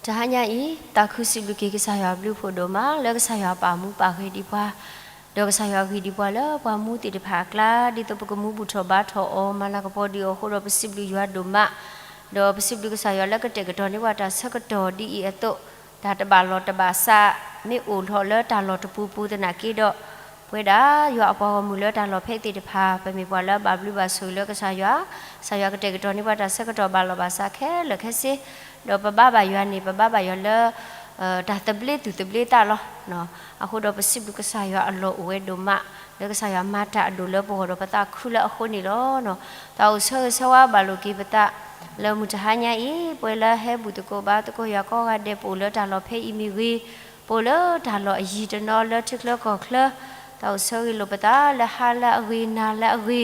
တဟါညါအံၤ သးခုစံးဘျုးက့ၤကစၢ်ယွၤအဘျုးအဖှိၣ်ဒိၣ်မး လၢကစၢ်ယွၤပာ်မူပာ်ဂ့ၤဒံးပှၤ, ဒီးကစၢ်ယွၤဂ့ၤဒံးပှၤလၢပှၤမူသ့ၣ်တဖၣ်အကျါ ဒ်သိးပကမူဘူၣ်ထီၣ်ဘါထီၣ်အီၤ မၤလၤကပီၤဒံးအီၤအဃိဒီး ပစံးဘျုးယွၤဒိၣ်မး, ဒီးပစံးဘျုးကစၢ်ယွၤလၢကတဲာ်ကတီၤန့ၢ်ပှၤတၢ်ဆၢကတီၢ်ဒ်အံၤအသိး, တၢ်တဘၣ်လီၢ်တဘၣ်စး မ့ၢ်အိၣ်လီၤလၢတၢ်လီၢ်တပူၤပူၤသနာ်က့ဒီး, ပဝဲဒၣ်ယွၤအပှၤဂီၢ်မုၢ်လၢတၢ်လီၢ်ဖဲအံၤသ့ၣ်တဖၣ် ပမ့ၢ်ပှၤလၢအဘၣ်ဘျုးဘၣ်ဆိၣ်ဂ့ၤလၢကစၢ်ယွၤ, ကစၢ်ယွၤကတဲာ်ကတီၤန့ၢ်ပှၤတၢ်ဆၢကတီၢ်ဘၣ်လီၢ်ဘၣ်စးခဲလၢာ်ခဲဆ့, ဒီးပဘါဘၣ်ယွၤန့ၣ် ပဘါဘၣ်ယွၤလၢ တၢ်သဘျ့သူၣ်သဘျ့သးလီၤ. အဃိဒီးပစံးဘျုးကစၢ်ယွၤအလီၢ်အိၣ်ဝဲဒိၣ်မး, လၢကစၢ်ယွၤမၤတၢ်အဒိၣ်လၢပဂီၢ်ဒီးပသးခုလၢအဃိန့ၣ်လီၤ. သးအိၣ်ဆၢဂ့ၤဆၢဝါဘၣ်လိာ်က့ၤပသး လၢမုၢ်တဟါညါအံၤ ပဝဲလၢဟဲဘူၣ်သကိးဘါသကိးယွၤကိးဂၤဒဲး ပအိၣ်လၢတၢ်လီၢ်ဖဲအံၤမ့ၢ်ဂ့ၤ, ပအိၣ်လၢတၢ်လီၢ်အယံၤတနီၤလၢထံချၢကီၢ်ချၢ, သးအိၣ်ဆၢဂ့ၤလိာ်ပသးလၢဟါလၢအဂ့ၤ နၤလၢအဂ့ၤ ဂီ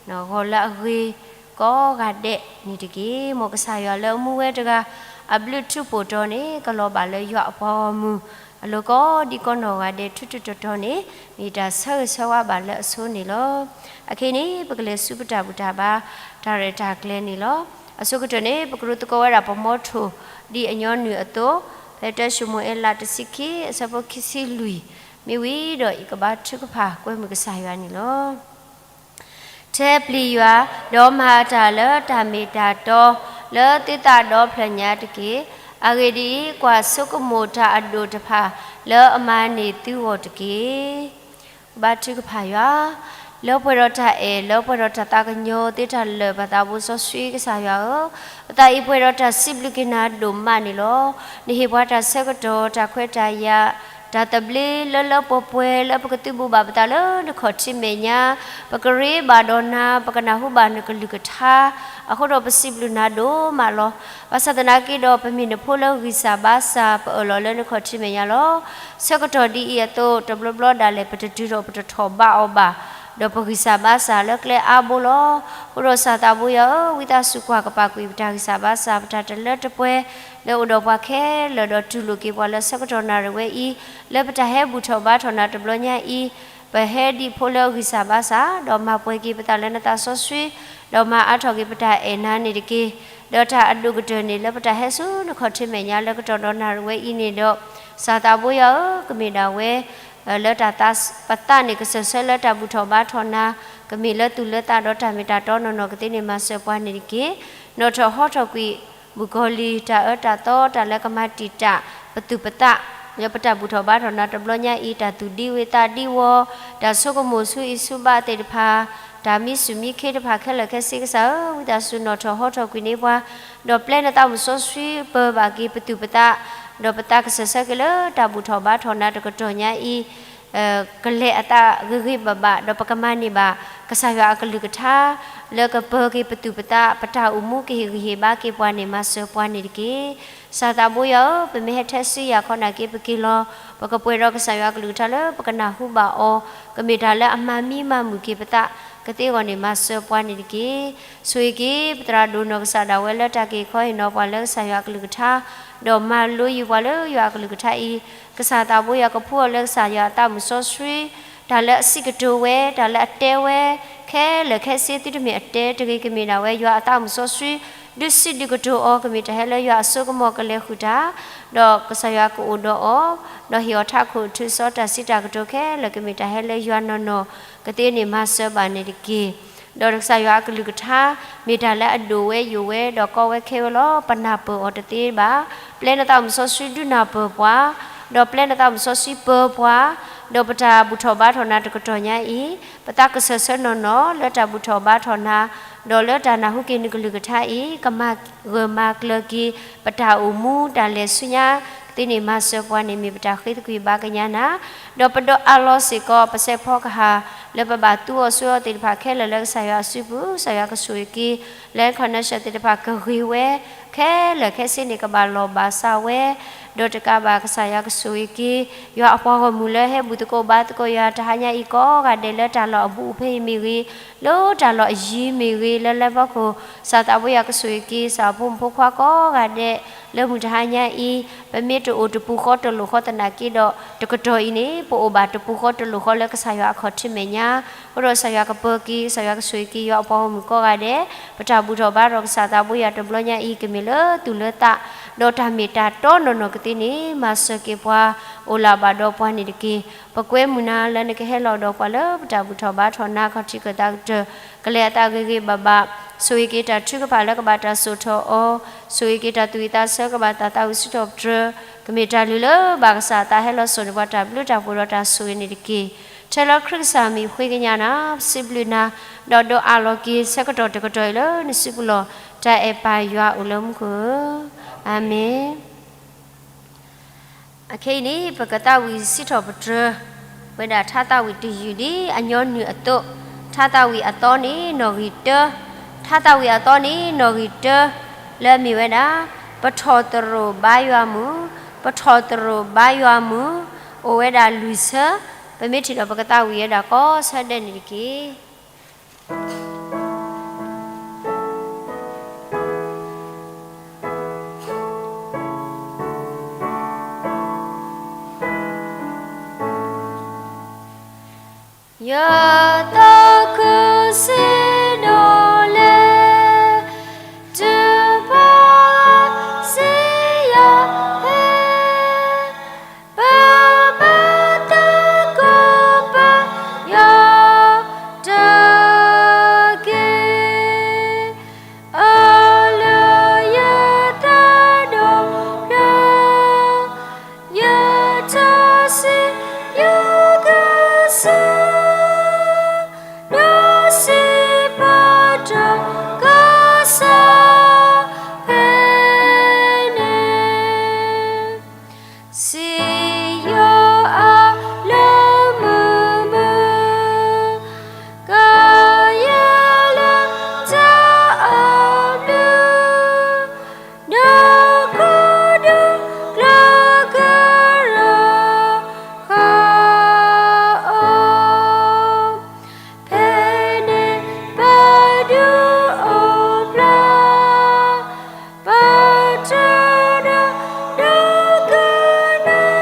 ၤလၢအဂ့ၤ ကိးဂၤဒဲးန့ၣ်တက့ၢ်. မ်ကစၢ်ယွၤလၢအမူဝဲတဂၤ အဘျုးထူးဖှိၣ်တီၤန့ၣ် ကလီၤဘၣ်လၢယွၤအပှၤဂီၢ်မုၢ် အလိၤကိးဒံကိးနီၢ်ဂၤဒဲး ထူးထူးတီၤတီၤန့ၣ် မ့ၢ်တၢ်ဆၢဂ့ၤဆၢဝါဘၣ်လၢအဆိန့ၣ်လီၤ. အခဲအံၤန့ၣ် ပကလဲၤဆူပတၢ်ဘူၣ်တၢ်ဘါ တၢ်ရဲၣ်တၢ်ကျဲၤန့ၣ်လီၤ. အဆိကတၢၢ်န့ၣ် ပကရူၢ်သကိးဝဲဒၣ်ပမီထိၣ် ဒ်အညီနုၢ်အသိး, ဖဲတၢၡမူၤအ့လးတဆံခံ အဆၢဖိခံဆံလွံၢ်, မ့ၢ်ဝံၤဒီးယကဘါထုကဖၣ်ကွဲမုာ်ကစၢ်ယွၤန့ၣ်လီၤ. ထဲပျံၤယွၤ, ဒီးမၤအတၢ်လၢတၢ်မ့ၢ်တၢ်တီ လၢသုသးဒီဖျၢၣ်ညါတက့ၢ်. အဂ့ၢ်ဒ်အံၤ, ကွၢ်ဆိကမိၣ်တၢ်အဒိၣ်တဖၣ် လၢအမၤန့ၢ်သုဂီၢ်တက့ၢ်. ဘါထုကဖၣ်ယွၤ, လၢပှဲၤဒီးတၢ်အဲၣ် လၢပှဲၤဒီးတၢ်သးကညီၤသ့တၢ်လၢာ် ပသးဘိစီဆှံကစၢ်ယွၤဧၢ, ပသးအံၤပှဲၤဒီးတၢ်စံးဘျုးက့ၤနၤဒိၣ်မးန့ၣ်လီၤ. နဟ့ၣ်ပှၤတၢ်ဆၢကတီၢ် တၢ်ခွဲးတၢ်ယာ် တၢ်သဘျ့လၢလၢပှဲၤပှဲၤ လၢပကသုးဘူးဘၣ်ပသးလၢနခီၣ်ထံးမဲာ်ညါ, ပကရ့ဘၣ်ဒီးနၤ, ပကနၢ်ဟူဘၣ်နကလုၢ်ကထါ, အဃိဒီးပစံးဘျုးနၤဒိၣ်မးလီၤ. ဘၣ်ဆၣ်သနာ်က့ဒီး ပမ့ၢ်နဖိလၢဂံၢ်စၢ်ဘါစၢ် ပအၢၣ်လီၤလၢနခီၣ်ထံးမဲာ်ညါလီၤ. ဆၢကတီၢ်ဒ်အံၤအသိး တဘျီဘျီဒၣ်လဲာ် ပတတုၤထီၣ်ပတထီၣ်ဘးအီၤဘၣ်, ဒီးပဂံၢ်စၢ်ဘါစၢ်လၢကျဲအါဘိလီၤ. အဃိဒီးစၢ်သးဘိယွၤဧၢ, ဝံသးစူၤကွၢ်ကပာ်ကွံာ်ပတၢ်ဂံၢ်စၢ်ဘါစၢ် ပတၢ်တလၢတပှဲၤ လၢအိၣ်ဒီးပှၤခဲလၢာ် ဒီးတူၢ်လိာ်က့ၤပှၤလၢဆၢကတီၢ်နၣ်ရံၣ်ဝဲအံၤ လၢပတၢ်ဟဲဘူၣ်ထီၣ်ဘါထီၣ်နၤတဘျီညါအံၤ, ပဟဲဒ်ဖိလၢဂံၢ်စၢ်ဘါစၢ်, ဒီးမၤပှဲၤက့ၤပသးလၢနသးစီဆှံ, ဒီးမၤအါထီၣ်က့ၤပတၢ်အဲၣ်နၤန့ၣ်တက့ၢ်. ဒီးတၢ်အဒိၣ်ကတၢၢ်န့ၣ် လၢပတၢ်ဟဲဆူနခီၣ်ထံးမဲာ်ညါလၢကတီၢ်ဒီးနၣ်ရံၣ်ဝဲအံၤန့ၣ်ဒီး, စၢ်သးဘိယွၤဧၢ, ကမ့ၢ်ဒၣ်ဝဲ လၢတၢ်သး ပသးန့ၣ်ကစၢၢ်ဆၢလၢတၢ်ဘူၣ်ထီၣ်ဘါထီၣ်နၤ, ကမ့ၢ်လၢသူၣ်လၢသးဒီးတၢ်မ့ၢ်တၢ်တီနီၢ်နီၢ်ကသ့န့ၣ် မၤစၢၤပှၤန့ၣ်တက့ၢ်. နီၣ်ထီၣ်ဟီထီၣ်ကွံာ် ဘူၣ်ကီၤလံၤ တၢ်အၢတၢ်သီ တၢ်လၢကမၤတံာ်တာ် ပသူၣ်ပသး, လၢပတၢ်ဘူၣ်ထီၣ်ဘါထီၣ်နၤတဘျီညါအံၤ တၢ်သူၣ်ဒံဝ့ၤသးဒံဝီၤ, တၢ်ဆိကမိၣ်ဆူအံၤဆူဘၣ်သ့ၣ်တဖၣ်, တၢ်မံဆူၣ်မံခ့တဖၣ်ခဲလၢာ်ခဲဆ့ကစၢ်ဧၢ, ဝံသးစူၤနီၣ်ထီၣ်ဟီထီၣ်ကွံာ်န့ၢ်ပှၤ, ဒီးပျဲနသးမုၣ်စီဆှံပၢၤဘၣ်က့ၤပသူၣ်ပသး, ဒီးပသးကစၢၢ်ဆၢက့ၤလၢတၢ်ဘူၣ်ထီၣ်ဘါထီၣ်နၤတကတီၢ်ညါအံၤ ကလဲၤအသးဂ့ၤဂ့ၤဘၣ်ဘၣ် ဒီးပကမၤန့ၢ်ဘၣ် ကစၢ်ယွၤအကလုၢ်ကထါ လၢကပၢၤက့ၤပသူၣ်ပသး ပတၢ်အိၣ်မူကဟ့ၣ်ဂံၢ်ဟ့ၣ်ဘါက့ၤပှၤန့ၣ် မၤစၢၤပှၤန့ၣ်တက့ၢ်. စၢ်သးဘိယွၤဧၢ, ပမ့ၢ်ဟဲထဲဆူယၤခီနာ်က့ ပက့ၤလီၤ ပကပှဲၤဒီးကစၢ်ယွၤအကလုၢ်ကထါလၢပကနၢ်ဟူဘၣ်အီၤ, ကမ့ၢ်တၢ်လၢအမၤမံမၤမုာ်က့ၤပသး ကသ့အဂီၢ်န့ၣ် မၤစၢၤပှၤန့ၣ်တက့ၢ်. ဆိၣ်ဂ့ၤက့ၤ ပသရၣ်ဒိၣ်နီၢ်ကစၢ်ဒၣ်ဝဲလၢတၢ်က့ၤခီဟ့ၣ်နီၤပှၤလၢကစၢ်ယွၤအကလုၢ်ကထါ, ဒီးမၤလိယုာ်ပှၤလၢယွၤအကလုၢ်ကထါအံၤ, ကစၢ်သးဘိယွၤကဖှူအီၤလၢကစၢ်ယွၤအသးမုၣ်စီဆှံ, တၢ်လၢအစံးကတိၤဝဲ, တၢ်လၢအတဲဝဲ, ခဲလၢာ်ခဲဆ့ သုတမ့ၢ်အတဲတဂ့ၤ ကမ့ၢ်ဒၣ်ဝဲယွၤအသးမုၣ်စီဆှံ, ဒုးစံးဒုးကတိၤအီၤ ကမ့ၢ်တၢ်ဟဲလၢယွၤအစိကမီၤကလဲၤဃုာ်တၢ်, ဒီးကစၢ်ယွၤကအိၣ်ဒီးအီၤ, ဒီးဟ့ၣ်အီၤထးခိၣ်အထုးစီတၢ်စံးတၢ်ကတိၤခဲလၢာ် ကမ့ၢ်တၢ်ဟဲလၢယွၤနီၢ်နီၢ် ကသ့န့ၣ်မၤစၢၤဘၣ်န့ၣ်တက့ၢ်. ဒီးကစၢ်ယွၤအကလုၢ်ကထါ မ့ၢ်တၢ်လၢအဒိၣ်ဝဲယိာ်ဝဲ ဒီးကီဝဲခဲဝဲလီၤ. ပနၢ်ပၢၢ်အီၤတသ့ဘၣ်. ပျဲနသးမုၣ်စီဆှံဒုးနၢ်ပၢၢ်ပှၤ, ဒီးပျဲနသးမုၣ်စီဆှံပၢၤပှၤ, ဒီးပတၢ်ဘူၣ်ထီၣ်ဘါထီၣ်နၤတကတီၢ်ညါအံၤ, ပသးကစၢၢ်ဆၢနီၢ်နီၢ် လၢတၢ်ဘူၣ်ထီၣ်ဘါထီၣ်နၤ, ဒီးလၢတၢ်နၢ်ဟူက့ၤနကလုၢ်ကထါအံၤ ကမၤဂၢၢ်မၤကျၢၤက့ၤ ပတၢ်အိၣ်မူတၢ်လဲၤဆူညါ ကသ့န့ၣ်မၤစၢၤပှၤန့ၣ် မ့ၢ်ပတၢ်ဃ့သကွံာ်ဘါကညးနၤ, ဒီးပဒီးအါလီၤစ့ၢ်ကီး ပစဲးဖီကဟၣ် လၢပဘၣ်သူအီၤဆိအီၤသ့ၣ်တဖၣ်ခဲလၢာ်လၢကစၢ်ယွၤအစုပူၤ, ကစၢ်ယွၤကဆိၣ်ဂ့ၤက့ၤ land connection သ့ၣ်တဖၣ်ကဂ့ၤဝဲ, ခဲလၢာ်ခဲဆ့န့ၣ် ကဘၣ်လီၢ်ဘၣ်စးဝဲ, ဒီးတကးဘၣ်ကစၢ်ယွၤကဆိၣ်ဂ့ၤက့ၤ ယွၤအပှၤဂီၢ်မုၢ်လၢဟဲဘူၣ်သကိးဘါသကိးယွၤတဟါညါအံၤကိးဂၤဒဲး လၢတၢ်လီၢ်အဘူးအဖဲအံၤမ့ၢ်ဂ့ၤ, လၢတၢ်လီၢ်အယံၤမ့ၢ်ဂ့ၤ, လၢလၢပီခိၣ် စၢ်သးဘိယွၤကဆိၣ်ဂ့ၤက့ၤ စၢ်ဖိမုၣ်ဖိခွါကိးဂၤဒဲး လၢမုၢ်တဟါညါအံၤ, ပမ့ၢ်တအိၣ်တပူၤဃီတလိာ်ဃီသနာ်က့ဒီး တကတီၢ်အံၤန့ၣ် ပအိၣ်ဘၣ်တပူၤဃီတလိာ်ဃီလၢကစၢ်ယွၤအခီၣ်ထံးမဲာ်ညါ, အဃိဒီးကစၢ်ယွၤကပၢၤက့ၤ ကစၢ်ယွၤကဆိၣ်ဂ့ၤက့ၤ ယွၤအပှၤဂီၢ်မုၢ်ကိးဂၤဒဲး, ပတၢ်ဘူၣ်ထီၣ်ဘါထီၣ်ကစၢ်သးဘိယွၤတဘျီညါအံၤ ကမ့ၢ်လၢသူၣ်လၢသး ဒီးတၢ်မ့ၢ်တၢ်တီနီၢ်နီၢ်ကသ့န့ၣ် မၤစၢၤက့ၤပှၤ အိၣ်လၢအဘၣ်ဒီးပှၤန့ၣ်တက့ၢ်. ပကွဲမုာ်နၤလၢနကဟဲလီၤဒီးပှၤလၢပတၢ်ဘူၣ်ထီၣ်ဘါထီၣ် နၤခီၣ်ထံးကၢၢ်သးကတၢၢ် ကလဲၤအသးဂ့ၤဂ့ၤဘၣ်ဘၣ်, ဆိၣ်ဂ့ၤက့ၤတၢ်ထုကဖၣ်လၢကဘၣ်တၢ်စိာ်ထီၣ်အီၤ, ဆိၣ်ဂ့ၤက့ၤတၢ်သူၣ်ဝံၣ်သးဆၢကဘၣ်တၢ်သးဝံၣ်စံးထီၣ်ပတြၢၤ, ကမ့ၢ်တၢ်လုၢ်လၢဘၣ်ကစၢ်အသးဟဲလီၤစိာ်န့ၢ်ပှၤတၢ်ဘျုးတၢ်ဖှိၣ်ဒီးတၢ်ဆိၣ်ဂ့ၤန့ၣ်တက့ၢ်. ထဲလၢခရံာ်ကစၢ်မံၤဃ့ကညးနၤ, ပစံးဘျုးနၤ, ဒီးဒိးအးလီၤက့ၤဆၢကတီၢ်တကတီၢ်အံၤလၢနစုပူၤလီၤ. တၢ်အဲၣ်ပၢ်ယွၤအိၣ်လၢမူခိၣ်ဧၢ, အၤမ့ၣ်. အခဲအံၤန့ၣ် ပကသးဝံၣ်စံးထီၣ်ပတြၢၤ ဝဲဒၣ်ထါသးဝံၣ်တယုၢ်ဒ်အညီနုၢ်အသိး, ထါသးဝံၣ်အသီန့ၣ်နီၣ်ဂံၢ်တၢ, ထါသးဝံၣ်အသီန့ၣ်နီၣ်ဂံၢ်တၢ, လၢအမ့ၢ်ဝဲဒၣ် ပထီၣ်သရိာ်ဘါယွၤမုၢ်, ပထီၣ်သရိာ်ဘါယွၤမုၢ်, အိၣ်ဝဲဒၣ်လွံၢ်ဆၢ, ပမ့ၢ်ထံၣ်ဒီးပကသးဝံၣ်ဝဲဒၣ်ကိးဆၢဒဲးန့ၣ်တက့ၢ်. ယသးခုစံးဒိၣ်လဲၣ်, တုၤပှၤစံးယၤဖဲ ပမၤသကိးပယီၤတက့ၢ်, အၢၣ်လီၤယသးဒီဖျၢၣ်, ယတၢ်စံးယကစၢ်, ဒီးစံးပတြၢၤကစၢ်ဖဲန့ၣ်. စံယိၤအလၢမုာ်မုာ်, ကယဲၢ်လၢတၢ်အဘျုး, ဒီးခိၣ်ဒူကျၢၤကရၢဃာ်အီၤ, ဖဲန့ၣ်ပဒုးအိၣ်ဖျါ ပတြၢၤဒီးကနၣ်,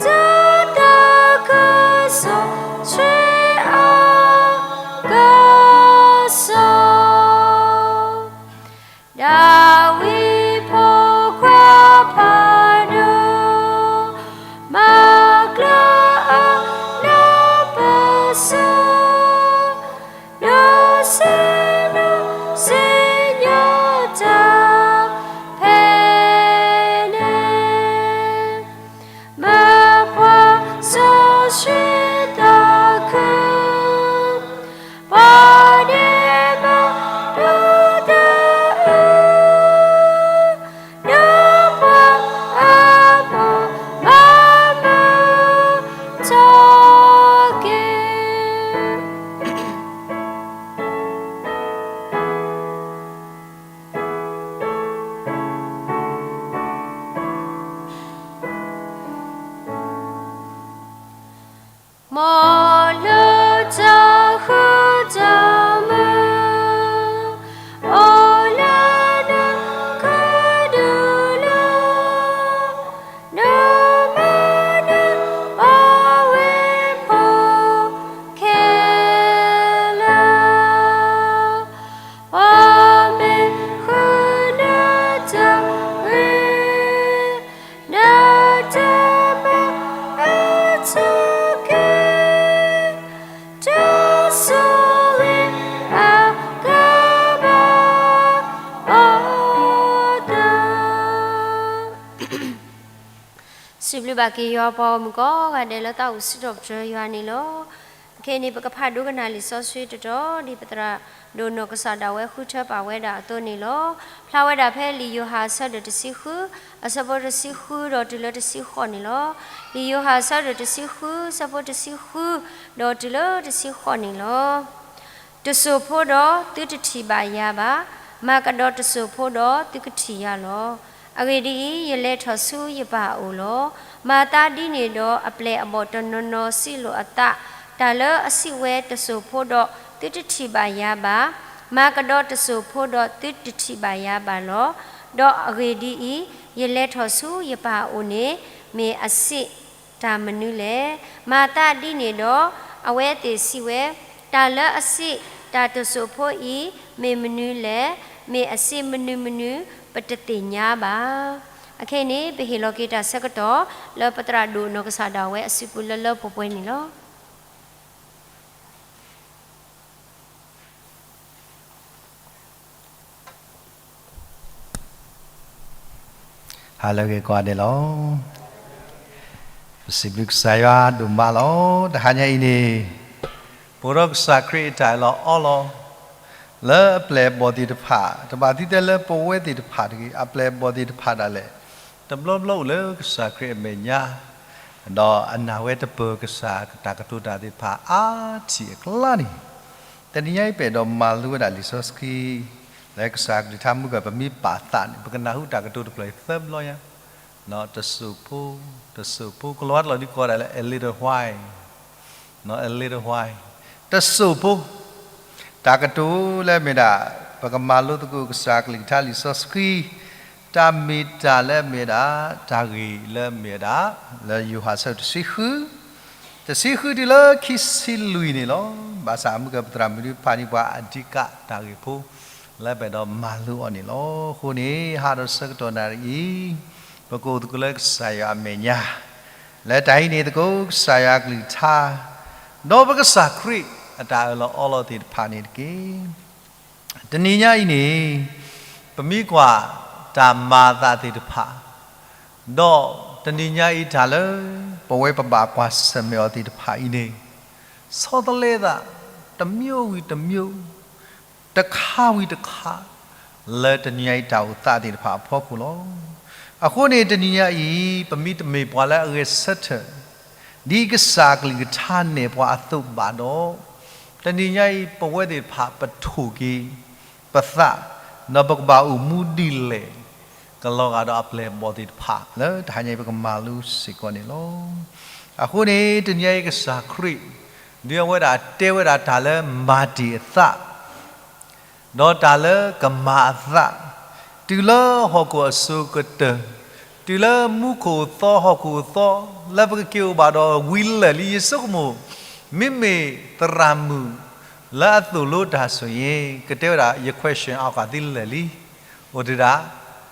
တၢ်သးခုစိဆှံအကစၢ်, ဒၤဝံးဖိခွါဖးဒိၣ်, မၤကျၢၤအလၢပစၢၤ, ဒီးစံးဘျုးစံးညါတၢ်ဖဲန့ၣ်, မၤပှၤစီဆှံသးခု, ပှၤဒ့မုၣ်ဒိၣ်တအု, ဒီးပှၤအဘီၣ်ဘၣ်မုာ်ထီၣ်က့ၤ. မ်လၢတၢ်ဃူတၢ်မုာ်, အိၣ်လၢနခူဒုၣ်လၢ, နမၤနၢၤပှၤဝဲဖိခဲလၢာ်, ပှၤမ့ၢ်ဃုနတၢ်ဂ့ၤ, နတၢ်မၤအထူးက့ၤ, တၢ်ဆိၣ်ဂ့ၤအကဘၣ်အိၣ်ဒီး စံးဘျုးဘၣ်က့ၤယွၤပှၤဂီၢ်မုၢ်ကိးဂၤဒဲးလၢသးအိၣ်စံးထီၣ်ပတြၢၤယွၤန့ၣ်လီၤ. ခဲအံၤန့ၣ် ပကဖးဒိကနၣ်လံာ်စီဆှံတတီၤ ဒ်ပသရၣ်ဒိၣ်နီၢ်ကစၢ်ဒၣ်ဝဲဃုထၢပာ်ဝဲဒၣ်အသိးန့ၣ်လီၤ. ဖျါဝဲဒၣ်ဖဲလံာ်ယိၤဟၣ်အဆၢဒိၣ်တဆံဃု, အဆၢဖိတဆံဃုဒီးတုၤလၢတဆံဃိးန့ၣ်လီၤ. လံာ်ယိၤဟၣ်အဆၢဒိၣ်တဆံဃု, အဆၢဖိတဆံဃု, ဒီးတုၤလၢတဆံဃိးန့ၣ်လီၤ. တစိၢ်ဖိဒီးသုတထံၣ်ဘၣ်ယၤဘၣ်, မၤကဒီးတစိၢ်ဖိဒီးသုကထံၣ်ယၤလီၤ. အဂ့ၢ်ဒ်အံၤ, ယလဲၤထီၣ်ဆူယပၢ်အအိၣ်လီၤ. မၤသးဒ်န့ၣ်ဒီးအပျဲၢ်အဘီၣ်တနီၤနီၤစံးလိာ်အသး, တၢ်လၢအစံးဝဲတစိၢ်ဖိဒီးသုတထံၣ်ဘၣ်ယၤဘၣ်, မၤကဒီးတစိၢ်ဖိဒီးသုတထံၣ်ဘၣ်ယၤဘၣ်လီၤ. ဒီးအဂ့ၢ်ဒ်အံၤ, ယလဲၤထီၣ်ဆူယပၢ်အအိၣ်န့ၣ် မ့ၢ်အစံးတၢ်မနုၤလဲၣ်. မၤသးဒ်န့ၣ်ဒီး အဝဲသ့ၣ်စံးဝဲ, တၢ်လၢအစံးတၢ်တစိၢ်ဖိအံၤ မ့ၢ်မနုၤလဲၣ်. မ့ၢ်အစံးမနုၤမနုၤ ပတသ့ၣ်ညါဘၣ်. အခဲအံၤန့ၣ် ပဟ့ၣ်လီၤက့ၤတၢ်ဆၢကတီၢ် လၢပသရၣ်ဒိၣ်နီၢ်ကစၢ်ဒၣ်ဝဲအစုပူၤလၢလၢပှဲၤပှဲၤန့ၣ်လီၤ. ဟါလၢအဂ့ၤကိးဂၤဒဲးလီၤ. ပစံးဘျုးကစၢ်ယွၤဒိၣ်မးလီၤ. တဟါညါအံၤန့ၣ် ပအိၣ်ဒီးကစၢ်ခရံာ်အတၢ်အၢၣ်လီၤအီလီၤ လၢအပျဲၢ်အဘီၣ်သ့ၣ်တဖၣ်, တဘၣ်သံထဲလၢပဝဲသ့ၣ်တဖၣ်တဂ့ၤ, အပျဲၢ်အဘီၣ်သ့ၣ်တဖၣ်ဒၣ်လဲာ် တဘျီဘျီအိၣ်လၢကစၢ်ခရံာ်အမဲာ်ညါ, ဒီးအနာ်ဝဲတပၢၤကစၢ်တၢ်ကတိၤတၢ်သ့ၣ်တဖၣ်အါထံၣ်အကျါန့ၣ်, တနံၤညါအံၤပအဲၣ်ဒိးမၤလိဝဲဒၣ်လံာ်စီဆှံ လၢကစၢ်ကလုၢ်ကထါမုၢ်ကၢၢ် ပမ့ၢ်ပာ်သးန့ၣ် ပကနၢ်ဟူတၢ်ကတိၤတဖျၢၣ်အံၤသၢဘျီညါ, တစိၢ်ဖိ, တစိၢ်ဖိ, ကလီၤဝါတလီၢ်ဒ်ကိးဒၣ်လၢ a little while, a little while, တစိၢ်ဖိ, တၢ်ကတိၤလၢအမ့ၢ်ဒၣ် ပကမၤလိသကိးကစၢ်ကလုၢ်ကထါလံာ်စီဆှံ တၢ်မ့ၢ်တၢ်လၢအမ့ၢ်ဒၣ် တၢ်ဂ့ၢ်လၢအမ့ၢ်ဝဲဒၣ် လၢယိၤဟၣ်အဆၢတဆံဃု, တဆံဃုတုၤလၢခံဆံလွံၢ်န့ၣ်လီၤ. ဘၣ်ဆၣ်မုၢ်ကၢၢ်ပသရၣ်မုၣ်ဒုးဖးန့ၢ်ပှၤအဓိကတၢ်ဂ့ၢ်ဖိ လၢပအဲၣ်ဒိးမၤလိအီၤန့ၣ်လီၤ. အဃိန့ၣ် ဟါဒီးဆၢကတီၢ်နၣ်ရံၣ်အံၤ ပကအိၣ်သကိးလၢကစၢ်ယွၤအမဲာ်ညါ လၢတၢ်ဟံးန့ၢ်သကိးကစၢ်ယွၤအကလုၢ်ကထါ ဒီးပကစၢ်ခရံာ်အတၢ်အၢၣ်လီၤအီလီၤသ့ၣ်တဖၣ်န့ၣ်တက့ၢ်. တနံၤညါအံၤန့ၣ် ပမ့ၢ်ကွၢ်တၢ်မၤအသးသ့ၣ်တဖၣ်, ဒီးတနံၤညါအံၤတၢ်လၢ ပဝဲပဘၣ်ကွၢ်ဆၢၣ်မဲာ်အီၤသ့ၣ်တဖၣ်အံၤန့ၣ် ဆီတလဲသး တစ်မျိုးဝံၤတစ်မျိုး, တခါဝံၤတခါ, လၢတနံၤညါအံၤတၢ်အိၣ်သးသ့ၣ်တဖၣ်အဖီခိၣ်လီၤ. အဃိန့ၣ် တနံၤညါအံၤ ပမ့ၢ်တမ့ၢ်ပှၤလၢအဂဲၤဆၢထၢၣ် ဒ်ကစၢ်ကလုၢ်ကထါနဲၣ်ပှၤအသိးဘၣ်ဒီး, တနံၤညါအံၤ ပဝဲသ့ၣ်တဖၣ်ပထိၣ်က့ၤပသး, ဒီးပကဘၣ်အိၣ်မူဒ်လဲၣ် ကလီၤဂာ်ဒီးအပျဲၢ်အဘီၣ်သ့ၣ်တဖၣ် လၢတဟါညါအံၤပကမၤလိစ့ၢ်ကီးန့ၣ်လီၤ. အဃိန့ၣ် တနံၤညါအံၤကစၢ်ခရံာ် ဒုးအဝဲဒၣ်တဲဝဲဒၣ်တၢ်လၢမၤတ့ၢ်အသး ဒီးတၢ်လၢကမၤအသး, တုၤလၢဟီၣ်ခိၣ်အစိၤကတၢၢ်, တုၤလၢမူခိၣ်အသီဟီၣ်ခိၣ်အသီ, လၢပကက့ၤအိၣ်ဘၣ်ဒီးဝံၤလၢာ်လံ ယဆိကမိၣ်, မ့မ့ၢ်သရၣ်မုၣ်လၢအသိၣ်လိတၢ်ဆိၣ်ဂ့ၤ ကတဲဝဲဒၣ် ယ question အီၤကသံလၢာ်လံ, အိၣ်တ့ၢ်ဒၣ်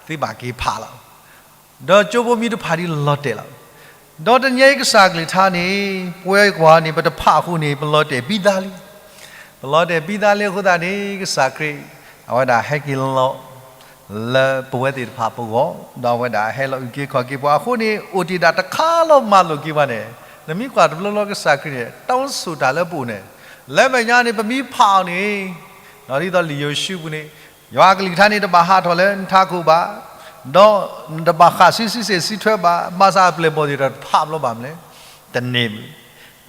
သုဘၣ်က့ၤဖးလီၤ. ဒီးကၠိဖိမံၤတဖၣ်ဒ်လီၤတဲာ်လီၤ. ဒီးတနံၤညါအံၤကစၢ်ကလုၢ်ကထါန့ၣ် ပဝဲကွၢ်န့ၣ် ပတဖးအဃိန့ၣ် ပလီၤတဲာ်ဘံသးလံ. ပလီၤတဲာ်ဘံသးလံအဃိသတးန့ၣ် ကစၢ်ခရံာ် အဝဲဒၣ်ဟဲက့ၤလီၤ လၢပဝဲသ့ၣ်တဖၣ်ပဂီၢ်, ဒီးအဝဲဒၣ်ဟဲလီၤအုၣ်က့ၤခီၣ်က့ၤပှၤအဃိန့ၣ် အိၣ်တ့ၢ်ဒၣ်တခါလီၤမၤလိာ်က့ၤပှၤန့ၣ်, နမ့ၢ်ကွၢ်တဘျီလီၤကစၢ်ခရံာ်န့ၣ် တောင်းဆိုတၢ်လၢပအိၣ်န့ၣ်, လၢမဲာ်ညါန့ၣ် ပမ့ၢ်ဖးအီၤန့ၣ်, ဒ်သိးလံာ်ယိၤၡူးပူၤန့ၣ် ယွၤအကလုၢ်ကထါန့ၣ်တဘၣ်ဟးထီၣ်လၢနထးခိၣ်ဘၣ်, ဒီးနတဘၣ်ဃးဆူစုစ့ၣ်စုထွဲဘၣ်, ဘၣ်ဆၣ်အပျဲၢ်အဘီၣ်သ့ၣ်တဖၣ်တဖးဘျီဘၣ်မနုၤလဲၣ်, တန့ၢ်,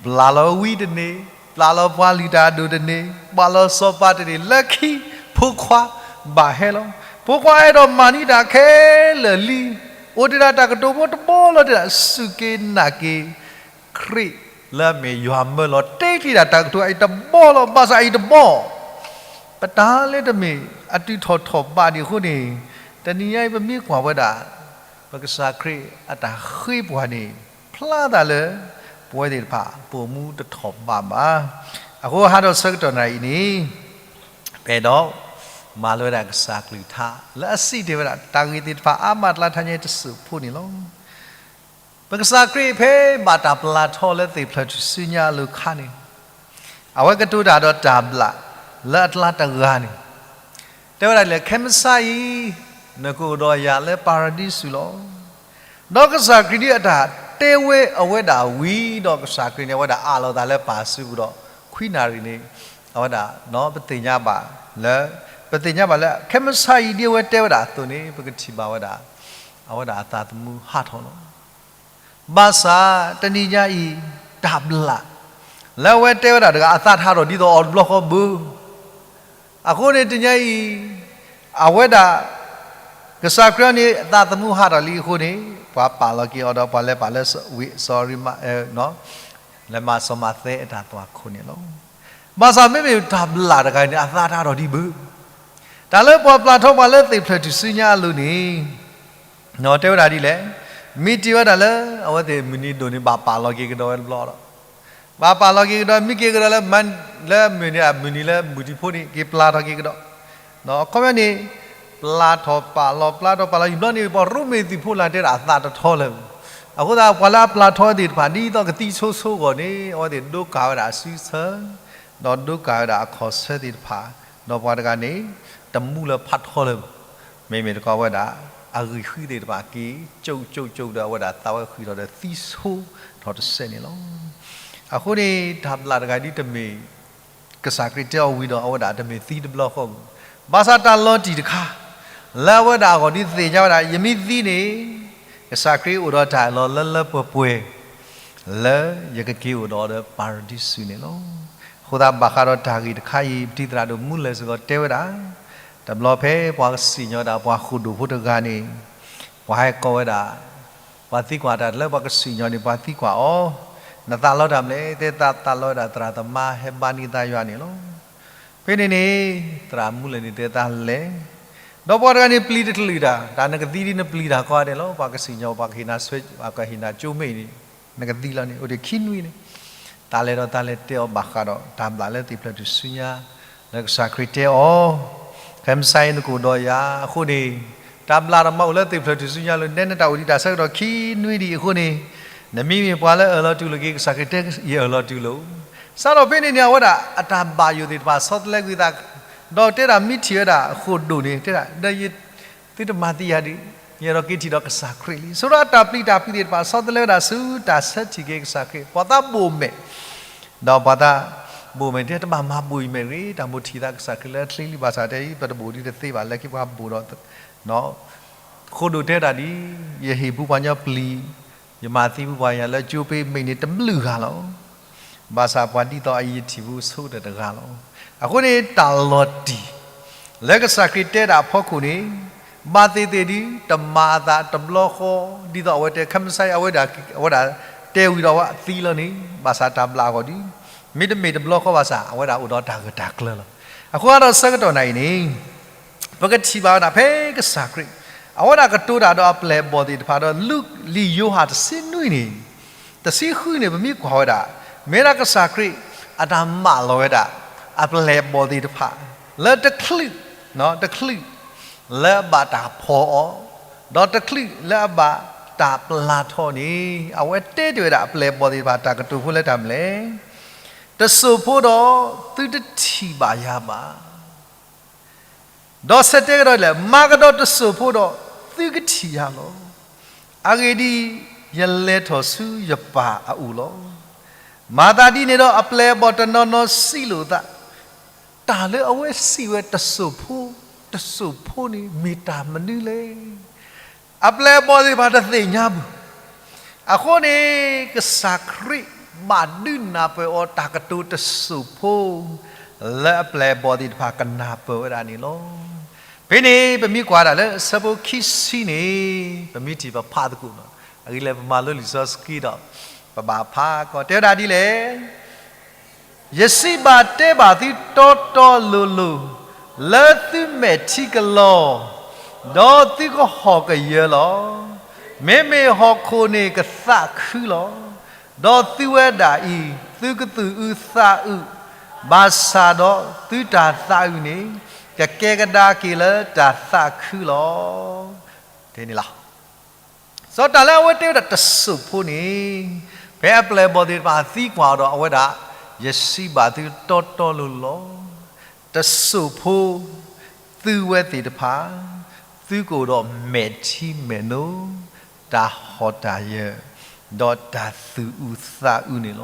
ပျၢ်လီၤဝံတန့ၢ်, ပျၢ်လီၤပှၤလုၢ်တၢ်အဒိၣ်တန့ၢ်, ပျၢ်လီၤစီၤပၤတန့ၢ်, လၢခံ ဖိခွါဘၣ်ဟဲလီၤ. ဖိခွါအဲၣ်ဒိးမၤန့ၢ်တၢ်ခဲလၢာ်လံ, အိၣ်တ့ၢ်ဒၣ်တၢ်ကတိၤဖိတဘီလီၤတ့ၢ်ဒၣ် စူၢ်က့ၤနာ်က့ၤ ခရံာ်လၢအမ့ၢ်ယွၤမၢလီၤတ့ၢ်တ့ၢ်ဒၣ်တၢ်ကတိၤအံၤတဘီလီၤ. ဘၣ်ဆၣ်အံၤတဘီ ပတၢ်လၢတမ့ၢ်အတုၤထီၣ်ထီၣ်ဘးဒံးအဃိန့ၣ်, တနံၤညါအံၤပမ့ၢ်ကွၢ်ဝဲဒၣ် ပကစၢ်ခရံာ်အတၢ်ဃ့ပှၤန့ၣ် ဖျါသးလၢ ပဝဲသ့ၣ်တဖၣ် ပအိၣ်မူတထီၣ်ဘးဘၣ်. အဃိဟါဒီးဆၢကတီၢ်နၣ်ရံၣ်အံၤန့ၣ် ပအဲၣ်ဒိးမၤလိဝဲဒၣ်ကစၢ်ကလုၢ်ကထါ လၢအစံးတ့ၢ်ဝဲဒၣ် တၢ်ဂ့ၢ်သ့ၣ်တဖၣ်အါမးအကျါ တဟါညါအံၤတစိၢ်ဖိန့ၣ်လီၤ. ပကစၢ်ခရံာ်ဖဲဘၣ်တၢ်ပျၢ်ထီၣ်လၢသ့ၣ်ဖျၢၣ်ထူၣ်စုညါအလိၤအခါန့ၣ်, အဝဲကတိၤတၢ်ဒီးတၢ်ဘျၣ်လၢအကျါတဂၤန့ၣ်, တဲဝဲဒၣ်လၢ ခဲမုၢ်ဆါအံၤ နကအိၣ်ဒီးယၤလၢပၤရဒံစူၤလီၤ. ဒီးကစၢ်ခရံာ်ဒ်အတၢ်တဲဝဲအဝဲဒၣ်ဝံၤဒီး ကစၢ်ခရံာ်န့ၣ် အဝဲဒၣ်အးလီၤအသးလၢပၢ်စုပူၤဒီး ခွံနၣ်ရံၣ်န့ၣ် အဝဲဒၣ် ပသ့ၣ်ညါဘၣ်လၢ ပသ့ၣ်ညါဘၣ်လၢ ခဲမုၢ်ဆါအံၤဒ်အဝဲတဲဝဲဒၣ်အသိးန့ၣ် ပကထံၣ်ဘၣ်ဝဲဒၣ် အဝဲဒၣ်အသးသမူဟးထီၣ်လီၤ. ဘၣ်ဆၣ်တနံၤညါအံၤ တၢ်ဘျၣ် လၢအဝဲတဲဝဲဒၣ်တဂၤ အသးတဟးထီၣ်ဒ်သိးအီၤတဘျီဃီဘၣ်. အဃိန့ၣ်တနံၤညါအံၤ အဝဲဒၣ် ကစၢ်ခရံာ်န့ၣ် အသးသမူဟးထီၣ်လံအဃိန့ၣ် ပှၤပာ်လီၤက့ၤအီၤဒီးပှၤလဲၤပာ်လၢဝံစီၤရံမ လဲၤမၤစီၤမၤသဲအတၢ်သွၣ်ခိၣ်န့ၣ်လီၤ. ဘၣ်ဆၣ်မ့မ့ၢ်တၢ်ဘျၣ်တဂၤန့ၣ် အသးတဟးထီၣ်ဒံးဘၣ်. တၢ်လၢပှၤပျၢ်ထီၣ်ပှၤလၢသ့ၣ်ဖျၢၣ်ထူၣ်စုညါအလိၤန့ၣ် တဲဝဲဒၣ်ဒ်လဲၣ်, မ့ၢ်တ့ၢ်ဝဲဒၣ်လၢ အဝဲသ့ၣ်မုၢ်နံၤဒိၣ်န့ၣ် ဘၣ်ပာ်လီၤက့ၤကဒီးဝဲတဘျီဒီး ဘၣ်ပာ်လီၤက့ၤကဒီး မ့ၢ်က့ၤကဒီးလၢ လၢမုၢ်နံၤအမုၢ်နံၤလၢမုၢ်ထံဖိန့ၣ် က့ၤပျၢ်ထီၣ်က့ၤကဒီး. အခီပညီန့ၣ် ပျၢ်ထီၣ်ပာ်လီၤ ပျၢ်ထီၣ်ပာ်လီၤ ယံာ်ဘျီန့ၣ် ပှၤရိမ့ၤသုးဖိလၢတဲဒၣ်အသးတထီလၢၤ. အဃိသတး ပှၤလၢအပျၢ်ထီသ့ၣ်တဖၣ် ဒ်သိးကသံဆိဆိအဂီၢ်န့ၣ် အဝဲသ့ၣ်ဒိကၢ်ဝဲဒၣ်အစုဆၢ, ဒီးဒိကၢ်ဝဲဒၣ်အခီၣ်ဆၢသ့ၣ်တဖၣ်, ဒီးပှၤတဂၤန့ၣ် တမူလၢဖးထီလၢၤဘၣ်. မ့မ့ၢ်တခီဝဲဒၣ် အဂံၢ်ဃံသ့ၣ်တဖၣ်က့ၤ ကၠိကၠိကၠိဒီး အဝဲဒၣ်သးဝဲဃံးထီၣ်ဒီးသံဆိထီၣ်တစဲးန့ၣ်လီၤ. အဃိန့ၣ် တၢ်ဘျၣ်တဂၤဒ်တမ့ၢ် ကစၢ်ခရံာ်တဲအီၤဝံၤဒီး အဝဲဒၣ်တမ့ၢ်သံတဘျီဃီ, ဘၣ်ဆၣ်တၢ်လီၤတံၢ်တခါ လၢအဝဲဒၣ်အဂီၢ်ဒ်သ့ၣ်ညါဝဲဒၣ် ယမ့ၢ်သံန့ၣ် ကစၢ်ခရံာ်အိၣ်ဒီးတၢ်အၢၣ်လီၤလၢလၢပှဲၤပှဲၤ လၢယကက့ၤအိၣ်ဒီးဒီးပၤရဒံစူးန့ၣ်လီၤ. အဃိသတးဘၣ်ဃးဒီးတၢ်ဂ့ၢ်တခါအံၤ ပတံၤသရၣ်ဒိၣ်မူလဲၤစ့ၢ်ကီးတဲဝဲဒၣ်, တဘျီဖဲပှၤကစံၣ်ညီၣ်ဒၣ်ပှၤဃိၣ်ဒိၣ်ဖိတဂၤန့ၣ် ပှၤဟဲကိးဝဲဒၣ် ပှၤသံကွၢ်တၢ်လၢပှၤကစံၣ်ညီၣ်န့ၣ် ပှၤသံကွၢ်အီၤ, နသးလီတၢ်မနုၤလဲၣ်, တဲသးသးလီဝဲဒၣ်သရၣ်သမါဟဲဘါန့ၢ်သးယွၤန့ၣ်လီၤ. ဖဲန့ၣ်န့ၣ် သရၣ်မူလဲၤန့ၣ်တဲသးလဲၤ, ဒီးပှၤတဂၤန့ၣ်ပျံၤတကလုာ်တၢ်, တၢ်နကသံဒ်နပျံၤတၢ်ကိးဂၤဒဲးလီၤ, ပှၤကစံၣ်ညီၣ်ပှၤကဟ့ၣ်နၤဆှဲ ပှၤကဟ့ၣ်နၤကၠိမ့ၢ်န့ၣ် နကသံလီၤန့ၣ် အိၣ်ဒံးခံနွံန့ၣ်, တၢ်လဲၤဒီးတၢ်လဲၤတဲအီၤဘၣ်ဃးဒီး တၢ်ဘျၣ်လၢသ့ၣ်ဖျၢၣ်ထူၣ်စုညါ လၢကစၢ်ခရံာ်တဲအီၤ, ခဲမုၢ်ဆါအံၤနကအိၣ်ဒီးယၤအဃိန့ၣ်, တၢ်ဘျၣ်တမၤအိၣ်လၢသ့ၣ်ဖျၢၣ်ထူၣ်စုညါလၢ နဲနတၢ်အိၣ်ဒံးတၢ်ဆၢကတီၢ်ခံနွံဒံးအဃိန့ၣ်, နမ့မ့ၢ်ပှၤလၢအၢၣ်လီၤတူၢ်လိာ်က့ၤကစၢ်ခရံာ်တဲ ယအၢၣ်လီၤတူၢ်လိာ်, စးထီၣ်ဖဲန့ၣ်န့ၣ် အဝဲဒၣ်အတၢ်ဘၣ်ယိၣ်သ့ၣ်တဖၣ်ဆီတလဲကွံာ်သး, ဒီးတဲဒၣ်မ့ၢ်ထံၣ်ဝဲဒၣ်ဃိၣ်ဒိၣ်န့ၣ် တဲဒၣ် ဒီးယ သုတမၤသံယၤဒံး, ယအဲၣ်ဒိးက့ၤထံၣ်ဒီးကစၢ်ခရံာ်လံ. ဆိဒီးအတၢ်ပျံၤတၢ်ဖုးသ့ၣ်တဖၣ်ဆီတလဲဝဲဒၣ်ဆူတၢ်ဆၢထံၣ်က့ၤကစၢ်ခရံာ်, ပှၤသးဘိၣ်မဲာ်, ဒီးပှၤသးဘိၣ်မဲာ်တဲတဘၣ်မၤဘိၣ်အံၤမဲာ်ရ့ၣ်, တၢ်မိၣ်ထံၣ်သးကစၢ်ခရံာ်လၢအချ့လံ, ဘၣ်ဆၣ်တဲအံၤ ပတဘိၣ်ဒံးတသ့ဘၣ် လၢခံပှၤဘိၣ်ဒီး ဃိၣ်ဒိၣ်တဲဒၣ်ဒ်အံၤ, ယဟ့ၣ်ဘူးပှၤညီပျံၤ, ယမၤသံဘူးပှၤညီလၢကၠိဖဲမဲာ်န့ၣ်တဘျုးဂၤလီၤ. ဘၣ်ဆၣ်ပှၤဒ်သိးအံၤယထံၣ်ဘူးဆိကတၢၢ်တဂၤလီၤ. အဃိန့ၣ်တၢ်လီၤတံၢ် လၢကစၢ်ခရံာ်တဲဒၣ်အဖီခိၣ်န့ၣ်, ဘၣ်သ့ၣ်သ့ၣ်ဒ်တမၤအသးတဘျီဃီ, ဒ်သိးအဝဲတဲခဲမုၢ်ဆါအံၤ အဝဲဒၣ်တဲဝံၤဒီးအဝဲသံလီၤန့ၣ်, ဘၣ်ဆၣ်တၢ်ဘျၣ်အဂီၢ်ဒ် မ့တမ့ၢ်တဘျီဃီဘၣ်ဆၣ် အဝဲဒၣ်အိၣ်ဒီးတၢ်ဂၢၢ်တၢ်ကျၢၤလီၤ. အဃိဒီးဆၢကတီၢ်နၤအံၤန့ၣ် ပကထံၣ်ဘၣ်ဝဲဒၣ်ဖဲကစၢ်ခရံာ် အဝဲဒၣ်ကတိၤတၢ်ဒီးအပျဲၢ်အဘီၣ်သ့ၣ်တဖၣ်ဒီး လုၢ်လံာ်ယိၤဟၣ်တဆံနွံန့ၣ်, တဆံဃုန့ၣ် ပမ့ၢ်ကွၢ်ဝဲဒၣ် မ့ၢ်ဒၣ်ကစၢ်ခရံာ် အတၢ်မၢလီၤဝဲဒၣ် အပျဲၢ်အဘီၣ်သ့ၣ်တဖၣ် လၢတချုး, တချုး လၢအဘၣ်တၢ်ဖီၣ်အီၤ, ဒီးတချုးလၢအဘၣ်တၢ်ပျၢ်ထီၣ်န့ၣ် အဝဲတဲတ့ၢ်ဝဲဒၣ်အပျဲၢ်အဘီၣ်သ့ၣ်တဖၣ် တၢ်ကတိၤဖိလၢတၢ်မနုၤလဲၣ်, တစိၢ်ဖိဒီးသုတထံၣ်ဘၣ်ယၤဘၣ်. ဒီးဆၢတဲကဒီးလဲၣ်, မၤကဒီးတစိၢ်ဖိဒီးသုကထံၣ်ယၤလီၤ. အဂ့ၢ်ဒ်အံၤ, ယလဲၤထီၣ်ဆူယပၢ်အအိၣ်လီၤ. မၤသးဒ်န့ၣ်ဒီးအပျဲၢ်အဘီၣ်တနီၤနီၤစံးလိာ်သး, တၢ်လၢအဝဲစံးဝဲတစိၢ်ဖိ, တစိၢ်ဖိန့ၣ်မ့ၢ်တၢ်မနုၤလဲၣ်. အပျဲၢ်အဘီၣ်သ့ၣ်တဖၣ်တသ့ၣ်ညါဘၣ်. အဃိန့ၣ် ကစၢ်ခရံာ်ဘၣ်ဒုးနၢ်ပၢၢ်အီၤတၢ်ကတိၤတစိၢ်ဖိ လၢအပျဲၢ်အဘီၣ်သ့ၣ်တဖၣ်ကနၢ်ပၢၢ်ဝဲဒၣ်န့ၣ်လီၤ. ဖဲန့ၣ် ပမ့ၢ်ကွၢ်ဒၣ်လၢအဆၢဖိခံဆံန့ၣ် ပမ့ၢ်ထံၣ်ပဖးသကိးနီၤ, အဂ့ၢ်လၢပမၤလိလံာ်စီဆှံဒီး ပဘၣ်ဖးကီး တဲဝဲဒၣ်ဒ်လဲၣ် ယစံးဘၣ်တဲဘၣ်သုတီတီလိၤလိၤ, လၢသုမဲာ်ထံကလီၤ, ဒီးသုကဟီၣ်ကယၢလီၤ. မ့မ့ၢ်ဟီၣ်ခိၣ်န့ၣ်ကသးခုလီၤ. ဒီးသုဝဲဒၣ်အံၤ, သုကသူၣ်အုးသးအုး, ဘၣ်ဆၣ်ဒီးသုတၢ်သးအုးန့ၣ် ကကဲကဒါက့ၤလၢတၢ်သးခုလီၤ. တဲန့ၣ်လီၤ. စီၤတၢ်လၢအဝဲတဲဝဲဒၣ်တစိၢ်ဖိန့ၣ်, ဖဲအပျဲၢ်အဘီၣ်သ့ၣ်တဖၣ်သံကွၢ်အီၤဒီး အဝဲဒၣ် ယစံးဘၣ်သုတီတီလိၤလိၤ, တစိၢ်ဖိ, သုဝဲသ့ၣ်တဖၣ်, သုကအိၣ်ဒီးမဲာ်ထံမဲာ်နိ, တၢ်ဟီၣ်တၢ်ယၢၤ, ဒီးတၢ်သူၣ်အုးသးအုးန့ၣ်လီၤ.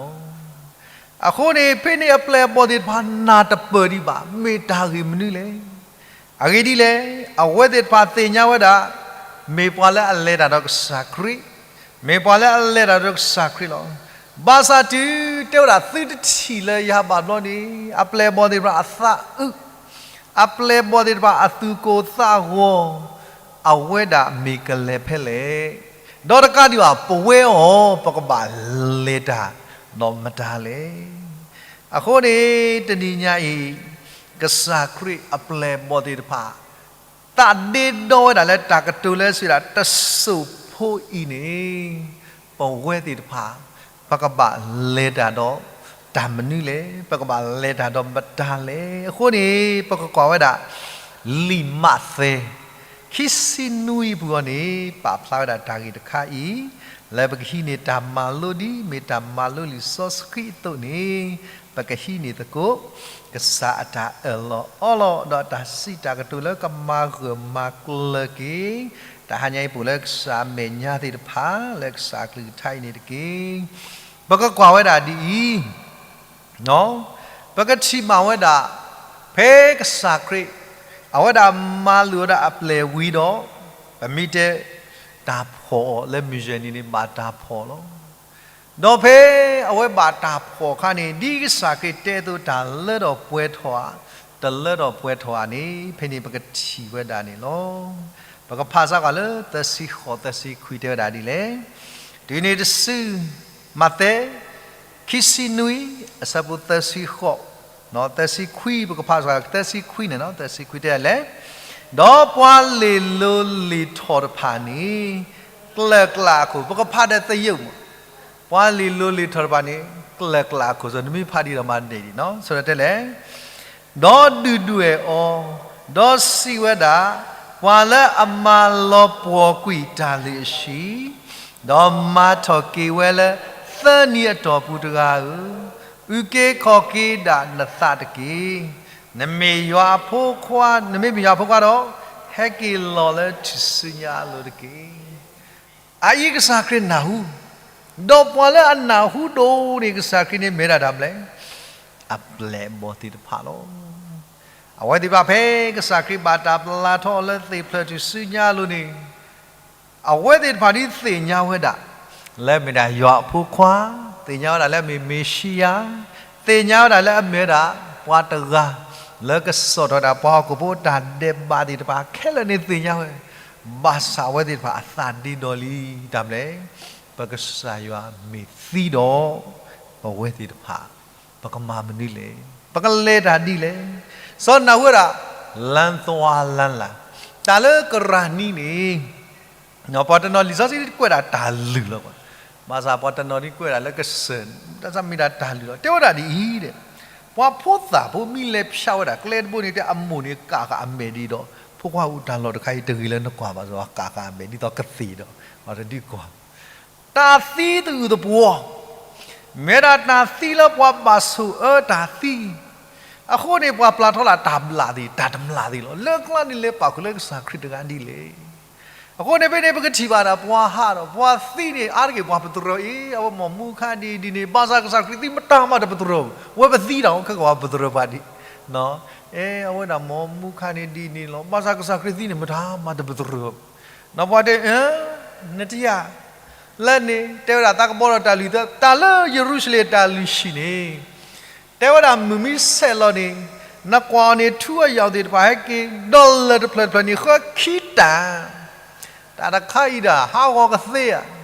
အဃိန့ၣ် ဖဲန့ၣ်အပျဲၢ်အဘီၣ်သ့ၣ်တဖၣ်နၢ်တပၢၢ်ဒံးဘၣ် မ့ၢ်တၢ်ဂ့ၢ်မနုၤလဲၣ်. အဂ့ၢ်ဒ်လဲၣ်, အဝဲသ့ၣ်တဖၣ်သ့ၣ်ညါဝဲဒၣ်, မ့ၢ်ပှၤလၢအလဲၤတၢ်ဒီးကစၢ်ခရံာ်, မ့ၢ်ပှၤလၢအလဲၤတၢ်ဒီးကစၢ်ခရံာ်လီၤ. ဘၣ်ဆၣ်တုၤတဲဝဲဒၣ်သုတထံၣ်လၢယၤဘၣ်ဘျီန့ၣ်, အပျဲၢ်အဘီၣ်သ့ၣ်တဖၣ်အသးအုး, အပျဲၢ်အဘီၣ်သ့ၣ်တဖၣ်အသူၣ်ကိၢ်သးဂီၤ, အဝဲဒၣ်မ့ၢ်ကလဲၤဖဲလဲၣ်, ဒီးတကးဒံးဘၣ် ပဝဲအီၤ ပကဘၣ်လဲၤတၢ်ဒီးမတၤလဲၣ်. အဃိန့ၣ် တနံၤညါအံၤ ကစၢ်ခရံာ်အပျဲၢ်အဘီၣ်သ့ၣ်တဖၣ် သးဒ့ဒီဝဲဒၣ်လၢတၢ်ကတိၤလၢစံးဒၣ်တစိၢ်ဖိအံၤန့ၣ်, ပဝဲသ့ၣ်တဖၣ် ပကဘၣ်လဲၤတၢ်ဒီးတၢ်မနုၤလဲၣ်, ပကဘၣ်လဲၤတၢ်ဒီးမတၤလဲၣ်. အဃိန့ၣ် ပကကွၢ်ဝဲဒၣ် လံာ်မးသဲ ခံဆံနွံအပူၤအံၤန့ၣ် ပာ်ဖျါဝဲဒၣ်တၢ်ဂ့ၢ်တခါအံၤ, လၢပကဟံးန့ၢ်တၢ်မၤလိဒ် မ့ၢ်တၢ်မၤလိလံာ်စီဆှံအသိးန့ၣ်, ပကဟံးန့ၢ်သကိး ကစၢ်အတၢ်အၢၣ်လီၤအီလီၤ ဒီးအတၢ်စံးတၢ်ကတိၤလၢကမၤဂၢၢ်မၤကျၢၤက့ၤ တၢ်ဟါညါအံၤပူၤလၢကစၢ်အမဲာ်ညါသ့ၣ်တဖၣ် လၢကစၢ်အကလုၢ်ကထါအံၤန့ၣ်တက့ၢ်. ပကကွၢ်ဝဲဒၣ်ဒ်အံၤ ပကထံၣ်ဘၣ်ဝဲဒၣ် ဖဲကစၢ်ခရံာ် အဝဲဒၣ်မၤလိာ်ဝဲဒၣ်အပျဲၢ်ဝံၤဒီး ပမ့ၢ်တဲ တၢ်ဖှီၣ်အီၤလၢမုၢ်ယဲၢ်နံၤန့ၣ် ဘၣ်တၢ်ဖှီၣ်လီၤ. ဒီးဖဲအဝဲဘၣ်တၢ်ဖှီၣ်အခါန့ၣ် ဒ်ကစၢ်ခရံာ်တဲအသိးတၢ်လၢထီၣ်ပှဲၤထီၣ်ဧါ, တလၢထီၣ်ပှဲၤထီၣ်ဧါန့ၣ် ဖဲန့ၣ်ပကထံၣ်ဝဲဒၣ်န့ၣ်လီၤ. ပကဖးစ့ၢ်ကီးလၢသၢဆံဃိး သၢဆံခွံတဲဝဲဒၣ်ဒ်လဲၣ်. တုၤန့ၣ်တစု မးသဲ ခံဆံနွံ အဆၢဖိသၢဆံဃိး, သၢဆံခွံ ပကဖးစ့ၢ်ကီး သၢဆံခွံန့ၣ် သၢဆံခွံတဲလဲၣ်, ဒီးပှၤလ့ၤလိၤလ့ၤထီၣ်တဖၣ်န့ၣ် ကျၢၤကျးအခိၣ်, ပကဖးဒီးသယုၢ်မး, ပှၤလ့ၤလိၤလ့ၤထီၣ်တဖၣ်န့ၣ် ကျၢၤကျးအခိၣ်, စီၤနမံဖးဒံးဒီးမၤဒ်န့ၣ် ဆိတဲလဲၣ် ဒီးဒုၣ်ဒွဲၣ်အီၤ, ဒီးစံးဝဲဒၣ်, ပှၤလၢအမၤလီၤပှီၢ်ကွံာ်တၢ်လုၢ်အဟံၣ်, ဒီးမၤထီၣ်က့ၤဝဲလၢသၢနံၤအတီၢ်ပူၤတဂၤဧၢ, အုၣ်က့ၤခီၣ်က့ၤဒၣ်နသးတက့ၢ်. နမ့ၢ်ယွၤအဖိခွါ, နမ့မ့ၢ်ယွၤအဖိခွါဒီး, ဟဲက့ၤလီၤလၢထူၣ်စုညါအလိၤတက့ၢ်. အအံၤကစၢ်ခရံာ်နၢ်ဟူ, ဒီးပှၤလၢအနၢ်ဟူဒိၣ်န့ၢ်ကစၢ်ခရံာ်န့ၣ်မ့ၢ်ဒၣ်တၢ်မနုၤလဲၣ်, အပျဲၢ်အဘီၣ်သ့ၣ်တဖၣ်လီၤ. အဝဲသ့ၣ်တဖၣ်ဖဲကစၢ်ခရံာ်ဘၣ်တၢ်ပျၢ်ထီၣ်အီၤလၢသ့ၣ်ဖျၢၣ်ထူၣ်စုညါအလိၤန့ၣ်, အဝဲသ့ၣ်တဖၣ်ဒ်သ့ၣ်ညါဝဲဒၣ် လၢအမ့ၢ်ဒၣ်ယွၤအဖိခွါ, သ့ၣ်ညါဝဲဒၣ်လၢအမ့ၢ်မ့ၤၡံယၤ, သ့ၣ်ညါဝဲဒၣ်လၢအမ့ၢ်ဝဲဒၣ်ပှၤတဂၤ လၢကစိာ်ထီၣ်ဝဲဒၣ်ပှၤဟီၣ်ခိၣ်ဖိအတၢ်ဒဲးဘးသ့ၣ်တဖၣ်ခဲလၢာ်န့ၣ်သ့ၣ်ညါဝဲ, ဘၣ်ဆၣ်အဝဲသ့ၣ်တဖၣ်အသးဒ့ဒီလံ, တၢ်မနုၤလဲၣ်, ပကစၢ်ယွၤမ့ၢ်သံဒီး ပဝဲသ့ၣ်တဖၣ် ပကမၤမနုၤလဲၣ်, ပကလဲၤတၢ်ဒ်လဲၣ်. စီၤနၢ်ဟူဝဲဒၣ် လမ်းသွားလမ်းလာ, တၢ်လၢကရၢနံၤန့ၣ် ပှၤတနီၤလံာ်စီဆှံကွဲးဒၣ်တၢ်လုၢ်လီၤ. ဘၣ်ဆၣ်ပှၤတနီၤဒ်ကွဲးဒၣ်လၢကစၢၢ်, တၢ်မ့ၢ်ဒၣ်တၢ်လုၢ်လီၤ. တဲဝဲဒၣ်ဒ်အံၤဒီး, ပှၤဖိသၣ်ဖိမ့ၢ်လဲၤဖျါဝဲဒၣ်ကျဲတဘိန့ၣ် တဲအမိၢ်န့ၣ်ကးဃာ်အမဲာ်ဒ်ဒီး, ဖိခွါဧၢတၢ်လီၢ်တခါအံၤတဂ့ၤလၢနကွၢ်ဘၣ်, ကးဃာ်အမဲာ်ဒ်သိးကသ့ၣ်ဒီး, ပှၤတဒုးကွၢ် တၢ်သံတအုၣ်သပှီၤ, မ့ၢ်ဒၣ်တၢ်သံလၢပှၤဘၣ်ဆိၣ်အၢတၢ်သံ, အဃိန့ၣ် ပှၤပျၢ်ထီၣ်လၢတၢ်ဘျၣ်သ့ၣ် တၢ်တမျၢ်သ့ၣ်လီၤ. လၢကျါန့ၣ်လဲၤပာ်ဃုာ်လၢကစၢ်ခရံာ်တဂၤဒ်လဲၣ်. အဃိန့ၣ်ဖဲန့ၣ် ပကထံၣ်ဘၣ်ဒၣ်ပှၤဟးဒီး ပှၤသံန့ၣ် အါတက့ၢ်ပှၤပတြၢၤအံၤ အဝဲမ့ၢ်မူခါဒ်ဒ်န့ၣ် ဘၣ်ဆၣ်ကစၢ်ခရံာ်သံမတၤမၤတပတြၢၤ, ဝဲပသံတၢ်အီၤခဲကီးပတြၢၤပှၤဒ်, အဲ အဝဲဒၣ်မ့ၢ်မူခါန့ၣ်ဒ်န့ၣ်လီၤ. ဘၣ်ဆၣ်ကစၢ်ခရံာ်သံန့ၣ် မတၤမၤတပတြၢၤ နီၢ်ပှၤတဲ နတယၤ လၢန့ၣ် တဲဝဲဒၣ်သးကဘီဒီးတၢ်လုၢ်သၢ တၢ်လၢယရူၤၡလ့ၣ်တၢ်လုၢ်ဟံၣ်န့ၣ်, တဲဝဲဒၣ်မုၢ်မံဆဲးလီၤန့ၣ်, နကွၢ်အီၤန့ၣ် ထူအယီၢ်သ့ၣ်တဖၣ်ဟဲက့ၤ ဒီးလၢၢ်တဖျၢၣ်တဖျၢၣ်န့ၣ် ဃၢခံတၢ်, တၢ်တခါအံၤဒၣ် ဟးဂီၤကသ့ဧ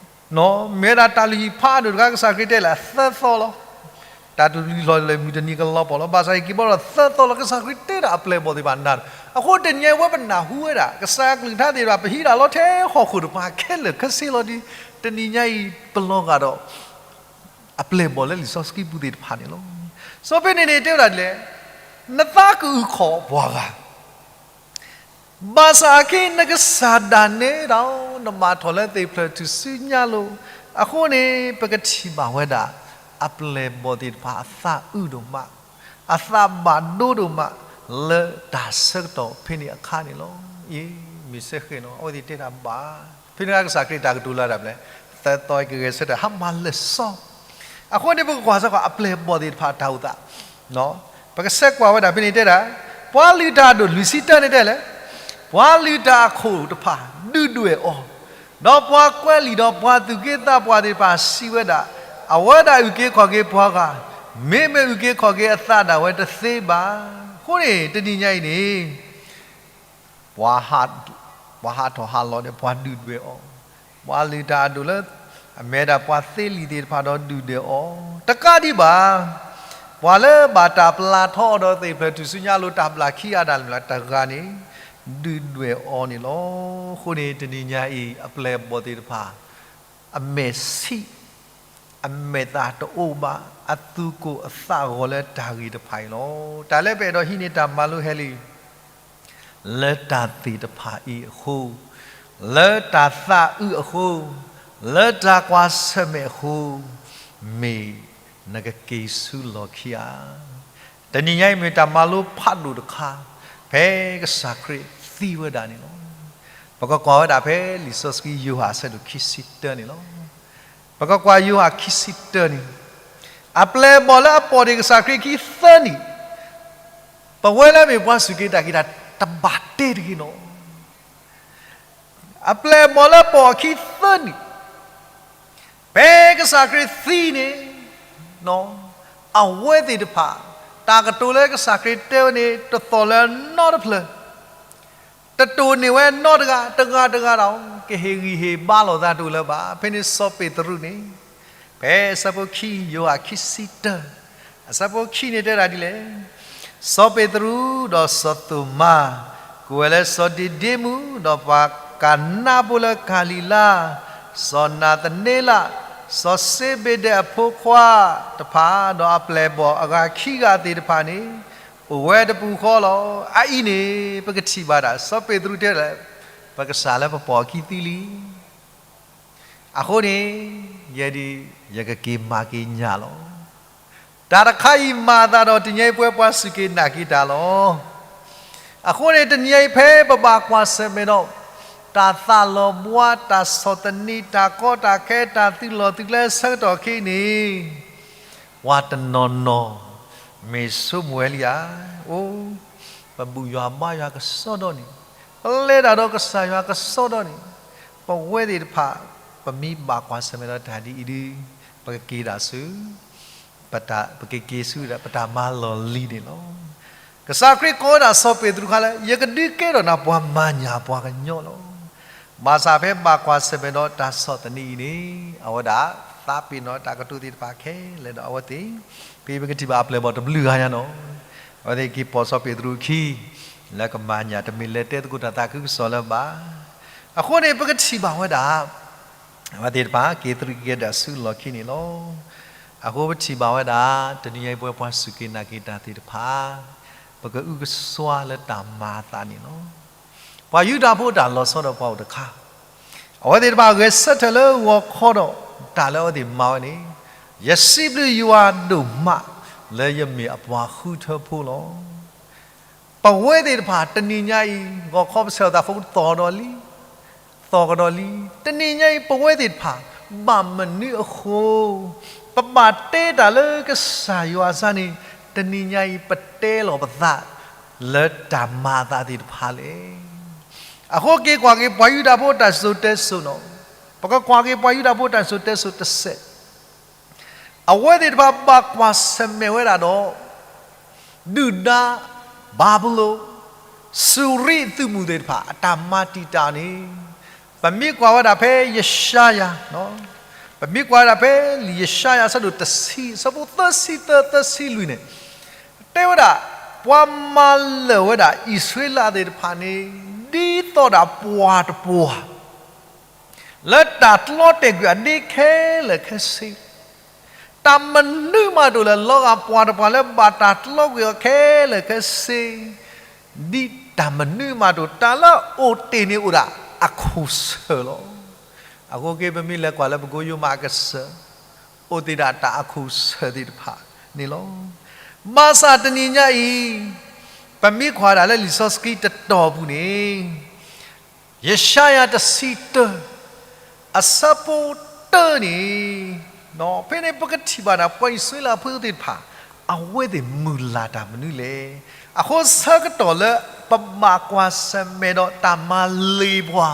ါ, မ့ၢ်ဝဲဒၣ်တၢ်လုၢ်ဟံၣ်ဖးဒိၣ်တခါ ကစၢ်ခရံာ်တဲလၢသၢသီလီၤ. တၢ်တလုၢ်လီၢ်လၢမုၢ်တနံၤကလီၤပှီၢ်လီၤ. ဘၣ်ဆၣ်အံၤက့ၤဘီဒီးသၢသီလီၤ ကစၢ်ခရံာ်တဲဒၣ်အပျဲၢ်အဘီၣ်သ့ၣ်တဖၣ်နၤ, အဃိတနံၤအံၤဝဲပနၢ်ဟူဝဲဒၣ် ကစၢ်အကလုၢ်ကထါသ့ၣ်တဖၣ် ပဟံးဒၣ်လီၤထဲဟီၣ်ခိၣ်တဖၣ်ခဲလၢာ်ခဲဆ့လီၤဒီး တနံၤညါအံၤပလီၤဂာ်ဒီး အပျဲၢ်အဘီၣ်လၢလံာ်စီဆှံပူၤသ့ၣ်တဖၣ်န့ၣ်လီၤ. စီၤပ့းနၢ်န့ၣ်တဲဝဲဒၣ်ဒ်လဲၣ်, နသးကအုၣ်ခီၣ်ပှၤဂၤ ဘၣ်ဆၣ်အခဲအံၤနကစၢ်ဒၣ်နဲဒၣ် နဘၣ်ထီၣ်လၢသ့ၣ်ဖျၢၣ်ထူၣ်စုညါလိၤ, အဃိန့ၣ် ပကထံၣ်ဘၣ်ဝဲဒၣ် အပျဲၢ်အဘီၣ်သ့ၣ်တဖၣ်အသးအုးဒိၣ်မး, အသးဘၣ်ဒိဒိၣ်မး လၢတၢ်ဆၢကတီၢ်ဖဲန့ၣ်အခါန့ၣ်လီၤ. ယမ့ၢ်စ့ၢ်ကီးနီၤ အဝဲသ့ၣ်တဲတၢ်ဘၣ်, ဖဲန့ၣ်ကစၢ်ခရံာ်တၢ်ကတိၤလၢတၢ်ဘျဲၣ်, သၢသီကဂဲၤဆၢထၢၣ် ဟးမၤလၢာ်စီ အဃိန့ၣ် ပကကွၢ်စ့ၢ်ကီးအပျဲၢ်အဘီၣ်သ့ၣ်တဖၣ်အတၢ်အိၣ်သး, ပကဆဲးကွၢ်ဝဲဒၣ်ဖဲန့ၣ်တဲဒၣ်, ပှၤလုၢ်တၢ်အဒိၣ်လွံၢ်ဆံတၢန့ၣ်တဲလဲၣ်, ပှၤလုၢ်တၢ်အခိၣ်တဖၣ်ဒုၣ်ဒွဲၣ်အီၤ, ဒီးပှၤကွဲးလံာ်ဒီးပှၤသူၣ်က့သးပှၢ်သ့ၣ်တဖၣ်စံးဝဲဒၣ်, အဝဲဒၣ်အုၣ်က့ၤခီၣ်က့ၤပှၤဂၤ, မ့မ့ၢ်အုၣ်က့ၤခီၣ်က့ၤအသးဒၣ်ဝဲတသ့ဘၣ်. အဃိန့ၣ် တနံၤညါအံၤန့ၣ် ပှၤဟးထီၣ်ဟးလီၤဒီးပှၤဒုၣ်ဒွဲၣ်အီၤ, ပှၤလုၢ်တၢ်အဒိၣ်လၢ အမ့ၢ်ဒၣ်ပှၤသ့လံာ်သ့ၣ်တဖၣ်ဒီးဒုၣ်ဒွဲၣ်အီၤ, တကးဒံးဘၣ် ပှၤလၢဘၣ်တၢ်ပျၢ်ထီအီၤဒီးသ့ၣ်ဖျၢၣ်ထူၣ်စုညါလိၤတၢ်ဘျၣ်ခံအါဒၣ်လဲာ်တဂၤန့ၣ် ဒုၣ်ဒွဲၣ်အီၤန့ၣ်လီၤ. အဃိန့ၣ် တနံၤညါအံၤ အပျဲၢ်အဘီၣ်သ့ၣ်တဖၣ် အမဲာ်ဆံး အမဲာ်သၣ်တအိၣ်ဘၣ်, အသူၣ်ကိၢ်အသးဂီၤလၢတၢ်ဂ့ၢ်တဖၣ်အံၤလီၤ. တၢ်လၢပအဲၣ်ဒိးဟံးန့ၢ်တၢ်မၤလိဟဲလံ လၢတၢ်သ့ၣ်တဖၣ်အံၤအဃိ, လၢတၢ်သးအုးအဃိ, လၢတၢ်ကွၢ်ဆၢၣ်မဲာ်အဃိ, မ့ၢ်နကက့ၤဆူလီၢ်ခံဧါ. တနံၤညါအံၤမ့ၢ်တၢ်မၤလိဖးဒိၣ်တခါ, ဖဲကစၢ်ခရံာ်သံဝဲဒၣ်န့ၣ်လီၤ. ပကကွၢ်ဝဲဒၣ်ဖဲလံာ်စီဆှံယိၤဟၣ်အဆၢဒိၣ်ခံဆံတၢန့ၣ်လီၤ. ပကကွၢ်ယိၤဟၣ်ခံဆံတၢန့ၣ်, အပျဲၢ်အဘီၣ်လၢအပိာ်န့ၢ်ကစၢ်ခရံာ်ခံသၢနံၣ်, ပဝဲလၢမ့ၢ်ပှၤစူၢ်က့ၤနာ်က့ၤတၢ်တဘၣ်တ့တဂ့ၤနီၤ. အပျဲၢ်အဘီၣ်လၢပိာ်အခံသၢနံၣ်, ဖဲကစၢ်ခရံာ်သံန့ၣ်, အဝဲသ့ၣ်တဖၣ်, တၢ်ကတိၤလၢကစၢ်ခရံာ်တဲဝဲန့ၣ် တသီၣ်လၢနီတဖျၢၣ်, တတိၢ်န့ၢ်ဝဲနီတဂၤ, တဂၤတဂၤဒီး ကဟ့ၣ်ဂံၢ်ဟ့ၣ်ဘါလိာ်သးတအိၣ်လၢၤဘၣ်. ဖဲန့ၣ်စီၤပ့းတရူးန့ၣ်, ဖဲအဆၢဖိခံ, ယိၤဟၣ်ခံဆံတၢ, အဆၢဖိခံန့ၣ်တဲဒၣ်ဒ်လဲၣ်. စီၤပ့းတရူးဒီးစီၤသိၣ်မါ, ကိးဝဲလၢစီၤဒံဒ့မူး, ဒီးပှၤကနါဖိလၢကၤလံၤလါ, စီၤနၤသန့လး, စီၤစ့ဘ့းဒဲးအဖိခွါတဖၣ်, ဒီးအပျဲၢ်အဘီၣ်အဂၤခံဂၤသ့ၣ်တဖၣ်န့ၣ်, အိၣ်ဝဲတပူၤဃီလီၤ. အအံၤန့ၣ် ပကထံၣ်ဘၣ်ဒၣ် စီၤပ့းတရူးတဲလၢ ပကစၢ်လၢပပိာ်အခံသံလံ. အဃိန့ၣ်, ယဲဒၣ်, ယကက့ၤမၤက့ၤညၣ်လီၤ. တၢ်တခါအံၤမၤအသးဒီးတနံၤညါအံၤပဝဲပှၤစူၢ်က့ၤနာ်က့ၤတၢ်လီၤ. အဃိန့ၣ်တနံၤညါအံၤဖဲပဘၣ်ကွၢ်ဆၢၣ်မဲာ်ဒီး တၢ်သးလီၤဘှါ, တၢ်ဆီၣ်သနံး, တၢ်ကီတၢ်ခဲ, တၢ်သုးလီၢ်သုးကျဲဆၢကတီၢ်ခဲအံၤန့ၣ်, ပှၤတနီၤနီၤ မ့ၢ်ဆိကမိၣ်ဝဲလံဧါ. အိ, ပဘူၣ်ယွၤဘါယွၤကစီဒီန့ၣ်, ပလဲၤတၢ်ဒီးကစၢ်ယွၤကစီဒီန့ၣ်, ပဝဲသ့ၣ်တဖၣ် ပမ့ၢ်ဘၣ်ကွၢ်ဆၢၣ်မဲာ်ဒီးတၢ်ဒ်အံၤဒီး, ပကက့ၤဒၣ်ဆူ ပကက့ၤဆူဒၣ်ပတၢ်မၤလီၢ်လံၤန့ၣ်လီၤ. ကစၢ်ခရံာ်ကိးဝဲဒၣ်စီၤပ့းတရူးခါလၢ ယကဒုးကဲထီၣ်နၤပှၤမၤညၣ်ပှၤကညီလီၤ. ဘၣ်ဆၣ်ဖဲဘၣ်ကွၢ်ဆၢၣ်မဲာ်ဒီးတၢ်ဆီၣ်သနံးအံၤန့ၣ်, အဝဲဒၣ်သးပ့ၤနီၣ်တၢ်ကတိၤသ့ၣ်တဖၣ်ခဲလၢာ်ဒီးအဝဲသ့ၣ်, ဖဲပကထံၣ်ဘၣ်အပျဲၢ်အဘီၣ်တဘျုးဂၤညါနီၤ, အဝဲသ့ၣ်က့ၤပိာ်စီၤပ့းတရူးအခံ လၢကမၤညၣ်, တမ့ၢ်လဲၤတဲသကိးတၢ်သးခုကစီၣ်လၢၤဘၣ်. အဃိန့ၣ် ပကထံၣ်ဘၣ်ဝဲဒၣ် အဝဲသ့ၣ်တဖၣ်က့ၤသရံးက့ၤဒၣ်ဆူလီၢ်ခံန့ၣ်လီၤ. အဃိပထံၣ်ဘၣ်ဝဲဒၣ် တနံၤညါအံၤပဝဲပှၤစူၢ်က့ၤနာ်က့ၤတၢ်သ့ၣ်တဖၣ်, ပကအုကစွါလၢတၢ်မၤအသးန့ၣ်လီၤ. ပှၤယူဒၤဖိတၢ်လီၤဆီဒီးပှၤအိၣ်တခါ, အဝဲသ့ၣ်တဖၣ်ဂဲၤဆၢထၢၣ်လၢဂီၤခီဒီး တၢ်လၢအဝဲသ့ၣ်မၤဝဲန့ၣ်, ယစံးဘျုးယွၤဒိၣ်မး လၢယမ့ၢ်အပှၤဃုထၢဖိလီၤ. ပဝဲသ့ၣ်တဖၣ်တနံၤညါအံၤ ဂီၤခီပဆဲးလီၤသးဖိကသီၣ်ကဒီးလံ, သီၣ်ကဒီးလံ, တနံၤညါအံၤ ပဝဲသ့ၣ်တဖၣ် ဘၣ်မနုၤအဃိ ပဘၣ်တဲတၢ်လၢကစၢ်ယွၤအစၢ်န့ၣ်, တနံၤညါအံၤ ပတဲလီၤပသး လၢတၢ်မၤအသးသ့ၣ်တဖၣ်လဲၣ်. အဃိက့ၤကွၢ်က့ၤပှၤယူဒၤဖိတၢ်စိၤတဲစိၤနီၤ, ပကကွၢ်က့ၤပှၤယူဒၤဖိတၢ်စိၤတဲစိၤတစဲး အဝဲသ့ၣ်တဖၣ်ဘၣ်ကွၢ်ဆၢၣ်မဲာ်ဝဲဒၣ်ဒီး ဒုၣ်ဒါ ဘၤဘူလိၣ် စူၤရံသုးမုၢ်သ့ၣ်တဖၣ် အတၢ်မၤတံာ်တာ်န့ၣ်, ပမ့ၢ်ကွၢ်ဝဲဒၣ်ဖဲယၡါယၤ, ပမ့ၢ်ကွၢ်ဝဲဒၣ်ဖဲလံာ်ယၡါယၤအဆၢဒိၣ်တဆံ အဆၢဖိသၢဆံသၢ သၢဆံလွံၢ်န့ၣ်, တဲဝဲဒၣ် ပှၤမၤလၢာ်ဝဲဒၣ်အံၣ်စရ့လးသ့ၣ်တဖၣ်န့ၣ် ဒ်သိးဒၣ်ပှၤတပှၤ လၢတၢ်တြီတဲာ်ကွံာ်အဒ့ခဲလၢာ်ခဲဆ့, တၢ်မနုၤမးတအိၣ်လၢၤလီၤဂာ်ပှၤတပှၤလၢဘၣ်တၢ်တြီကွံာ်အီၤခဲလၢာ်ခဲဆ့, ဒ်တၢ်မနုၤမးတအိၣ် တၢ်လၢအအိၣ်တ့ၢ်န့ၣ်အိၣ်ဒၣ်အခိၣ်ဆၢၣ်လီၤ. အဃိက့ၤပမ့ၢ်လဲၤကွၢ်လၢပကိယိမးအကစၢၢ်, အိၣ်တ့ၢ်ဒၣ်တၢ်အခိၣ်ဆၢၣ်သ့ၣ်တဖၣ်န့ၣ်လီၤ. ဘၣ်ဆၣ်တနံၤညါအံၤ, ပမ့ၢ်ကွၢ်ဒၣ်လၢလံာ်စီဆှံတတီၤပူၤန့ၣ် ယၡါယၤတဆံတၢ အဆၢဖိတၢန့ၣ်, ဖဲန့ၣ်ပကထံၣ်ဘၣ်ဒၣ်ပှၤအံၣ်စရ့လးဖိသ့ၣ်တဖၣ် အဝဲသ့ၣ်မုၢ်လၢ်တၢ်မနုၤလဲၣ်. အဃိဆၢကတီၢ်လၢပဘၣ်ကွၢ်ဆၢၣ်မဲာ်ဒီးတၢ်မၤလ့ၤပှၤ,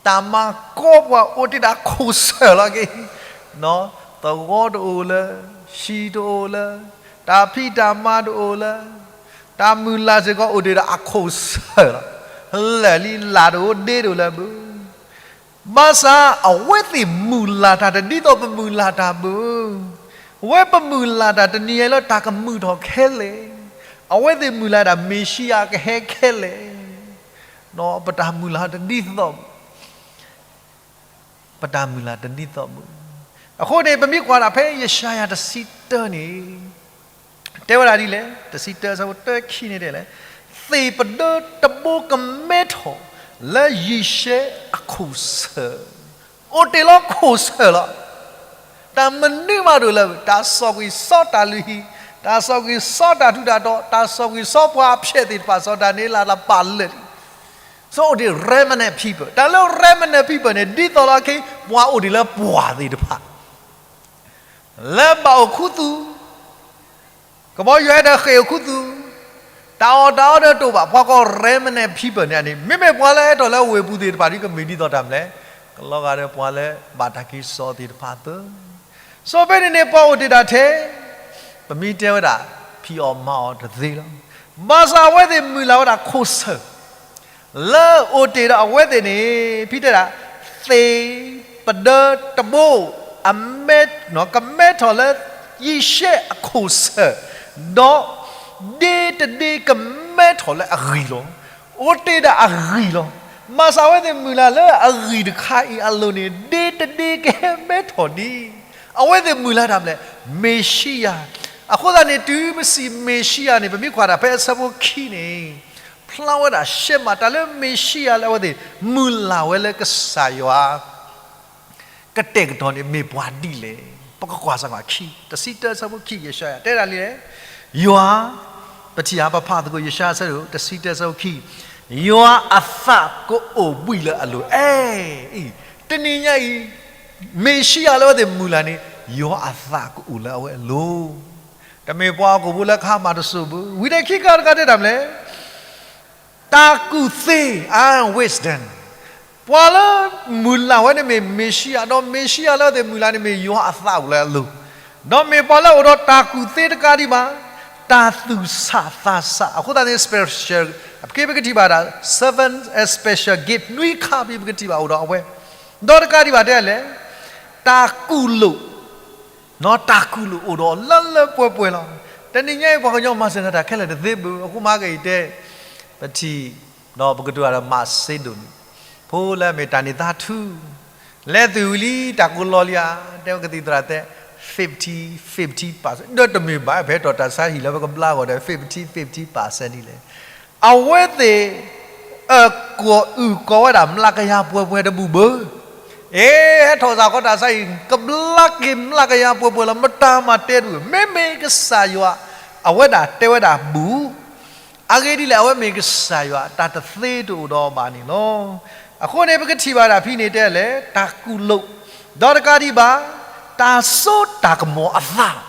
တၢ်မၤကီပှၤ အိၣ်တ့ၢ်ဒၣ်အခိၣ်ဆၢၣ်လီၤက့ၤ, သဝီတအိၣ်လၢၤ, ဟံၣ်တအိၣ်လၢၤ, တၢ်ဖံးတၢ်မၤတအိၣ်လၢၤ, တၢ်မုၢ်လၢ်စ့ၢ်ကီးအိၣ်တ့ၢ်ဒၣ်အခိၣ်ဆၢၣ်လီၤ. လၢာ်လံ လၢ်တအိၣ် ဒ့တအိၣ်လၢၤဘၣ်. ဘၣ်ဆၣ်အဝဲသ့ၣ်မုၢ်လၢ်တၢ်တဒ်သိးပမုၢ်လၢ်တၢ်ဘၣ်. အဝဲပမုၢ်လၢ်တၢ်တနံၤအံၤလၢတၢ်ကမုာ်ထီၣ်ခဲလၢာ်, အဝဲသ့ၣ်မုၢ်လၢ်ဒၣ်မ့ၤၡံယၤကဟဲခဲလၢာ်, ပတၢ်မုၢ်လၢ်တဒ်သိး ပတၢ်မုၢ်လၢ်တဒ်သိးဘၣ်. အဃိန့ၣ် ပမ့ၢ်ကွၢ်ဒၣ်ဖဲယၡါယၤတဆံတၢန့ၣ်, တဲဝဲဒၣ်ဒ်လဲၣ်, တဆံတၢ အဆၢဖိတၢခံန့ၣ်တဲလဲၣ်, သ့ၣ်ပဒၢတဘိကမဲထီၣ်လၢယံၡဲအခိၣ်ဆၢၣ်, အိၣ်တ့ၢ်လီၤခိၣ်ဆၢၣ်လီၤ. တၢ်မနုၤမးဒိၣ်လၢ တၢ်စီၣ်ကွံာ်စီတၢ်လုၢ်ဟံၣ်, တၢ်စီၣ်ကွံာ်စီတၢ်ထူးတၢ်တီၤ, တၢ်စီၣ်ကွံာ်စီပှၤဖျဲးသ့ၣ်တဖၣ် စီၤဒၤနံးယ့လးတၢ်ပာ်လၢာ်လံ. စီၤအိၣ်တ့ၢ် remnant people, တၢ်လၢ remnant people န့ၣ် ဒ်သိးလီၤခဲအံၤ ပှၤအိၣ်တ့ၢ်လၢပှၤသ့ၣ်တဖၣ် လၢဘၣ်အိၣ်ခူသူၣ်, ကဘီယူၤဟဲဒီးဃ့ၢ်အိၣ်ခူသူၣ်, တၢ်အီၣ်တၢ်အီဒီးတအိၣ်ဘၣ်, ပှၤကိး remnant people န့ၣ်န့ၣ် မ့မ့ၢ်ပှၤလၢအဟဲထီၣ်လၢဝ့ၢ်ပူၤသ့ၣ်တဖၣ်ဒီး ကမ့ၢ်ဒ်သိးတၢ်မနုၤလဲၣ်, ကလီၤဂာ်ဒီးပှၤလၢဘၣ်တၢ်က့ၤစိာ်သ့ၣ်တဖၣ်သၢ. စီၤဖဲန့ၣ်န့ၣ် ပှၤအိၣ်တ့ၢ်တၢ်ထဲ ပမ့ၢ်တဲဝဲဒၣ် ဖံးအီၣ်မၤအီၣ်တသ့လီၤ. ဘၣ်ဆၣ်အဝဲသ့ၣ်မုၢ်လၢ်ဝဲဒၣ်ခိၣ်ဆၢၣ် လၢအိၣ်တ့ၢ်ဒီးအဝဲသ့ၣ်န့ၣ် ဖံတဲဒၣ် သ့ၣ်ပဒၢတဘိ အမဲ, ကမဲထီၣ်လၢယံၡဲအခိၣ်ဆၢၣ်, ဒီး ဒ့တဒ့ကမဲထီၣ်လၢအဂံၢ်လီၤ. အိၣ်တ့ၢ်ဒီးအဂံၢ်လီၤ. ဘၣ်ဆၣ်အဝဲသ့ၣ်မုၢ်လၢ်လၢအဂံၢ်တခါအံၤအလိၤန့ၣ် ဒ့တဒ့ကဟဲမဲထီၣ်ဒံး. အဝဲသ့ၣ်မုၢ်လၢ်တၢ်မနုၤလဲၣ်, မ့ၤၡံယၤ. အဃိသတးန့ၣ် တုၤပစံးမ့ၤၡံယၤန့ၣ် ပမ့ၢ်ကွၢ်တၢ်ဖဲအဆၢဖိခံန့ၣ် ဖျါဝဲဒၣ်ရှဲမး တၢ်လၢမ့ၤၡံယၤလၢအဝဲသ့ၣ် မုၢ်လၢ်ဝဲလၢကစၢ်ယွၤ ကတဲာ်ကတီၤန့ၣ် မ့ၢ်ပှၤဒ်လဲၣ်. ပကကွၢ်စ့ၢ်ကီးခံ, တဆံတၢ အဆၢဖိခံ ယၡါယၤ တဲဒၣ်ဒ်လဲၣ်, ယွၤ, ပထံၣ်ဧါ ပဖးသကိး ယၡါယၤ အဆၢဒိၣ် တဆံတၢ အဆၢဖိခံ, ယွၤအသးကအိၣ်ဘှံးလၢအလိၤ. အဲ, အံၤ, တနံၤညါအံၤ မ့ၤၡံယၤလၢအဝဲသ့ၣ်မုၢ်လၢ်န့ၣ် ယွၤအသးကအိၣ်လၢအဝဲအလိၤ. တမ့ၢ်ပှၤဟီၣ်ခိၣ်ဖိလၢကဟးမၤတစိၢ်ဘၣ်. ဝံၤဒီးခံခါတခါတဲတၢ်မနုၤလဲၣ်, တၢ်ကူၣ်သ့, wisdom. ပှၤလၢမုၢ်လၢ်ဝဲန့ၣ်မ့ၢ်မ့ၤၡံယၤ, ဒီးမ့ၤၡံယၤလၢအဝဲသ့ၣ်မုၢ်လၢ်န့ၣ်မ့ၢ်ယွၤအသးအိၣ်လၢအလိၤ, ဒီးမ့ၢ်ပှၤလၢအအိၣ်ဒီးတၢ်ကူၣ်သ့တကးဒံးဘၣ်, တၢ်သူၣ်ဆးသးဆး. အဃိသတးန့ၣ် special, ပက့ၤပကထံၣ်ဘၣ်ဒၣ် seven special gift နွံခါဖဲပကထံၣ်ဘၣ်အိၣ်ဒီးအဝဲ, ဒီးတကးဒံးဘၣ်တဲလဲၣ်, တၢ်ကူၣ်လိာ် တၢ်ကူၣ်လိာ်အိၣ်ဒီးလၢလၢပှဲၤပှဲၤလီၤ. တနံၤညါအံၤ ပှၤကညီမၤစၢၤနၤတၢ်ခဲလၢာ်တသ့ဘၣ်. အဃိမ့ၢ်ဂ့ၤတဲ, ပထံၣ်, ဒီးပကတိၤတၢ်ဒီး မးစ့ဒိၣ်န့ၣ်, ဖိလၢအမ့ၢ်တၢ်န့ၢ်သါထူ, လဲၤသုးဝံၤလံ တၢ်ကိးလီၤလံဧါ, တဲဝဲကသံၣ်သရၣ်တဲ, fifty fifty percent ဒီးတမ့ၢ်ဘၣ် ဖဲတီၢ်တၢ်ဆါဟံၣ်လၢပကဘျါဂီၢ်ဒီး fifty fifty percent ဒ်လဲၣ်. အဝဲသ့ၣ် အၢၣ်ကိၢ်အုၣ်ကီၤဝဲဒၣ်မျးကယၤပှဲၤပှဲၤတဘူၣ်ဘၣ်. အ့ ဟဲထီၣ်စ့ၢ်ကီးတၢ်ဆါဟံၣ် ကဘျါက့ၤမျးကယၤပှဲၤပှဲၤလီၤ. မတၤမၤတဲတဘူၣ်, မ့မ့ၢ်ကစၢ်ယွၤ အဝဲဒၣ်တဲဝဲဒၣ်ဘူၣ်. အဂ့ၢ်ဒ်လဲၣ်, အဝဲမ့ၢ်ကစၢ်ယွၤ တၢ်တသ့တအိၣ်ဒီးအီၤဘၣ်န့ၣ်လီၤ. အဃိန့ၣ် ပကထံၣ်ဘၣ်ဒၣ်ဖဲန့ၣ်တဲလဲၣ်, တၢ်ကူၣ်လိာ်, ဒီးတကးဒံးဘၣ်, တၢ်စိတၢ်ကမီၤအသး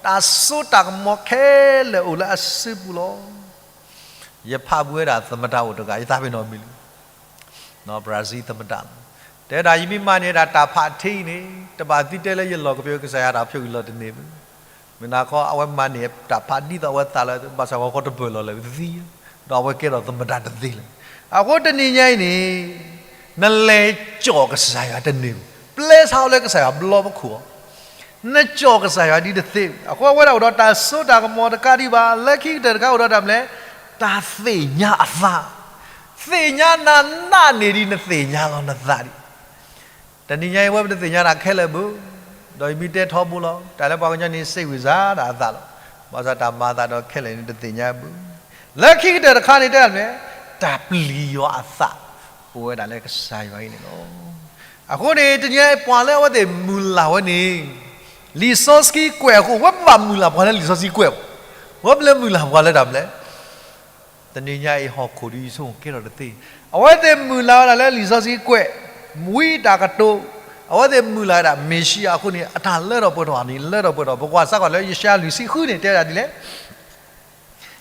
တၢ်စိတၢ်ကမီၤခဲလၢာ်အိၣ်လၢအစုပူၤလီၤ. ယဖးဘူးဝဲဒၣ်သမ္မတအိၣ်တဂၤ ယသးပ့ၤနီၣ်မံၤလံ, ဘြၤစံသမ္မတလီၤ. တဲဒၣ်ယမ့ၢ်မၤန့ၢ်ဒၣ်တၢ်ဖးထံအံၤန့ၣ် တဘၣ်သံတဲလၢယလီၢ်ကပၢၤကစၢ်ယွၤတၢ်ဖျိးအံၤလီၤတန့ၢ်ဘၣ်. မ့ၢ်နၤခီ အဝဲမၤန့ၢ်တၢ်ဖးဒ်သိးအဝဲသးလၢ ဘၣ်ဆၣ်ဂီၤခီတပၢၢ်လီၤလၢသံ, ဒီးအဝဲကဲထီၣ်သမ္မတတသ့လၢၤ. အဃိတနံၤညါအံၤန့ၣ် နလဲၤကၠီၣ်ကစၢ်ယွၤတန့ၢ်ဘၣ်. ပျဲဆါအီၤလၢကစၢ်ယွၤဘျီပခိၣ်အီၤ နကၠီၣ်ကစၢ်ယွၤဒ်တသ့. အဃိအဝဲဒၣ်အိၣ်ဒီးတၢ်စိတၢ်ကမီၤတကးဒံးဘၣ်, လၢခံကတၢၢ်တခါအိၣ်ဒီးတၢ်မနုၤလဲၣ်, တၢ်သ့ၣ်ညါအသး. သ့ၣ်ညါနၤနးန့ၢ်ဒံးနသ့ၣ်ညါလီၤနသးဒံး. တနံၤညါအံၤ အဝဲပတသ့ၣ်ညါတၢ်ခဲလၢာ်ဘၣ်, ဒီးယမ့ၢ်တဲထီဘိလီၤ. တၢ်လၢပှၤကညီန့ၣ် စ့ဝံစါဒၣ်အသးလီၤ. ဘၣ်ဆၣ်တၢ်မၤအသးဒီးခဲလၢာ်န့ၣ် တသ့ၣ်ညါဘၣ်. လၢခံကတၢၢ်တခါန့ၣ်တဲမနုၤလဲၣ်, တၢ်ပျံၤယွၤအသး အိၣ်ဝဲဒၣ်လၢကစၢ်ယွၤအံၤန့ၣ်လီၤ. အဃိန့ၣ် တနံၤညါအံၤ ပှၤလၢအဝဲသ့ၣ်မုၢ်လၢ်ဝဲန့ၣ် လံာ်စီဆှံကွဲးအဃိ ဝဲဘၣ်မုၢ်လၢ်ပှၤလၢလံာ်စီဆှံကွဲးဘၣ်. ဝဲဘၣ်လၢမုၢ်လၢ်ပှၤလၢတၢ်မနုၤလဲၣ်, တနံၤညါအံၤ ဟီၣ်ခိၣ်ဒ်အံၤဆိကဲထီၣ်တသ့. အဝဲသ့ၣ်မုၢ်လၢ်ဝဲဒၣ်လၢလံာ်စီဆှံကွဲး, ဝံတၢ်ကတိၤ, အဝဲသ့ၣ်မုၢ်လၢ်ဝဲဒၣ်မ့ၤၡံအၤအဃိန့ၣ် အတၢ်လၢထီၣ်ပှဲၤထီၣ်န့ၣ် လၢထီၣ်ပှဲၤထီၣ်. ပကွၢ်စ့ၢ်ကီးလၢယၡါယၤလွံၢ်ဆံဃုန့ၣ် တဲဝဲဒၣ်ဒ်လဲၣ်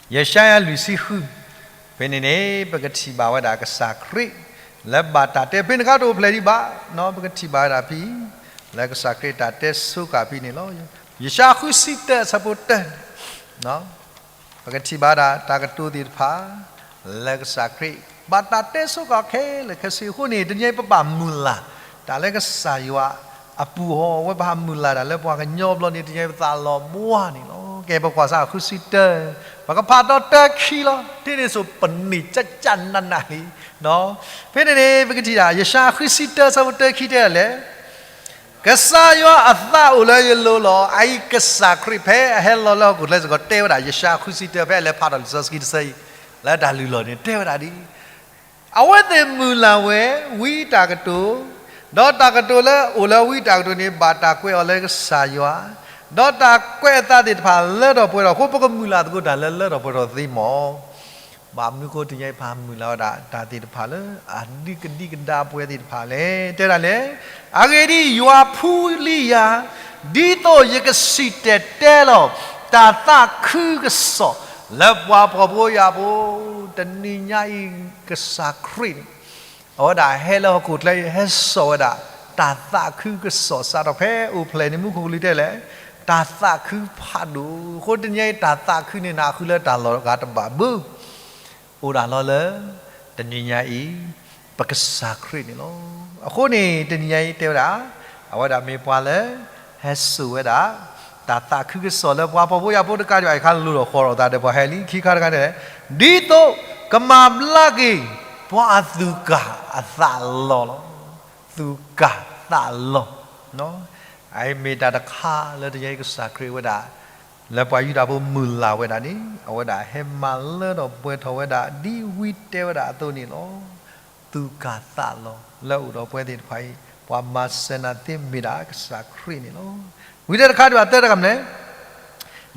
ယၡါယၤလွံၢ်ဆံဃု, ဖဲန့ၣ်န့ၣ် ပကထံၣ်ဘၣ်ဝဲဒၣ်ကစၢ်ခရံာ် လၢဘၣ်တၢ်တဲဖဲန့ၣ်ခါတအိၣ်ဖျဲၣ်ဒံးဘၣ်, ပကထံၣ်ဘၣ်ဝဲဒၣ်ဖဲအံၤ လၢကစၢ်ခရံာ်တၢ်တဲဆိဃာ်ဖဲန့ၣ်လီၤ. ယၡါယၤဃုဆံတၢအဆၢဖိတၢန့ၣ် ပကထံၣ်ဘၣ်ဒၣ်တၢ်ကတိၤသ့ၣ်တဖၣ် လၢကစၢ်ခရံာ် ဘၣ်တၢ်တဲဆိဃာ်ခဲလၢာ်ခဲဆ့အဃိန့ၣ် တနံၤအံၤပဘၣ်မုၢ်လၢ် တၢ်လၢကစၢ်ယွၤအပူၤအီၤ အဝဲပဟးမုၢ်လၢ်တၢ်လၢပှၤကညီဘျီန့ၣ် တနံၤအံၤပသးလီၤဘှါန့ၣ်လီၤ. ကဲ ပကွၢ်စ့ၢ်ကီးဃုဆံတၢ, ပကဖးဒီးတၢခံလီၤ. ထဲန့ၣ်ဆိပန့ၢ်ကၠၢ်ကၠၢ်နးနးလံ. ဖဲန့ၣ်န့ၣ် ပကထံၣ်ဒၣ် ယၡါယၤဃုဆံတၢအဆၢဖိတၢခံတဲဒ်လဲၣ် ကစၢ်ယွၤအသးအိၣ်လၢယလိၤလီၤ. အအံၤကစၢ်ခရံာ်ဖဲအဟဲလီၤလၢဟီၣ်ခိၣ်ချၢစ့ၢ်ကီးတဲဝဲဒၣ်, ယၡါယၤ ဃုဆံတၢ ဖဲအလဲၤဖးထီၣ်လံာ်စီဆှံတဆၢအံၤ, လၢတၢ်လုၢ်လီၢ်န့ၣ် တဲဝဲဒၣ်ဒ် အဝဲသ့ၣ်မုၢ်လၢ်ဝဲ ဝံတၢ်ကတိၤ, ဒီးတၢ်ကတိၤလၢအိၣ်လၢဝံတၢ်ကတိၤန့ၣ် ဘၣ်တၢ်ကွဲးအီၤလၢကစၢ်ယွၤ, ဒီးတၢ်ကွဲးအသးသ့ၣ်တဖၣ်လၢထီၣ်ပှဲၤထီၣ်အဃိ ပကမုၢ်လၢ်သကိးတၢ်လၢလၢထီၣ်ပှဲၤထီၣ်သ့မီၢ်. ဘၣ်မနုၤအဃိတနံၤအံၤ ပှၤမုၢ်လၢ်ဝဲဒၣ်တၢ်သ့ၣ်တဖၣ်လၢ အဒုးကဒံကဒါပှၤသ့ၣ်တဖၣ်လဲၣ်. တဲဒၣ်လဲၣ်, အဂ့ၢ်ဒ်အံၤ, ယွၤဖှူလံယၤ, ဒ်သိးယကစံၣ်တဲၤတဲလီၤ တၢ်သးခုကစီၣ်လၢပှၤဖှီၣ်ဖိယာ်ဖိ, တနံၤညါအံၤ ကစၢ်ခရံာ်န့ၣ် အဝဲဒၣ်ဟဲလၢဟီၣ်ခိၣ်ချၢအံၤ ဟဲစိာ်ဝဲဒၣ် တၢ်သးခုကစီၣ် စးထီၣ်ဖဲအိၣ်ဖျဲၣ်န့ၣ် မူခိၣ်ကလူးတဲလဲၣ်, တၢ်သးခုဖးဒိၣ်, အဃိတနံၤညါအံၤ တၢ်သးခုန့ၣ် နဃုလၢတၢ်လီၢ်တဂၤတဘၣ်ဘၣ် အိၣ်ဒၣ်လီၤလၢ တနံၤညါအံၤ ပကစၢ်ခရံာ်န့ၣ်လီၤ. အဃိန့ၣ် တနံၤညါအံၤတဲဝဲဒၣ်, အဝဲဒၣ်မ့ၢ်ပှၤလၢ ဟဲစိာ်ဝဲဒၣ် တၢ်သးခုကစီၣ်လၢပှၤဖှီၣ်ဖိယာ်ဖိတကးဒံးဘၣ် အခါလိၣ်ထီၣ်ဃီထီၣ်သးဒီးပှၤဟဲလံ ခံခါတခါန့ၣ်, ဒ်သိးကမၤဘျါက့ၤ ပှၤအသူၣ်ကၢ်အသးလီၤလီၤ. သူၣ်ကၢ်သးလီၤ အအံၤမ့ၢ်တၢ်တခါလၢတနံၤညါအံၤ ကစၢ်ခရံာ်ဝဲဒၣ် လၢပှၤယူဒၤဖိမုၢ်လၢ်ဝဲဒၣ်န့ၣ် အဝဲဒၣ်ဟဲမၤလၢထီၣ်ပှဲၤထီၣ်ဝဲဒၣ် ဒ်ဝံတဲဝဲဒၣ်အသိးန့ၣ်လီၤ. သူၣ်ကၢ်သးလီၤလၢအအိၣ်ဒီးပဝဲသ့ၣ်တဖၣ်အံၤ ပှၤမၤစၢၤနၤသ့မ့ၢ်ဒၣ်ကစၢ်ခရံာ်န့ၣ်လီၤ. ဝံတဲတခါဒံးဘၣ် သၢတခါမနုၤလဲၣ်,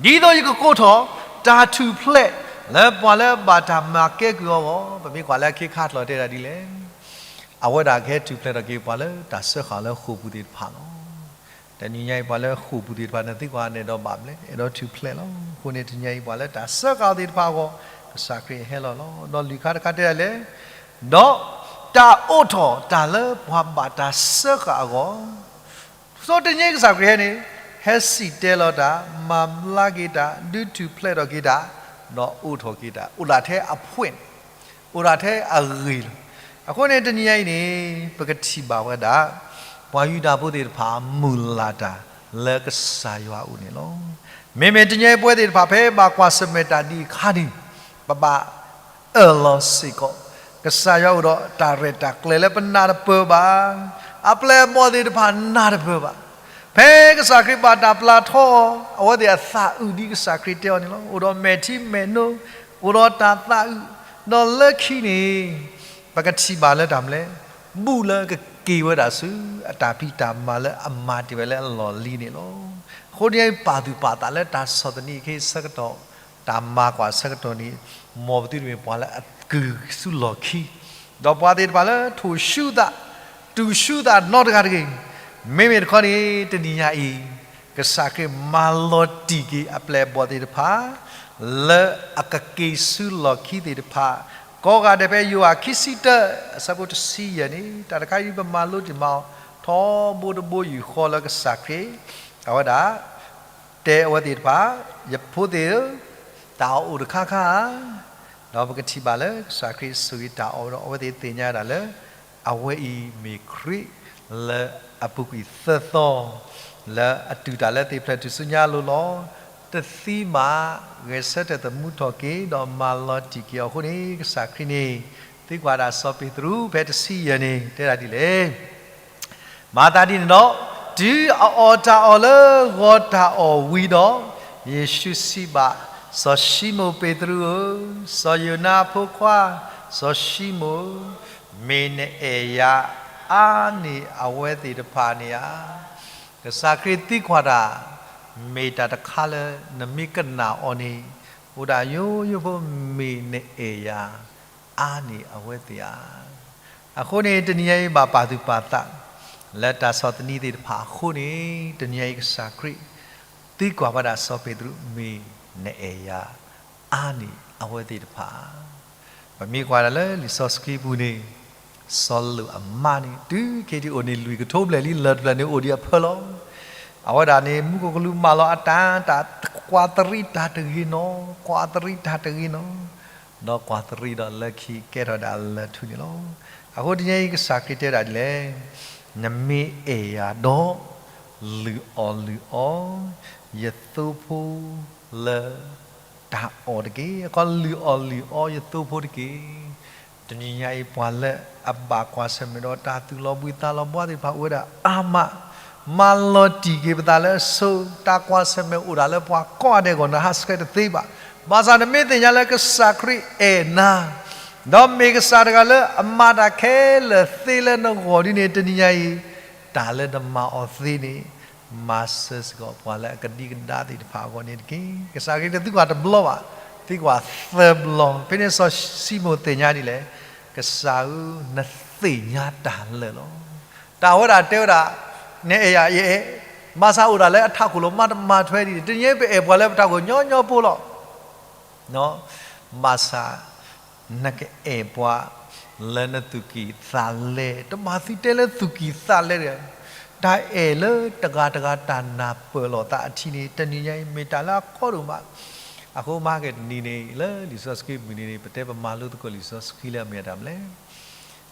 ဒ်သိးယကကိးထီၣ်တၢ်ထူၣ်ဖျဲးလၢပှၤလၢအဘၣ်တၢ်မၤကဲကုၢ်အဂီၢ်, ပမ့ၢ်ကွၢ်လၢခံခါတလီၤတဲဒၣ်ဒ်လဲၣ်, အဝဲဒၣ်ကဟဲထူၣ်ဖျဲးထီၣ်က့ၤပှၤလၢတၢ်စၢဃာ်လၢဃိာ်ပူၤသ့ၣ်တဖၣ်လီၤ. တနံၤညါအံၤပှၤလၢဃိာ်ပူၤသ့ၣ်တဖၣ်န့ၣ် သံကွၢ်န့ၣ်ဒီးဘၣ်မနုၤလဲၣ် အဲၣ်ဒိးထူၣ်ဖျဲးလီၤ. အဃိန့ၣ်တနံၤညါအံၤပှၤလၢတၢ်စၢဃာ်အီၤသ့ၣ်တဖၣ်အဂီၢ် ကစၢ်ခရံာ်ဟဲလီၤလီၤ. ဒီးလွံၢ်ခါတခါတဲဒၣ်လဲၣ်, ဒီးတၢ်အိးထီၣ်တၢ်လၢပှၤဘၣ်တၢ်စၢဃာ်အဂီၢ် သိးတနံၤညါကစၢ်ခရံာ်ဟဲန့ၣ် ဟဲစံၣ်တဲၤလီၤတၢ်, မၤဘျါက့ၤတၢ်, ဒုးထူၣ်ဖျဲးထီၣ်က့ၤတၢ်, ဒီးအိးထီၣ်က့ၤတၢ်, အိၣ်ဒၣ်ထဲအဖှဲၣ်န့ၣ်, အိၣ်ဒၣ်ထဲအဂ့ၢ်လီၤ. အဃိန့ၣ်တနံၤညါအံၤန့ၣ် ပကထံၣ်ဘၣ်ဝဲဒၣ် ပှၤယူဒၤဖိသ့ၣ်တဖၣ်မုၢ်လၢ်တၢ်လၢကစၢ်ယွၤအအိၣ်န့ၣ်လီၤ. မ့မ့ၢ်တနံၤညါအံၤပဝဲသ့ၣ်တဖၣ်ဖဲဘၣ်ကွၢ်ဆၢၣ်မဲာ်တၢ်ဒ်အခါန့ၣ် ပဘၣ် အၢၣ်လီၤစ့ၢ်ကီး, ကစၢ်ယွၤအိၣ်ဒီးတၢ်ရဲၣ်တၢ်ကျဲၤလၢပနၢ်တပၢၢ်ဘၣ်, အပျဲၢ်အဘီၣ်သ့ၣ်တဖၣ်နၢ်တပၢၢ်ဘၣ်. ဖဲကစၢ်ခရံာ်ဘၣ်တၢ်ပျၢ်ထီအီၤ အဝဲသ့ၣ်အသးအုးဒ်ကစၢ်ခရံာ်တဲအီၤန့ၣ်လီၤ. အိၣ်ဒီးမဲာ်ထံမဲာ်နိ, အိၣ်ဒီးတၢ်သးအုး, ဒီးလၢခံန့ၣ် ပကထံၣ်ဘၣ်လၢတၢ်မနုၤလဲၣ်, ဘူၣ်လၢကက့ၤဝဲဒၣ်ဆူ အတၢ်ဖံးတၢ်မၤလၢအမၤတ့ၢ်ဝဲလၢအလီၢ်လံၤန့ၣ်လီၤ. အဃိန့ၣ် ပာ်သူၣ်ပာ်သးလၢတၢ်ဆီၣ်သနံးခဲအံၤဆၢကတီၢ် တၢ်မၤကွၢ်ဆၢကတီၢ်န့ၣ် မ်ပသုတမ့ၢ်ပှၤလၢအကုၢ်ဆူလီၢ်ခံ, ဒီးပှၤသ့ၣ်တဖၣ်လၢထိၣ်ဆူသး, တူၢ်ဆူသးနီတဂၤတဂ့ၤ. မ့မ့ၢ်တခီန့ၣ် တနံၤညါအံၤ ကစၢ်ခရံာ်မၤလီၤတံၢ်က့ၤအပျဲၢ်အဘီၣ်သ့ၣ်တဖၣ် လၢအကက့ၤဆူလီၢ်ခံသ့ၣ်တဖၣ်, ကိးဂၤဒဲးဖဲယိၤဟၣ်ခံဆံတၢ အဆၢဖိတဆံယဲၢ်န့ၣ် တၢ်တခါအံၤပမၤလိတံၢ်မးအီၤ ထီဘိတဘိယူၢ်ဃီလၢကစၢ်ခရံာ် အဝဲဒၣ် တဲအဝဲသ့ၣ်တဖၣ်, ယဖိသ့ၣ်ဧၢ, တၢ်အီၣ်အိၣ်တခါခါဧါ. ဒီးပကထံၣ်ဘၣ်လၢကစၢ်ခရံာ်ဆိၣ်ဂ့ၤတၢ်အီၣ်ဒီး အဝဲသ့ၣ်သ့ၣ်ညါဒၣ်လၢ အဝဲအံၤမ့ၢ်ခရံာ်လၢအပူၤကွံာ်သၢသီ လၢအတူၢ်တၢ်လၢသ့ၣ်ဖျဲၣ်ထူၣ်စုညါအလိၤလီၤ. တသံမး, ဂဲၤဆၢထၢၣ်သမူထီၣ်က့ၤ ဒီးမၤလီၤတံၢ်က့ၤအီၤအဃိန့ၣ် ကစၢ်ခရံာ်န့ၣ် သံကွၢ်ဒၣ်စီၤပ့းတရူးဖဲတဆံယဲၢ်န့ၣ် တဲဒၣ်ဒ်လဲၣ်. မၤသးဒ်န့ၣ်ဒီး, တုၤအအီၣ်တၢ်အီၣ်လၢဂီၤတၢ်အီၣ်ဝံၤဒီး, ယ့ၣ်ၡူးစံးဘၣ်, စီၤၡံမိၣ်ပ့းတရူးဧၢ, စီၤယိၤနါအဖိခွါ, စီၤၡံမိၣ်ဧၢ, မ့ၢ်နအဲၣ်ယၤအါန့ၢ်အဝဲသ့ၣ်တဖၣ်န့ၣ်ဧါ. ကစၢ်ခရံာ်သံကွၢ်တၢ်, မ့ၢ်တၢ်တခါလၢနမ့ၢ်ကနၣ်အီၤန့ၣ်, အိၣ်ဒၣ်ယိယိဖိ မ့ၢ်နအဲၣ်ယၤ အါန့ၢ်အဝဲသ့ၣ်ဧါ. အဃိန့ၣ် တနံၤညါအံၤဘၣ်ပာ်သူၣ်ပာ်သး လၢတၢ်ဆီၣ်သနံးသ့ၣ်တဖၣ်အဃိန့ၣ် တနံၤညါအံၤကစၢ်ခရံာ် သံကွၢ်ဝဲဒၣ်စီၤပ့းတရူး မ့ၢ်နအဲၣ်ယၤ အါန့ၢ်အဝဲသ့ၣ်တဖၣ်. ပမ့ၢ်ကွၢ်ဒၣ်လၢလံာ်စီဆှံပူၤန့ၣ် စီၤလိာ်အမါန့ၣ် တုၤခဲအံၤအိၣ်န့ၣ် လွံၢ်ကထိဘျဲၣ်လံ လၢၢ်တဖျၢၣ်န့ၣ်အိၣ်ဒံးအဖၢလီၤ. အဝဲဒၣ်န့ၣ် မူခိၣ်ကလူးမၢလီၤအတၢ် တၢ်ကွၢ်သရံးတၢ်တဂ့ၤနီၤ, ကွၢ်သရံးတၢ်တဂ့ၤနီၤ, ဒီးကွၢ်သရံးဒီးလၢခံကဲထီၣ်ဒၣ်လၢာ်ထူန့ၣ်လီၤ. အဃိတနံၤအံၤကစၢ်ခရံာ်တဲဒၣ်ဒ်လဲၣ်, နမ့ၢ်အဲၣ်ယၤဒီး လုၢ်အီၣ်လုၢ်အီ ယသိဖိလၢ တၢ်အီၣ်တက့ၢ်. အခီလုၢ်အီၣ်လုၢ်အီယသိဖိတက့ၢ်. တနံၤညါအံၤပှၤလၢအဘၣ်ကွၢ်ဆၢၣ်မဲာ်ဒီးတၢ်သူၣ်လီၤဘှံးသးလီၤဘှါသ့ၣ်တဖၣ်အိၣ်ဝဲဒၣ်အါမး, မၤလီၤတံၢ်က့ၤပသးလၢအဆိ, တၢ်ကွၢ်ဆၢၣ်မဲာ်အိၣ်ဒၣ်လၢပှၤကိးဂၤဒဲးအဂီၢ် နဟးဆှဲးတသ့ဘၣ်. ဘၣ်ဆၣ်နမ့ၢ်သ့ၣ်ညါလၢကစၢ်ခရံာ်အဲၣ်နၤ, ဒီးမ့ၢ်ကစၢ်တဂၤလၢအမၤတၢ်ခဲလၢာ်သ့လၢနဂီၢ်ဒ်န့ၣ် တနံၤညါအံၤ တၢ်လၢနမၤအီၤသ့န့ၣ် မၤစၢၤစ့ၢ်ကီးပှၤလၢအကဒံကဒါသ့ၣ်တဖၣ်အဂီၢ်န့ၣ်တက့ၢ်. ကစၢ်ခရံာ်တသံကွၢ်တဘျီဘၣ်, သံကွၢ်သၢဘျီ. ဖဲန့ၣ်စီၤၡံမိၣ်သ့ၣ်ညါဒ်လဲၣ်, ကစၢ်ဧၢ, နသ့ၣ်ညါတၢ်လၢာ်လီၤ. တၢ်ဝဲဒၣ်တဲဝဲဒၣ်, နအဲၣ်ယၤယအဲၣ်, ဘၣ်ဆၣ်အိၣ်ဒၣ်လၢအထးခိၣ်လီၤ မၤတမၤထွဲဒ်န့ၣ် တနံၤအံၤပအဲၣ်ပှၤလၢပထးခိၣ်ညီညီဖိလီၤ. ဘၣ်ဆၣ် နကအဲၣ်ပှၤလၢနသူၣ်ကံၢ်သးလဲ, တဘၣ်သုတဲလၢသူၣ်ကံၢ်သးလဲတဂၤ, တၢ်အဲၣ်လၢတဂၤတဂၤတၢ်နၢ်ပၢၢ်လိာ်သးအထံးန့ၣ် တနံၤညါအံၤမ့ၢ်တၢ်လၢအကီဒိၣ်မး. အဃိမဟါကတနံၤန့ၣ် လၢလံာ်စီဆှံမုၢ်နံၤန့ၣ် ပတဲပမၤလိသကိးလံာ်စီဆှံလၢအမ့ၢ်အတၢ်မနုၤလဲၣ်.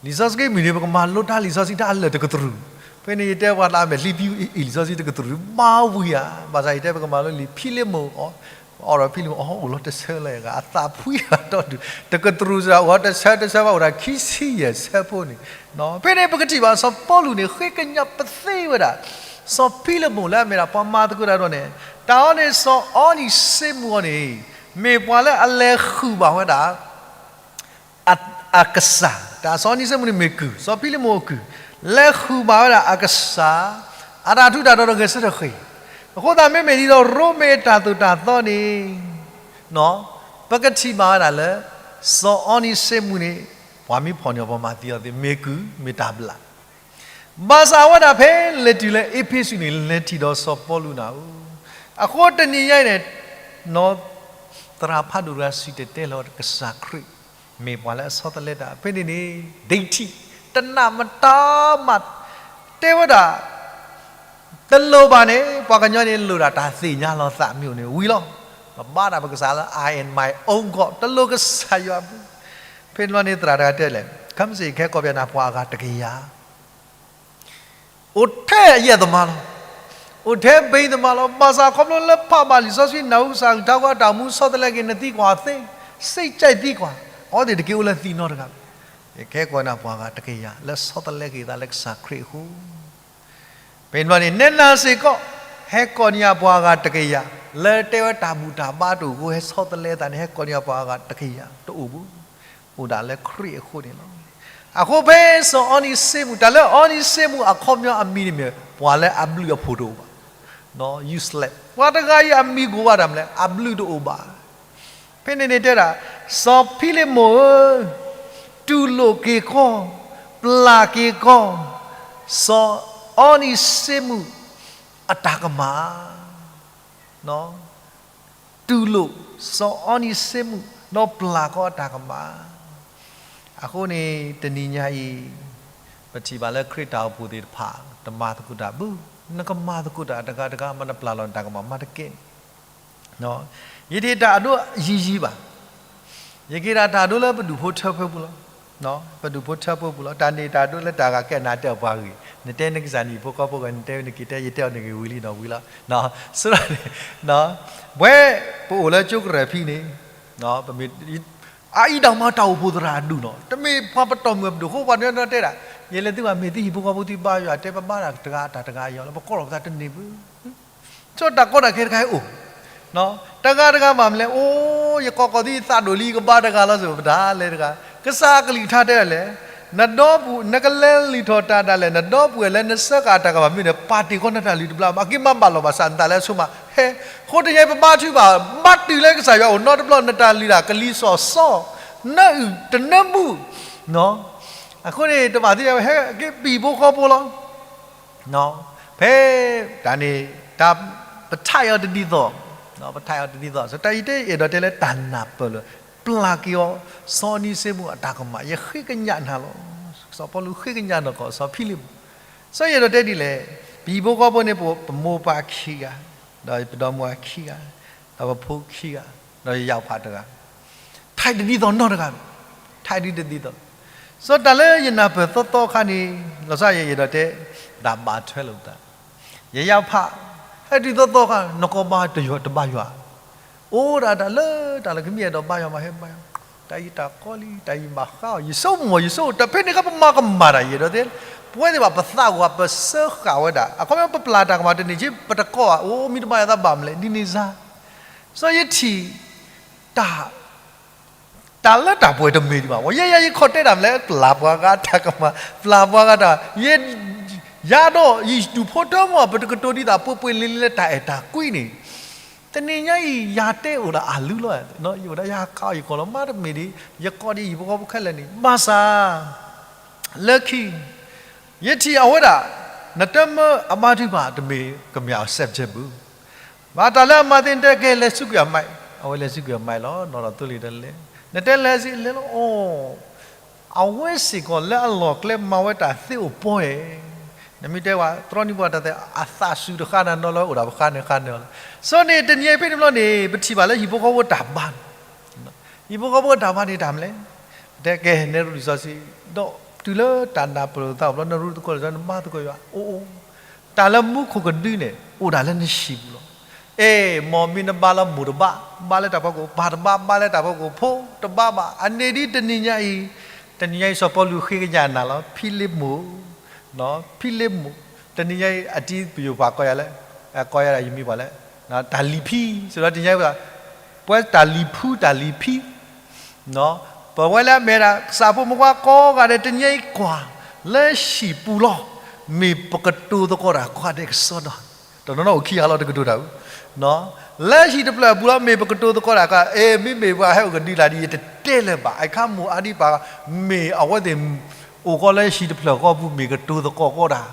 လံာ်စီဆှံမုၢ်နံၤ ပကမၤလိတၢ်လံာ်စီဆှံတၢ်အလၢာ်တကတြူၢ်. ဖဲန့ၣ်ယတဲပှၤလၢအမဲာ် လံာ်ဖံအံၤ လံာ်စီဆှံတကတြူၢ် မၤဝံၤဧါ. ဘၣ်ဆၣ်ယတဲပကမၤလိလံာ်ဖံလ့မိၣ်, အီၤဒီးဖံလ့မိၣ် အီၤအိၣ်လီၤတဆၢလၢအဂၤ အသးဖှံလီၤဒီဒူၣ်, တကတြူၢ်စ့ၢ်ကီး အိၣ်တဆၢတဆၢဘၣ် အိၣ်ဒၣ်ခံဆံယဲၢ်ဆၢဖိန့ၣ်. ဖဲန့ၣ်ပကထံၣ်ဘၣ် စီၤပီလူးန့ၣ် ဃ့ကညးပသ့ဝဲဒၣ် စီၤဖံလ့မိၣ်လၢအမ့ၢ်ဒၣ်ပှၤမၤသကိးတၢ်ဒီးန့ၣ်, တၢ်အီၤန့ၣ် စီၤအီနံၤစ့မူးအီၤန့ၣ် မ့ၢ်ပှၤလၢအလဲၤဃုာ်ဘၣ်ဝဲဒၣ် အကစၢ်, တၢ်စီၤအီနံၤစ့မူးန့ၣ်မ့ၢ်ကုၢ်, စီၤဖံလ့မိၣ်အကုၢ်, လဲၤဃုာ်ဘၣ်ဝဲဒၣ်အကစၢ် အတၢ်ထူးတၢ်တီၤဒီးဂဲၤဆၢထၢၣ်ဃ့ၢ်. အဃိသတးမ့မ့ၢ်ဒ်သိးရိမ့ၤအတၢ်သိၣ်တၢ်သီန့ၣ် ပကထံၣ်ဘၣ်ဝဲဒၣ်လၢ စီၤအီနံၤစ့မူးန့ၣ် ပှၤမ့ၢ်ဖီၣ်န့ၢ်အီၤ ပှၤမၤသံအီၤသ့ မ့ၢ်ကုၢ်မ့ၢ်တၢ်ဘျၣ် ဘၣ်ဆၣ်အဝဲဒၣ်ဖဲလဲၤတုၤလၢအ့းဖ့းစူးန့ၣ် လဲၤထံၣ်ဒီးစီၤပီလူးနၤဧၢ. အဃိတနံၤညါအံၤန့ၣ် သရၣ်ဖးဒိၣ်တဂၤစံၣ်တဲၤတဲလီၤကစၢ်ခရံာ် မ့ၢ်ပှၤလၢအဆီတလဲတၢ် ဖဲန့ၣ်န့ၣ် ဒိးထံၣ် တနာ်မတၤမး တဲဝဲဒၣ် တလိၣ်ဘၣ်န့ၣ် ပှၤကညီန့ၣ်လိၣ်ဒၣ်တၢ်သ့ၣ်ညါလီၤသးမ့ၢ်အိၣ်န့ၣ် ဝံၤလီၤ. ပဘါတၢ်ပကစၢ်လၢ I am my own God တလိၣ်ကစၢ်ယွၤပူၤ. ဖဲန့ၣ်လီၤန့ၣ် သရၣ်တဂၤတဲလဲၣ် ခဲမုၢ်ဆ့ၣ်ခဲကိးပယၤနၤ ပှၤအဂၤတကယၤ အိၣ်ထဲအယဲၢ်သမါလီၤ. အိၣ်ထဲဘ့သမါလီၤ. ဘၣ်ဆၣ်ခီဖျိလၢဖးဘၣ်လံာ်စီဆှံ နၢ်ဟူကစၢ်အကလုၢ်ကထါအဃိ အတၢ်အိၣ်မူဆီတလဲက့ၤ နသံကွၢ်သ့, စ့ၢ်ကီးသံကွၢ်, အဝဲသ့ၣ်တက့ၤအိၣ်လၢသံနီတဂၤဘၣ်. ယကဲကိးနၤပှၤဂၤတကယၤ လၢဆီတလဲက့ၤသးလၢကစၢ်ခရံာ်အဃိ ဖဲန့ၣ်ဘျီန့ၣ် နဲနၤစ့ၢ်ကီး ဟဲကိးန့ၢ်ယၤပှၤဂၤတကယၤ, လၢတဲဝဲတၢ်ဘူၣ်တၢ်ဘါတအိၣ်အဃိ ဟဲဆီတလဲသးန့ၣ် ဟဲကိးန့ၢ်ယၤပှၤဂၤတကယၤ တအိၣ်ဘၣ်. အိၣ်ဒၣ်လၢခရံာ်အဃိန့ၣ်လီၤ. အဃိဖဲစီၤအီနံၤစ့မူး တၢ်လၢအီနံၤစ့မူးအခီပညီအမံၤန့ၣ်မ့ၢ် ပှၤလၢအဘျုးအဖှိၣ်တအိၣ်ဘၣ်, useless ပှၤတဂၤအံၤအမံၤကိးဘၣ်တၢ်မနုၤလဲၣ် အဘျုးတအိၣ်ဘၣ်. ဖဲန့ၣ်န့ၣ်တဲဒၣ်, စီၤဖံလ့မိၣ်ဧၢ, တူၢ်လိာ်က့ၤကီ, ပျၢ်က့ၤကီ, စီၤအီနံၤစ့မူးအတၢ်ကမၣ်, တူၢ်လိာ်စီၤအီနံၤစ့မူး ဒီးပျၢ်ကီအတၢ်ကမၣ်. အဃိန့ၣ် တနံၤညါအံၤ ပထံၣ်ဘၣ်လၢခရံာ်တၢ်အိၣ်ဖှိၣ်သ့ၣ်တဖၣ် တမၤသကိးတၢ်ဘၣ်, နကမၤသကိးတၢ်တဂၤတဂၤ မ့ၢ်နပျၢ်လီၤနတၢ်ကမၣ်မၤတကဲန့ၣ် ယတဟ့ၣ်တၢ်အဒိယံၤယံၤဘၣ်. ယကဟ့ၣ်ဒၣ်တၢ်အဒိလၢပဒူၣ်ဖိထၢဖိပူၤလီၤ. ပဒူၣ်ဖိထၢဖိပူၤလီၤ. တၢ်န့ၣ်တၢ်အဒိလၢတၢ်ဂၤကဲနၤတဲအီၤပှၤဂ့ၢ်, နတဲနကစၢ်န့ၣ်ဟံၣ်ဖိဃီဖိဂ့ၤ, နတဲနက့ၤတဲ ယတဲအီၤနဂ့ၢ်ဝံၤလံနီၤဝံၤလီၤ. ဆိဒၣ်န့ၣ်, ပဝဲပအိၣ်လၢကၠိကရၢၢ်ဖံန့ၣ်, ပမ့ၢ် အအံၤဒၣ်မ့ၢ်တၢ်အိၣ်ဖှိၣ်သရၣ်အဒူၣ်နီၤ, တမ့ၢ်ပှၤပတီၢ်မုၢ်ပဒိၣ်အဃိ ပှၤတနီၤတဲဒၣ်, ယလဲၤသုဘၣ်မ့ၢ်သုဟံၣ်ဖိဃီဖိသုဘါယွၤ တဲပဘါတၢ်တဂၤတၢ်တဂၤအံၤလီၤ, ပကိးလီၤပသးတန့ၢ်ဘၣ်. ဆိတၢ်ကီတၢ်ခဲတခါအံၤအိၣ်, တဂၤတဂၤဘၣ်မနုၤလဲၣ်, အိ ယကိးကိးသုယသးဒိၣ်လံ ယကဘါတဂၤလီၤစ့ၢ်ကီး ပတၢ်လဲၤတဂၤ, ကစၢ်အကလုၢ်ကထါတဲဒၣ်လဲၣ်, နဒီပုၢ် နကလဲၤလုၢ်ထီၣ်တၢ်ဒၣ်လဲာ် နဒီပုၢ်ဝဲၢ်လၢနစၢဃာ်တၢ်ကမၣ်မ့ၢ်န့ၣ် ပာ်တ့ၢ်ဃီနတၢ်လုၢ်တဘျီ အက့ၤမၤဘၣ်လီၤဘၣ်ဆၣ်နသးလၢအဆိမး, ဟဲ, ဃိတနံၤအံၤပဘါထုကဖၣ်, ဘါတုၤလၢကစၢ်ယွၤအိၣ်နီတဘျီ နတၢ်လုၢ်ဒၣ်ကလံၤစီၣ်စီ, နအုၣ်တနၢမူ, အဃိန့ၣ် တဘၣ်သ့ၣ်ညါဝဲ ဟဲက့ၤပဟံၣ်ဖိဃီဖိလီၤ. ဖဲတၢ်န့ၣ် တၢ်ပထးအီၤတဒ်သိး, ပထးအီၤတဒ်သိး စီၤတၢ်အံၤတဲအဲၣ်ဒိးတဲလၢတၢ်နၢ်ပၢၢ်လၢ ပျၢ်က့ၤအီၤ စီၤအီနံၤစ့မူးအတၢ်ကမၣ် ယဃ့ကညးနၤလီၤ. စီၤပီလူးဃ့ကညးနီၢ်ကီၢ်စီၤဖံလ့မိၣ်, စီၤအဲၣ်ဒိးတဲဒ်လဲၣ်, ပဟံၣ်ဖိဃီဖိန့ၣ် ပမိၢ်ပၢ်ခံဂၤ, ဒီးပဒီမါဝၤခံဂၤ, ဒီးပဖိခံဂၤ, ဒီးယယၤဖးတဂၤ ထါတဒ်သိးနီတဂၤ, ထါဒ်တဒ်သိး, စီၤတၢ်လၢယနၢ်ပၢၢ်သီသီအခါန့ၣ် လီၤဆီယအဲၣ်ဒိးတဲ တၢ်ဘၣ်ထွဲလိာ်ပသး, ယယၤဖး ဟဲတုၤသီသီအခါ နကီၢ်ဘါတယွၤတဘါယွၤ, အိၣ်ဒၣ်တၢ်လၢတၢ်လၢကမ့ၢ်အဲၣ်ဒိးဘါယွၤမးဟဲဘါယွၤ, တၢ်အံၤတၢ်ကီလံ တၢ်အံၤဘၣ်ဃးအီၤ ယဆိကမိၣ် ယဆိကမိၣ် တၢ်ဖဲန့ၣ်အခါပမၤကမၣ်တၢ်ယအဲၣ်ဒိးတဲ ပဝဲသ့ၣ်ဘၣ်ပသးဝး ပစၢဃာ်ဝဲဒၣ် အခီပညီပပျၢ်တၢ်ကမၣ်တန့ၢ်က့ ပတကိးဘၣ် အိၣ်မ့ၢ်တဘၣ်ယသးဘၣ်မလဲၣ် ဒ်န့ၣ်စ့ၢ်. စီၤယထံၣ် တၢ် တၢ်လၢတၢ်ပှဲၤတမ့ၢ်ဒံးဘၣ်. ယဲယၤယခီၣ်တဲတၢ်မလဲၣ် ပျၢ်ပှၤဂၤတၢ်ကမၣ် ပျၢ်ပှၤဂၤတၢ် ယၤဒီးယတူၢ်ဖိတၢ်မီၢ် ပတကတိၤဒ်သိးပှဲၤပှဲၤလ့လ့လၢတၢ်အဲၣ်တၢ်ကွံန့ၣ် တနံၤညါအံၤ ယၤတဲအိၣ်ဒီးအလုၢ်လီၤ. ယအိၣ်ဒီးယၤခးအီၤယကီၢ်လီၤ မ့တမ့ၢ်ဒ် ယကိးဒ်အံၤ ယဟံၣ်ဖိဃီဖိခဲလၢာ်န့ၣ် ဘၣ်ဆၣ် လၢခံ ယထံၣ်အဝဲဒၣ် နတမၢအဘါထုကဖၣ်တမ့ၢ်ကမၣ်အ subject ဘၣ်. ဘၣ်တၢ်လၢအမၤသ့ၣ် နတဲကဲလဲၤဆူကွံာ်အမဲး အဝဲလဲၤဆူကွံာ်အမဲးလီၤ နီၢ်ဒီးသိလ့ၣ်ဒီးလဲၤ နတဲလဲၤဆူလဲၤလီၤ အိၣ် အဝဲစ့ၢ်ကီးလၢအလီၢ်ကျဲမၤဝဲတၢ်သ့အိၣ်ပှဲၤ နမ့ၢ်တဲဝဲ တြီနံၣ်ပှၤတၢ်သ့ အသးစူၤတဃါနၤနီၤလၢ အိၣ်ဒၣ်ပဃါန့ၣ်ဃါန့ၣ်လီၤ. စီၤန့ၣ် တနံၤအံၤဖဲန့ၣ်ဘျီန့ၣ် ပထံၣ်ဘၣ်လၢဟံၣ်ဖိဃီဖိတၢ်ဘါန့ၣ် ဟံၣ်ဖိဃီဖိတၢ်ဘါန့ၣ်တၢ်မလဲၣ် တဲကဲ နဲရူၢ်လံာ်စီဆှံ ဒီးတုၤလၢတၢ်နၢ်ပၢၢ်လိာ်သးအိၣ်ဘျီ နရူၢ်သကိးလံာ်စီဆှံ နဘါသကိးယွၤ အိၣ်အိၣ် တၢ်လၢမူခိၣ်ကဒုန့ၣ် အိၣ်ဒၣ်လၢနဟံၣ်ပူၤလီၤ. အဲ မ်မ့ၢ်နဘါလၢမိၢ်တဘါ ဘါလၢတၢ်ဖီခိၣ် ပၢ်တဘါ ဘါလၢတၢ်ဖီခိၣ်ဖိတဘါဘၣ်. အန့ၣ်ဒ်တနံၤညါအံၤ တနံၤညါအံၤ စီၤပီလူးဃ့ကညးနၤလီၤ ဖံလ့မိၣ် ဖံလ့မိၣ် တနံၤညါအံၤ အတံၤပယိၤပှၤကိးယၤလၢ ကိးယၤဒၣ်ယမံၤပှၤလၢ တၢ်လံၤဖံ စံးဒီးတနံၤညါအံၤ ပဝဲတၢ်လံၤဖူ တၢ်လံၤဖံ ပဝဲလၢအမ့ၢ်ဒၣ် ကစၢ်ဖိမုၣ်ဖိကိးဂၤဒဲး တနံၤညါအံၤကွၢ် လၢဟံၣ်ပူၤလီၤ မ့ၢ်ပကတိၤသကိးတၢ်ကိးဂၤဒဲးကစီဒီ တနီၤနီၤအိၣ်ခံဂၤလီၤ တကတိၤတၢ်ဧၢ လၢဟံၣ်တဖျၢၣ်အပူၤလီၤ မ့ၢ်ပကတိၤသကိးတၢ်ကီး အဲ မ့မ့ၢ်ပှၤဟဲအိၣ်ကဒုလာ်ဒ် ယတတဲလၢၤဘၣ် အခါမိၢ်အါဒံးပာ် မ့ၢ်အဝဲသ့ၣ် အိၣ်ကီးလၢဟံၣ်တဖျၢၣ်ဃီပူၤ မ့ၢ်ကတိၤသကိးကီးတၢ်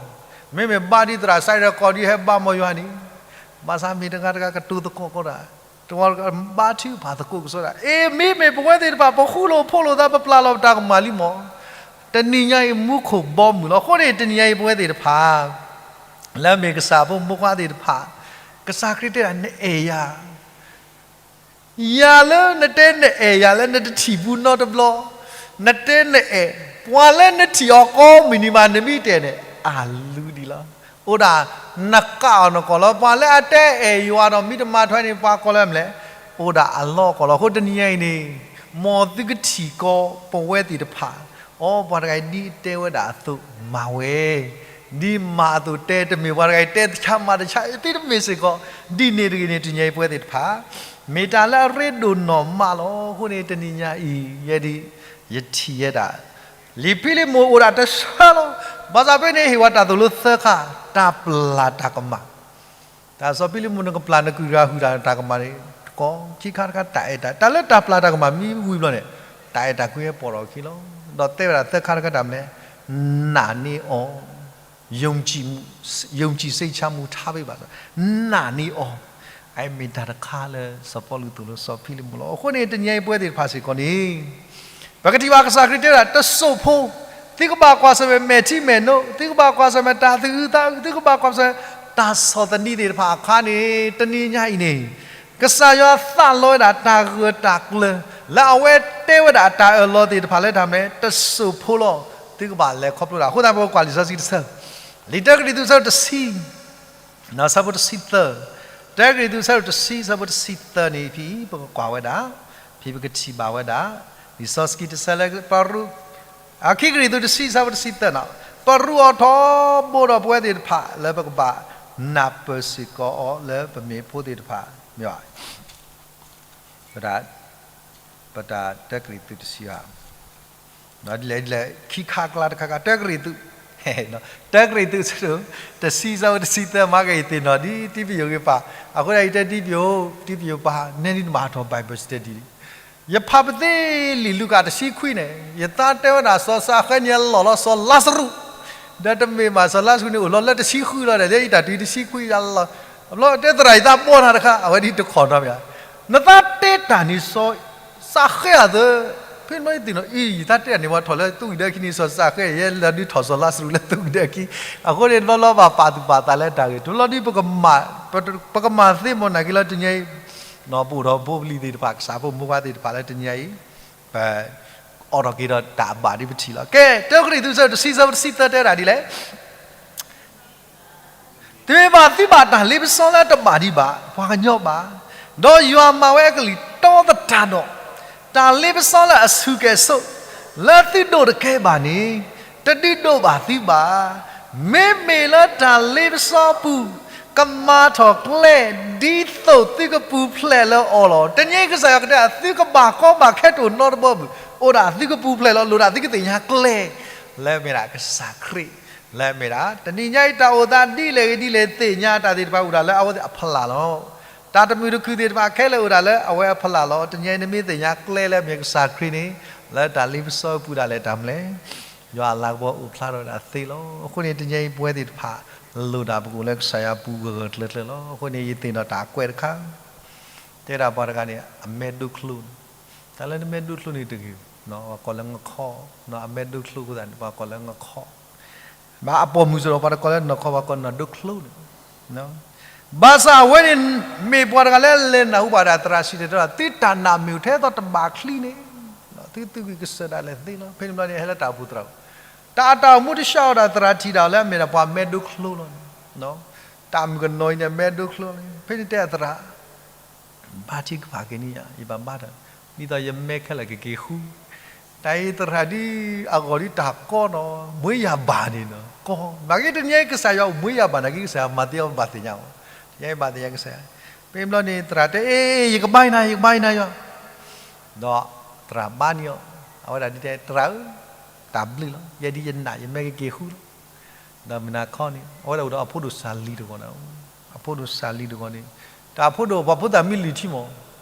မ့မ့ၢ်ဘါဒ်သရၣ်စံးဒီး ကိးဒ်ဟဲဘါမီၢ်ယွၤန့ၣ် ဘၣ်ဆၣ်မ့ၢ်တဂၤတဂၤကတိၤသကိးကီးတၢ် တဝီဘါထုကဖၣ်သကိးကစီဒီ အ့ မ့မ့ၢ်ပဝဲသ့ၣ်တဖၣ် ပဃူလိာ်ဖိးလိာ်သး ပပျၢ်လီၤပတၢ်ကမၣ်လံမီၢ် တနံၤညါအံၤ မူခိၣ်ဘီမုၢ်လီၤ. အဃိန့ၣ် တနံၤညါအံၤ ပဝဲသ့ၣ်တဖၣ် လၢမ့ၢ်ကစၢ်ဖိမုၣ်ဖိခွါသ့ၣ်တဖၣ် ကစၢ်ခရံာ်တဲဒၣ် နအဲၣ်ယၤ ယၤလၢနတဲနအဲၣ်ယၤလၢနတထံၣ်ဘူးနီတဘျီ, နတဲနအဲၣ်, ပှၤလၢနထံၣ်အီၤကိးမုၢ်နံၤမး နမ့ၢ်တဲန့ၣ် အလုၢ်ဒံးလီၤ. အိၣ်ဒၣ်နကးအီၤနကီၢ်လီၤ. ပှၤလၢအတဲအဲၣ်ယွၤဒီးမ့ၢ်တမၤထွဲန့ၣ် ပှၤကိးလၢမနုၤလဲၣ်, အိၣ်ဒၣ်အလီၢ်ကီၢ်လီၤ. အဃိတနံၤညါအံၤန့ၣ် မ်သုကထံၣ်ကီးပဝဲသ့ၣ်တဖၣ်, အိ ပှၤတဂၤအံၤဒ်အတဲဝဲဒၣ်အသိးမၤဝဲ ဒ်မၤအသိးတဲတမ့ၢ် ပှၤတဂၤအံၤတဲဆါမၤတဆါ သ့တမ့ၢ်စ့ၢ်ကီး, ဒ်န့ၣ်တဂ့ၤန့ၣ် တနံၤညါအံၤပဝဲသ့ၣ်တဖၣ် မ့ၢ်တၢ်လၢအရ့ဒိၣ်နီၢ်မးလီၤ. အဃိန့ၣ် တနံၤညါအံၤ ယဲဒၣ် ယထံၣ်ယဲဒၣ် လံာ်ဖံလံးမိၣ်အိၣ်ဒၣ်တဆၢလီၤ. ဘၣ်ဆၣ်ဖဲန့ၣ်ဟ့ၣ်ဝဲတၢ်သိၣ်လိသၢခါ, တၢ်ပျၢ်တၢ်ကမၣ် တၢ်စီၤဖံလံးမိၣ် နကပျၢ်နကဂၤဟုၣ်တၢ်တၢ်ကမၣ်န့ၣ် တကီ, ခံခါတခါတၢ်အဲၣ်တၢ်, တၢ်လၢတၢ်ပျၢ်တၢ်ကမၣ်မ့ၢ်ဝံၤဘျီန့ၣ် တၢ်အဲၣ်တၢ်ကွံဟဲပိာ်ထီၣ်အခံလီၤ. ဒီးတဲဝဲဒၣ်သၢခါတခါတၢ်မနုၤလဲၣ်, နာ်န့ၢ်အီၤ, ယုံကြည်စိတ်ချမှု ထားပေးပါ, နာ်န့ၢ်အီၤ, အမ့ၢ်တၢ်တခါလၢစီၤပီလူးသိၣ်လိစီၤဖံလံးမိၣ်လီၤ. အဃိန့ၣ် တနံၤညါအံၤပဝဲသ့ၣ်တဖၣ်စ့ၢ်ကီးန့ၣ် ပကထံၣ်ဘၣ်ကစၢ်ခရံာ်တဲဝဲဒၣ် တစိာ်ဖိ, သုကဘၣ်ကွၢ်ဆၢၣ်မဲာ်မဲာ်ထံမဲာ်နိ, သုကဘၣ်ကွၢ်ဆၢၣ်မဲာ်တၢ်သူၣ်အုးသးအုး, သုကဘၣ်ကွၢ်ဆၢၣ်မဲာ်တၢ်ဆီၣ်သနံးသ့ၣ်တဖၣ်အခါန့ၣ် တနံၤညါအံၤန့ၣ် ကစၢ်ယွၤသးလီဝဲဒၣ်တၢ်ဂၢၢ်တၢ်ကျၢၤ လၢအဝဲတဲဝဲဒၣ်တၢ်အၢၣ်လီၤသ့ၣ်တဖၣ်လၢတၢ်မနုၤလဲၣ်, တစိာ်ဖိလီၤ, သုကဘၣ်လဲၤခီဖျိတၢ်. အဃိသတးပကကွၢ်လံာ်စီဆှံတဆၢ, လံာ်တၢကရံၣ်သူး ဆၢဒိၣ်တဆံ ဆၢဖိတဆံသၢ, တၢကရံၣ်သူး ဆၢဒိၣ်တဆံ ဆၢဖိတဆံသၢန့ၣ် ဖဲအံၤ ပကကွၢ်ဝဲဒၣ်, ဖဲပကထံၣ်ဘၣ်ဝဲဒၣ် လံာ်စီဆှံတဆၢလၢပရူး, အခံကရံၣ်သူးတဆံ ဆၢဖိတဆံသၢန့ၣ်, ပရူးအီၤထီဘိဒီးပဝဲသ့ၣ်တဖၣ် လၢပကဘၣ်နၢ်ပၢၢ်စ့ၢ်ကီးအီၤလၢပမ့ၢ်ဖိသ့ၣ်တဖၣ်, မ့ၢ်ဘၣ် ပတၢ်တၢကရံၣ်သူးတဆံဘၣ် ဒ်လဲၣ်ဒ်လဲၣ် ခံခါအကျါတခါခါ တၢကရံၣ်သူး, တၢကရံၣ်သူး တဆံ ဆၢဖိတဆံသၢ မၤက့ၤအံၤသ့ၣ်နီၣ်ဒ်တံပယိၣ်ဂ့ၤပၢ်, အဃိဒၣ်ယတဲတံပယိၣ်, တံပယိၣ်ပၢ် နဲဒ်နဘၣ်ဟးထီၣ် Bible study ယဖးပသ့လံာ်လူၤကၣ်တဆံခွံန့ၣ် ယသးတဲဝဲဒၣ် စီၤစးဃဲန့ၣ်အလီၢ်လီၤ စီၤလါစရူး, ဒီးတမ့ၢ်ဘၣ် စီၤလါစရူးန့ၣ်အိၣ်လီၤလၢတဆံဃုလီၤဒီး လၢယတၢ်တုၤတဆံခွံယါလီၤ, အဘျီတဲသရၣ်ယသးပီနၤတခါ အဝဲဒ်တခီၣ်နီတမံၤ, နသးတဲတၢ်န့ၣ်စီၤ စးဃဲအသး, ဖဲန့ၣ်ယသ့ၣ်နီၣ်အံၤ ယသးတဲတၢ်န့ၣ် ပှၤထီၣ်လၢသူၣ်ဝံၣ်ဒၢခံန့ၣ် စီၤစးဃဲ ယဲလၢဒုးထီၣ်စီၤလါစရူးလၢသူၣ်ဝံၣ်ဒၢခံ, အဃိန့ၣ် တဘျီလီၤဘၣ်ပာ်သူၣ်ပာ်သးလၢတၢ်ဂ့ၢ် တဘျီဒ် ပကမၤသ့မ့ၢ်နာ်က့ၤလၢတနံၤအံၤ, ပအိၣ်ဒီးဖိပလံၤသ့ၣ်တဖၣ် ကစၢ်ဖိမုၣ်ဖိခွါသ့ၣ်တဖၣ်လၢတနံၤအံၤ, ပအိးထီၣ်က့ၤဒီးတၢ်အဘၣ်ဒ်ပထံၣ်လီၤ. ကဲ တၢကရံၣ်သူး ဆၢဒိၣ်တဆံ ဆၢဖိတဆံသၢတဲဝဲဒၣ်ဒ်လဲၣ် တမ့ၢ်ဘၣ်သုဘၣ်တၢ်လ့ပစီလၢတဘၣ်ဒံးဘၣ် ပှၤကညီဘၣ်, ဒီးယွၤမၤဝဲအကလုၢ်တီသတးဒီး တၢ်လ့ပစီလၢအဆူၣ်ကဲၣ်ဆိး လၢသုဒိးတကဲဘၣ်န့ၣ် တဒုးဒိးဘၣ်သုဘၣ်. မ့မ့ၢ်လၢတၢ်လ့ပစီအပူၤ ကမၤထီၣ်ကျဲ ဒ်သိးသုကပူၤဖျဲးလၢအီၤလီၤ. တနံၤအံၤကစၢ်ယွၤကတဲ သုကဘၣ်ကီဘၣ်ခဲတအိၣ်နီတဘျီပူၤ, အိၣ်ဒၣ်သုကပူၤဖျဲးလီၤ, လိၣ်ဒၣ်သုကသ့ၣ်ညါကျဲ လၢအမ့ၢ်ဒၣ်ကစၢ်ခရံာ်, လၢအမ့ၢ်ဒၣ် တနံၤညါအံၤတၢ်အိၣ်သးဒ်လဲၣ်ဂ့ၤဒ်လဲၣ် သ့ၣ်ညါတၢ်သ့ၣ်တဖၣ်အိၣ်ဒၣ်လၢအဝဲသ့ၣ်အဖီလာ်လီၤ. တၢ်တမုာ်တခုၣ်သ့ၣ်တဖၣ်ခဲလၢာ်အိၣ်ဒၣ်လၢအဝဲအဖီလာ်လီၤ. တနံၤအံၤနမ့ၢ်သ့ၣ်ညါကျဲလၢအမ့ၢ်ကစၢ်ခရံာ်န့ၣ် လၢတၢ်လ့ပစီအပူၤဒၣ်လဲာ်တၢ်မနုၤလဲၣ် ယွၤအလၤကပီၤအိၣ်ဖျါထီၣ်ဝဲဒၣ်သ့လီၤ. အဃိန့ၣ် တနံၤအံၤပဝဲသ့ၣ်တဖၣ် လိၣ်ဒၣ်ပကအိၣ်လၢကစၢ်ယွၤအပူၤဂၢၢ်ဂၢၢ်ကျၢၤကျၢၤလီၤ. အဃိန့ၣ် ယသ့ၣ်နီၣ်တၢ်ကွဲးတခါ တဲဒၣ်ပှၤတဂၤန့ၣ် အမဲဒိချိၣ်န့ၣ်, တၢ်လၢနမဲဒိချိၣ်န့ၣ်တဂ့ၤ, ပှၤကိးလၢငခီ, အမဲဒိချိၣ်အဃိသတးန့ၣ် ပှၤကိးလၢငခီ, ဘၣ်အပိာ်မုၣ်စ့ၢ်ကီး ပှၤတကိးလၢနီၢ်ခီ ပှၤကိးနီၢ်ဒိချိၣ်န့ၣ် ဘၣ်ဆၣ်အဝဲန့ၣ် မ့ၢ်ပှၤတဂၤလၢလဲၤနၢ်ဟူဘၣ်ဒၣ်သရၣ်စံၣ်တဲၤတဲလီၤ သုတၢ်နာ်မ့ၢ်အိၣ်ထဲသိးတဘးချံန့ၣ်, သုသုးဂံၢ်ကစၢၢ်ဒၣ်လဲာ်သ့လီၤ. ဖဲန့ၣ်ဘျီန့ၣ် ဟဲလၢတၢ်အိၣ်ဖှိၣ်သရၣ်, တၢ်အတၢ်အိၣ်မူတဆှီအီၤဒီးသရၣ်ထံၣ်ဒၣ်အီၤလၢအမ့ၢ်ဒၣ်ပှၤမဲဒိချိၣ်လီၤန့ၣ်, တၢ်မုၣ်ကနီၤအံၤန့ၣ် အမဲဒိချိၣ်န့ၣ် ဖဲန့ၣ်တဲအသရၣ် ဘါထုကဖၣ်က့ၤန့ၣ်ယၤ ယဘၣ်ဘါတၢ်, ဒ်သိးယမဲခဲလၢာ်ကက့ၤဃူ, တၢ်အံၤသရၣ်ဒ်အဂီၢ်ဒ်တၢ်ကီနီၤ မွေးရာပါန့ၣ်နီၤ ကီ, နာ်က့တနံၤအံၤကစၢ်ယွၤအိၣ် မွေးရာပါ နာ်က့ကစၢ်ယွၤမၤသ့အီၤဘၣ်သ့ၣ်ညါအီၤ, တနံၤအံၤဘၣ်သ့ၣ်ညါကစၢ်ယွၤ, ဖဲန့ၣ်ဘျီန့ၣ် သရၣ်တဲ အ့ ယကဘါနၤ ယကဘါနၤယွၤ, ဒီးသရၣ်ဘါန့ၢ်အီၤ, အဝဲဒၣ်ဒ်တဲ သရၣ်ဧၢ, တၢ်ဘျုးလီၤ ယဲဒ်ယနာ် ယမဲကက့ၤဃူလီၤ. ဒီးမုၢ်နၤခီန့ၣ် အဝဲဒၣ်အိၣ်ဒီးအဖိဒိၣ်စၢ်လံၤတဂီၢ်န့ၣ်, အဖိဒိၣ်စၢ်လံၤတဂီၢ်န့ၣ်, တၢ်အဖိဒိၣ် ပှၤဖိသၣ်မ့ၢ်လုၢ်ထံမး,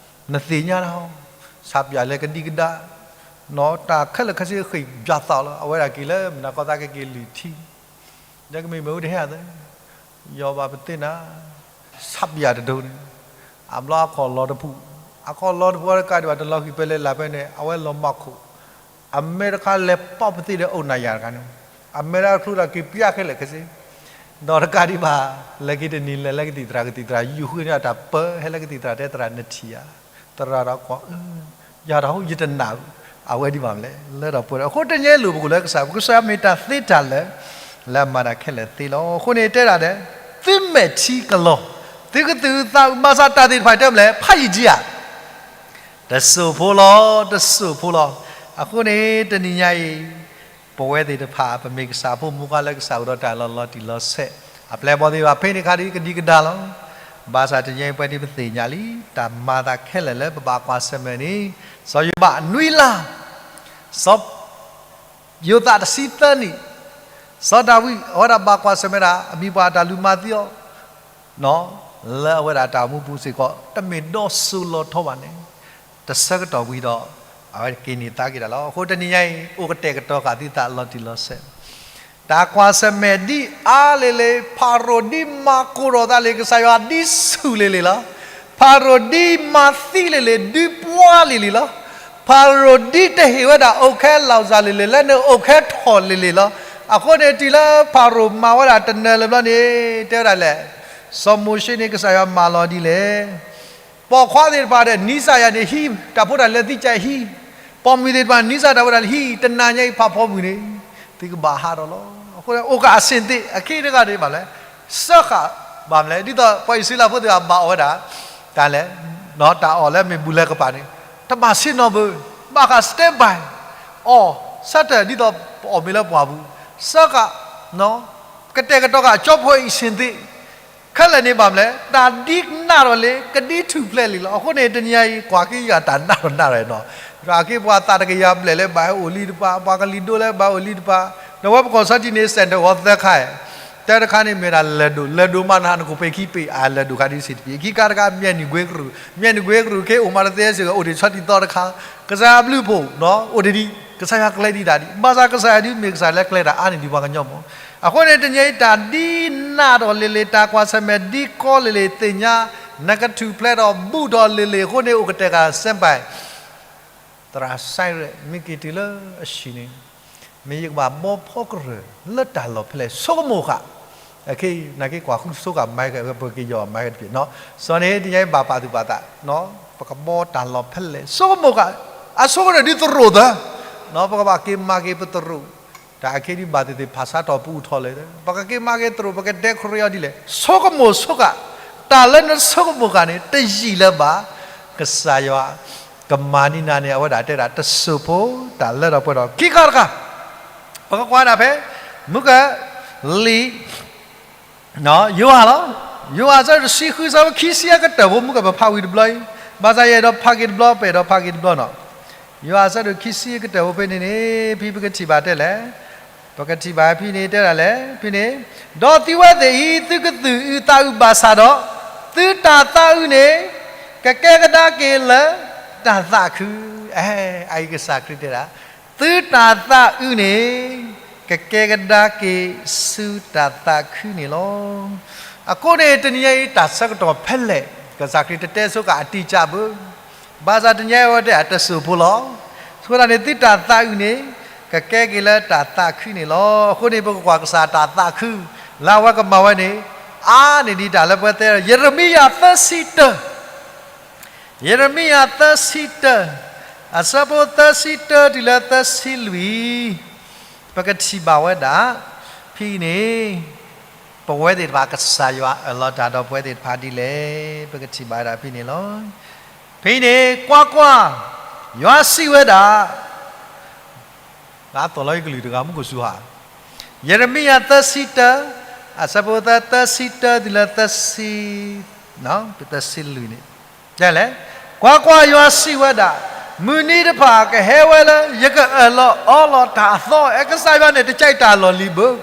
နသ့ၣ်ညါတၢ်, ဆၣ်ပၠၣ်လဲၤကဒံကဒါ, နီၢ်တၢ်ခဲလၢာ်ခဲဆ့ဃ့ၢ်ပၠၣ်သးလီၤ အဝဲဒၣ်က့ၤလၢမုၢ်နၤခီသးကက့ၤလုၢ်ထံ, ဒီးကမ့ၢ်မ့ၢ်ဝဲတဟဲအသး ယီၤဘၣ်ပသ့ၣ်နၤ, ဆၣ်ပၠၣ်တဒိန့ၣ်, အဘျီအခီၣ်လီၤတပူၤ, အခီၣ်လီၤတပူၤအီၤတကးဒံးဘၣ် တလီၤဃံၤဖဲလဲၣ်လၢ်ဖဲန့ၣ် အဝဲလီၤမၢ်ခိၣ်, အမဲတခါလဲၤပာ်ပသ့ၣ်ဒီးအိၣ်နၤယၤတခါန့ၣ်, အမဲတခါတချုးဒီးက့ၤပျၢ်ခဲလၢာ်ခဲဆ့, ဒီးတကးဒံးဘၣ် လဲၤက့ၤတနံၤလဲၤလၢကသံၣ်သရၣ် ကသံၣ်သရၣ်ယူၤဃုန့ၢ်တၢ်ပၢ ဟဲလၢကသံၣ်သရၣ်တဲသရၣ်နထံၣ်ဧါ, သရၣ်ဒီးကွၢ်အၢ ယၤတၢ်ဟူယတနာ်, အဝဲဒ်ဘၣ်မနုၤလဲၣ် လၢထီၣ်ပှဲၤဒီး အဃိတနံၤအံၤလိၣ်ပကအိၣ်လၢကစၢ် ပကစၢ်မ့ၢ်တၢ်သ့တၢ်လၢာ် လၢအမၤတၢ်ခဲလၢာ်သ့လီၤ. အဃိန့ၣ်တဲဒၣ်ဒီး သုမဲာ်ထံကလီၤ, သုကသုးသးအုး ဘၣ်ဆၣ်တၢ်သ့ၣ်တဖၣ်တဲမနုၤလဲၣ် ဖးယံာ်ကံဧါ, တစိၢ်ဖိလီၤ တစိၢ်ဖိလီၤ. အဃိန့ၣ် တနံၤညါအံၤ ပဝဲသ့ၣ်တဖၣ် ပမ့ၢ်ကစၢ်ဖိမုၣ်ဖိခွါလၢကစၢ်အိၣ်ဒီးတၢ်လီၤလီၤတံၢ်လီၤဆဲး, အပျဲၢ်အဘီၣ်သ့ၣ်တဖၣ် ဖဲန့ၣ်ခါဒ်ကဒံကဒါလီၤ. ဘၣ်ဆၣ်တနံၤညါအံၤပဝဲဒၣ်ပသ့ၣ်ညါလံ တၢ်မၤသးခဲလၢာ်လၢပဘၣ်ကွၢ်ဆၢၣ်မဲာ်န့ၣ်, စီၤယိၤဘးနွံလါ, စီၤယိၤသးတဆံသၢနံၣ်, စီၤဒၤဝံး အဝဲဒၣ်ဘၣ်ကွၢ်ဆၢၣ်မဲာ်ဒၣ် အမံၤပှၢ်အတၢ်လူၤမၤသံအီၤ လၢအဝဲဒၣ်တၢ်အိၣ်မူပူၤစ့ၢ်ကီး တမ့ၢ်ဒီစိၤလီၤထီဘၣ်န့ၣ်, တဆၢကတီၢ်ဝံၤဒီး အဝဲက့ၤန့ၢ်သါက့ၤတၢ်လီၤ. အဃိတနံၤညါအံၤ အိၣ်ကတဲာ်ကတီၤဃာ်သုသးလီၤတံၢ်လီၤဆဲး, တၢ်ကွၢ်ဆၢၣ်မဲာ်ဒ်အါလံၤလံၤ, ဖၤရိၤဒ်မၤကိၢ်ထီၣ်သးလံၤ ကစၢ်ယွၤဒ်ဆူၣ်လံၤလံၤလီၤ. ဖၤရိၤဒ်မၤသံလံၤလံၤ ဒုးပှၤလံၤလံၤလီၤ. ဖၤရိၤဒ်တဟ့ၣ်ဝဲဒၣ်အိၣ်ခဲလီၤစၢ်လံၤလံၤ လၢန့ၣ်အိၣ်ခဲထီၣ်လံၤလံၤလီၤ. အဃိန့ၣ်တုၤလၢဖၤရိၤမၤဝဲဒၣ်တနၢၤလၢၤဘျီန့ၣ် တဲဝဲဒၣ်လဲၣ်, စီၤမိၤၡ့န့ၣ် ကစၢ်ယွၤမၢလီၤဒ်လဲၣ် ပိာ်ခွါသ့ၣ်တဖၣ်ဒီး နံစၢ်ယၤန့ၣ်ဟံး တၢ်ဖိတၢ်လံၤသံကဟံး, ပိာ်မုၣ်သ့ၣ်တဖၣ် နံစၢ်တၢ်ဖိတၢ်လံၤဟံး တနၤညါအံၤဖးဖီမုၢ်န့ၣ် သုကဘၣ်ဟးထီၣ်လီၤ. အဃိန့ၣ် အိၣ်ကအဆ့ၣ်သ့ၣ် အခ့တဂၤန့ၣ်ဘၣ်လဲၣ်, စၢဃာ်ဘၣ်မလဲၣ် ဒ်သိးပှၤအံၣ်စရ့လးဖိသ့ၣ်တဖၣ်ဘၣ်အီၣ်ဝဲဒၣ် တၢ်လဲၣ်, တၢ်အီၣ်လၢမ့ၢ်ဘူၣ်လဲၤကပၤန့ၣ် တဘၣ်ဆ့ၣ်နီၤဘၣ်, ဘၣ်ဃး stand by အီၣ် ဆၢထၢၣ်ဒ်သိးပအီၣ်မ့ၤလၢပှၢ်ပူၤ, စၢဃာ် ကတဲာ်ကတီၤဃာ်ကၠီဖိအံၣ်စ့ၣ်သ့ၣ် ခဲလၢာ်န့ၣ်ဘၣ်မလဲၣ် တၢ်ဒ်နးထီၣ်လံ ကဒ်ထူၣ်ဖျဲးလံလီၤ. အဃိန့ၣ် တနံၤညါအံၤ ကွၢ်က့ၤယၤတၢ်နးထီၣ်နးထီၣ်နီၤ, ဒီးအက့ၤပှၤသးတကယၤဘျဲၣ်လၢဘၣ်ဟဲအိၣ်လံတပၤ, ပှၤကလံၤဒိလၢဘၣ်အိၣ်လံတပၤ, ဒီးဝဲပကီၢ်စီထံန့ၣ် စဲးထၢၣ်ဝဲသၢခါ, တၢတခါန့ၣ်မ့ၢ်ဒၣ်လဲၤဒိၣ်, လဲၤဒိၣ်မးနဟးနကိၣ်ပ့ၤခံပ့ၤ အလဲၤဒိၣ်ခါဒ်စ့ၢ်တပ့ၤ, ခံခါတခါ မၠဲၣ်နံၣ်ကွ့ကရူၢ်, မၠဲၣ်နံၣ်ကွ့ကရူၢ်ခ့အိၣ်မးတသ့စ့ၢ်ကီး အိၣ်ဒံးဆီဒံၣ်သီတခါ, ကစၢ်ယွၤဘျုးဖှိၣ် အိၣ်ဒံးဒံး, ကစၢ်ယွၤကျဲဒံးတၢ်ဒံး, ဘၣ်ဆၣ်ကစၢ်ယွၤဒ်မ့ၢ်ကစၢ်လၢကျဲတၢ်အါန့ၢ်ဒံးပှၤကညီမး. အဃိန့ၣ် တနံၤအံၤတၢ်ဒ်နးထီၣ်လံၤလံၤ တၢ်ကွၢ်ဆၢၣ်မဲာ်ဒ်ကီလံၤလံၤ သ့ၣ်ညါ နကထူၣ်ဖျဲးဒီးဘူၣ်ထီၣ်လံၤလံၤအဃိန့ၣ် အိၣ်ကတဲာ်ဃာ် stand by သရၣ်စဲရဲၣ် မ့ၢ်က့ၤတုၤလၢအဟံၣ်န့ၣ် မ့ၢ်ယကဘၣ်ဘီဖီကရၢၢ်လၢတၢ်လီၢ်ဖဲလဲၣ် ဆိကမိၣ်ဃာ်, နာ်က့ကွၢ်ဃုဆိဃာ်မၤက့ၤ ပက့ၤယီၤမၤက့ၤတဖျၢၣ်နီၤ, စီၤန့ၣ် တနံၤအံၤဘၣ်ပာ်သူၣ်ပာ်သး, ပကဘီတၢ်လီၢ်ဖဲလဲၣ် ဆိကမိၣ်ဃာ်, အဆိကတၢၢ်ဒ်သရိာ်သၢ, ပကဘၣ်က့ၤမၤက့ၤပသရိာ်, တၢ်အခဲဒ်ဘၣ်သ့ၣ်သ့ၣ်ဖးဆါထီၣ်ပူထီၣ်လဲၣ်, ပကက့ၤမၤက့ၤသရိာ် ပကဒဲခရံာ်အီၤဒ်လဲၣ် ဆိကမိၣ်ဆိဃာ်, တၢ်လၢနဆိကမိၣ်ဃာ်န့ၣ် တယံာ်လၢၤဘၣ်, ကစၢ်ယွၤ ကမၤန့ၢ်နၤန့ၣ် အဝဲဒၣ်တဲဒၣ်တစိၢ်ဖိ တၢ်လၢထီၣ်ပှဲၤထီၣ်ခံခါတခါ, ပ ပကကွၢ်ဒၣ်ဖဲ မုၢ်ကလံၤ ယိၤဟၣ်လီၤ. ယိၤဟၣ်အဆၢဒိၣ်တဆံဃု အဆၢဖိခံဆံအကတၢၢ်ဖိ မုၢ်ကပဖးဝံၤတဘျီအံၤ, ဘၣ်ဆၣ်ယအဲၣ်ဒိးဖးက့ၤတဘျီ ပအဲၣ်ဒိးဖးက့ၤတဘျီနီၤ. ယိၤဟၣ်အဆၢဒိၣ်ခံဆံအကတၢၢ်ဖိဖဲန့ၣ်န့ၣ် ဖဲပကထံၣ်ဘၣ်တဲလဲၣ်, ပကထံၣ်ဘၣ်ဖဲန့ၣ်တဲဒၣ်လဲၣ်, ဖဲန့ၣ်, ဒီးသုဝဲသ့ၣ်အံၤ သုကသူၣ်အုးသးအုးဘၣ်ဆၣ်ဒီး, သုတၢ်သးအုးန့ၣ် ကကဲကဒါက့ၤလၢတၢ်သးခု, အဲ, အအံၤကစၢ်ခရံာ်တဲဒၣ်, သုတၢ်သးအုးန့ၣ် ကကဲကဒါက့ၤဆူတၢ်သးခုန့ၣ်လီၤ. အဃိန့ၣ် တနံၤညါအံၤ တၢ်ဆၢကတီၢ်ဖဲလဲၣ် ကစၢ်ခရံာ်တတဲဆိကးအတိအကျဘၣ်, ဘၣ်ဆၣ်တနံၤညါအံၤအဝဲတဲအတစိၢ်ဖိလီၤ. အဃိသတးန့ၣ် သုတၢ်သးအုးန့ၣ် ကကဲက့ၤလၢတၢ်သးခုန့ၣ်လီၤ. အဃိန့ၣ် ပကကွၢ်ကစၢ်တၢ်သးခု လၢအဝဲကမၤဝဲန့ၣ် အါန့ၢ်ဒံးတၢ်လၢပဝဲသ့ၣ်, ယံးရမံယၤသၢဆံတၢ ယံးရမံယၤသၢဆံတၢ အဆၢဖိသၢဆံတၢတုၤလၢသၢဆံလွံၢ်, ပကထံၣ်ဘၣ်ဝဲဒၣ် ဖဲအံၤန့ၣ် ပဝဲသ့ၣ်တဖၣ် ကစၢ်ယွၤအၢၣ်လီၤတၢ်ဒီးပဝဲသ့ၣ်တဖၣ်ဒ်လဲၣ် ပကထံၣ်ဘၣ်ဝဲဒၣ်ဖဲန့ၣ်လီၤ. ဖဲအံၤန့ၣ် ကွၢ်ကွၢ်, ယွၤစံးဝဲဒၣ် သီၣ်လီၤယကလုၢ်တဂၤမူခိၣ်စူၤဟး, ယံးရမံယၤသၢဆံတၢ, အဆၢဖိသၢဆံတၢတုၤလၢသၢဆံ, သၢဆံလွံၢ်န့ၣ်, လဲၣ်, ကွၢ်ကွၢ်, ယွၤစံးဝဲဒၣ်, မုၢ်နံၤတဖၣ်ကဟဲဝဲလၢ ယကအၢၣ်လီၤအီလီၤတၢ်အသီ, အဲ ကစၢ်ယွၤန့ၣ် တကဲတၢ်လီၢ်လံၤဘၣ်,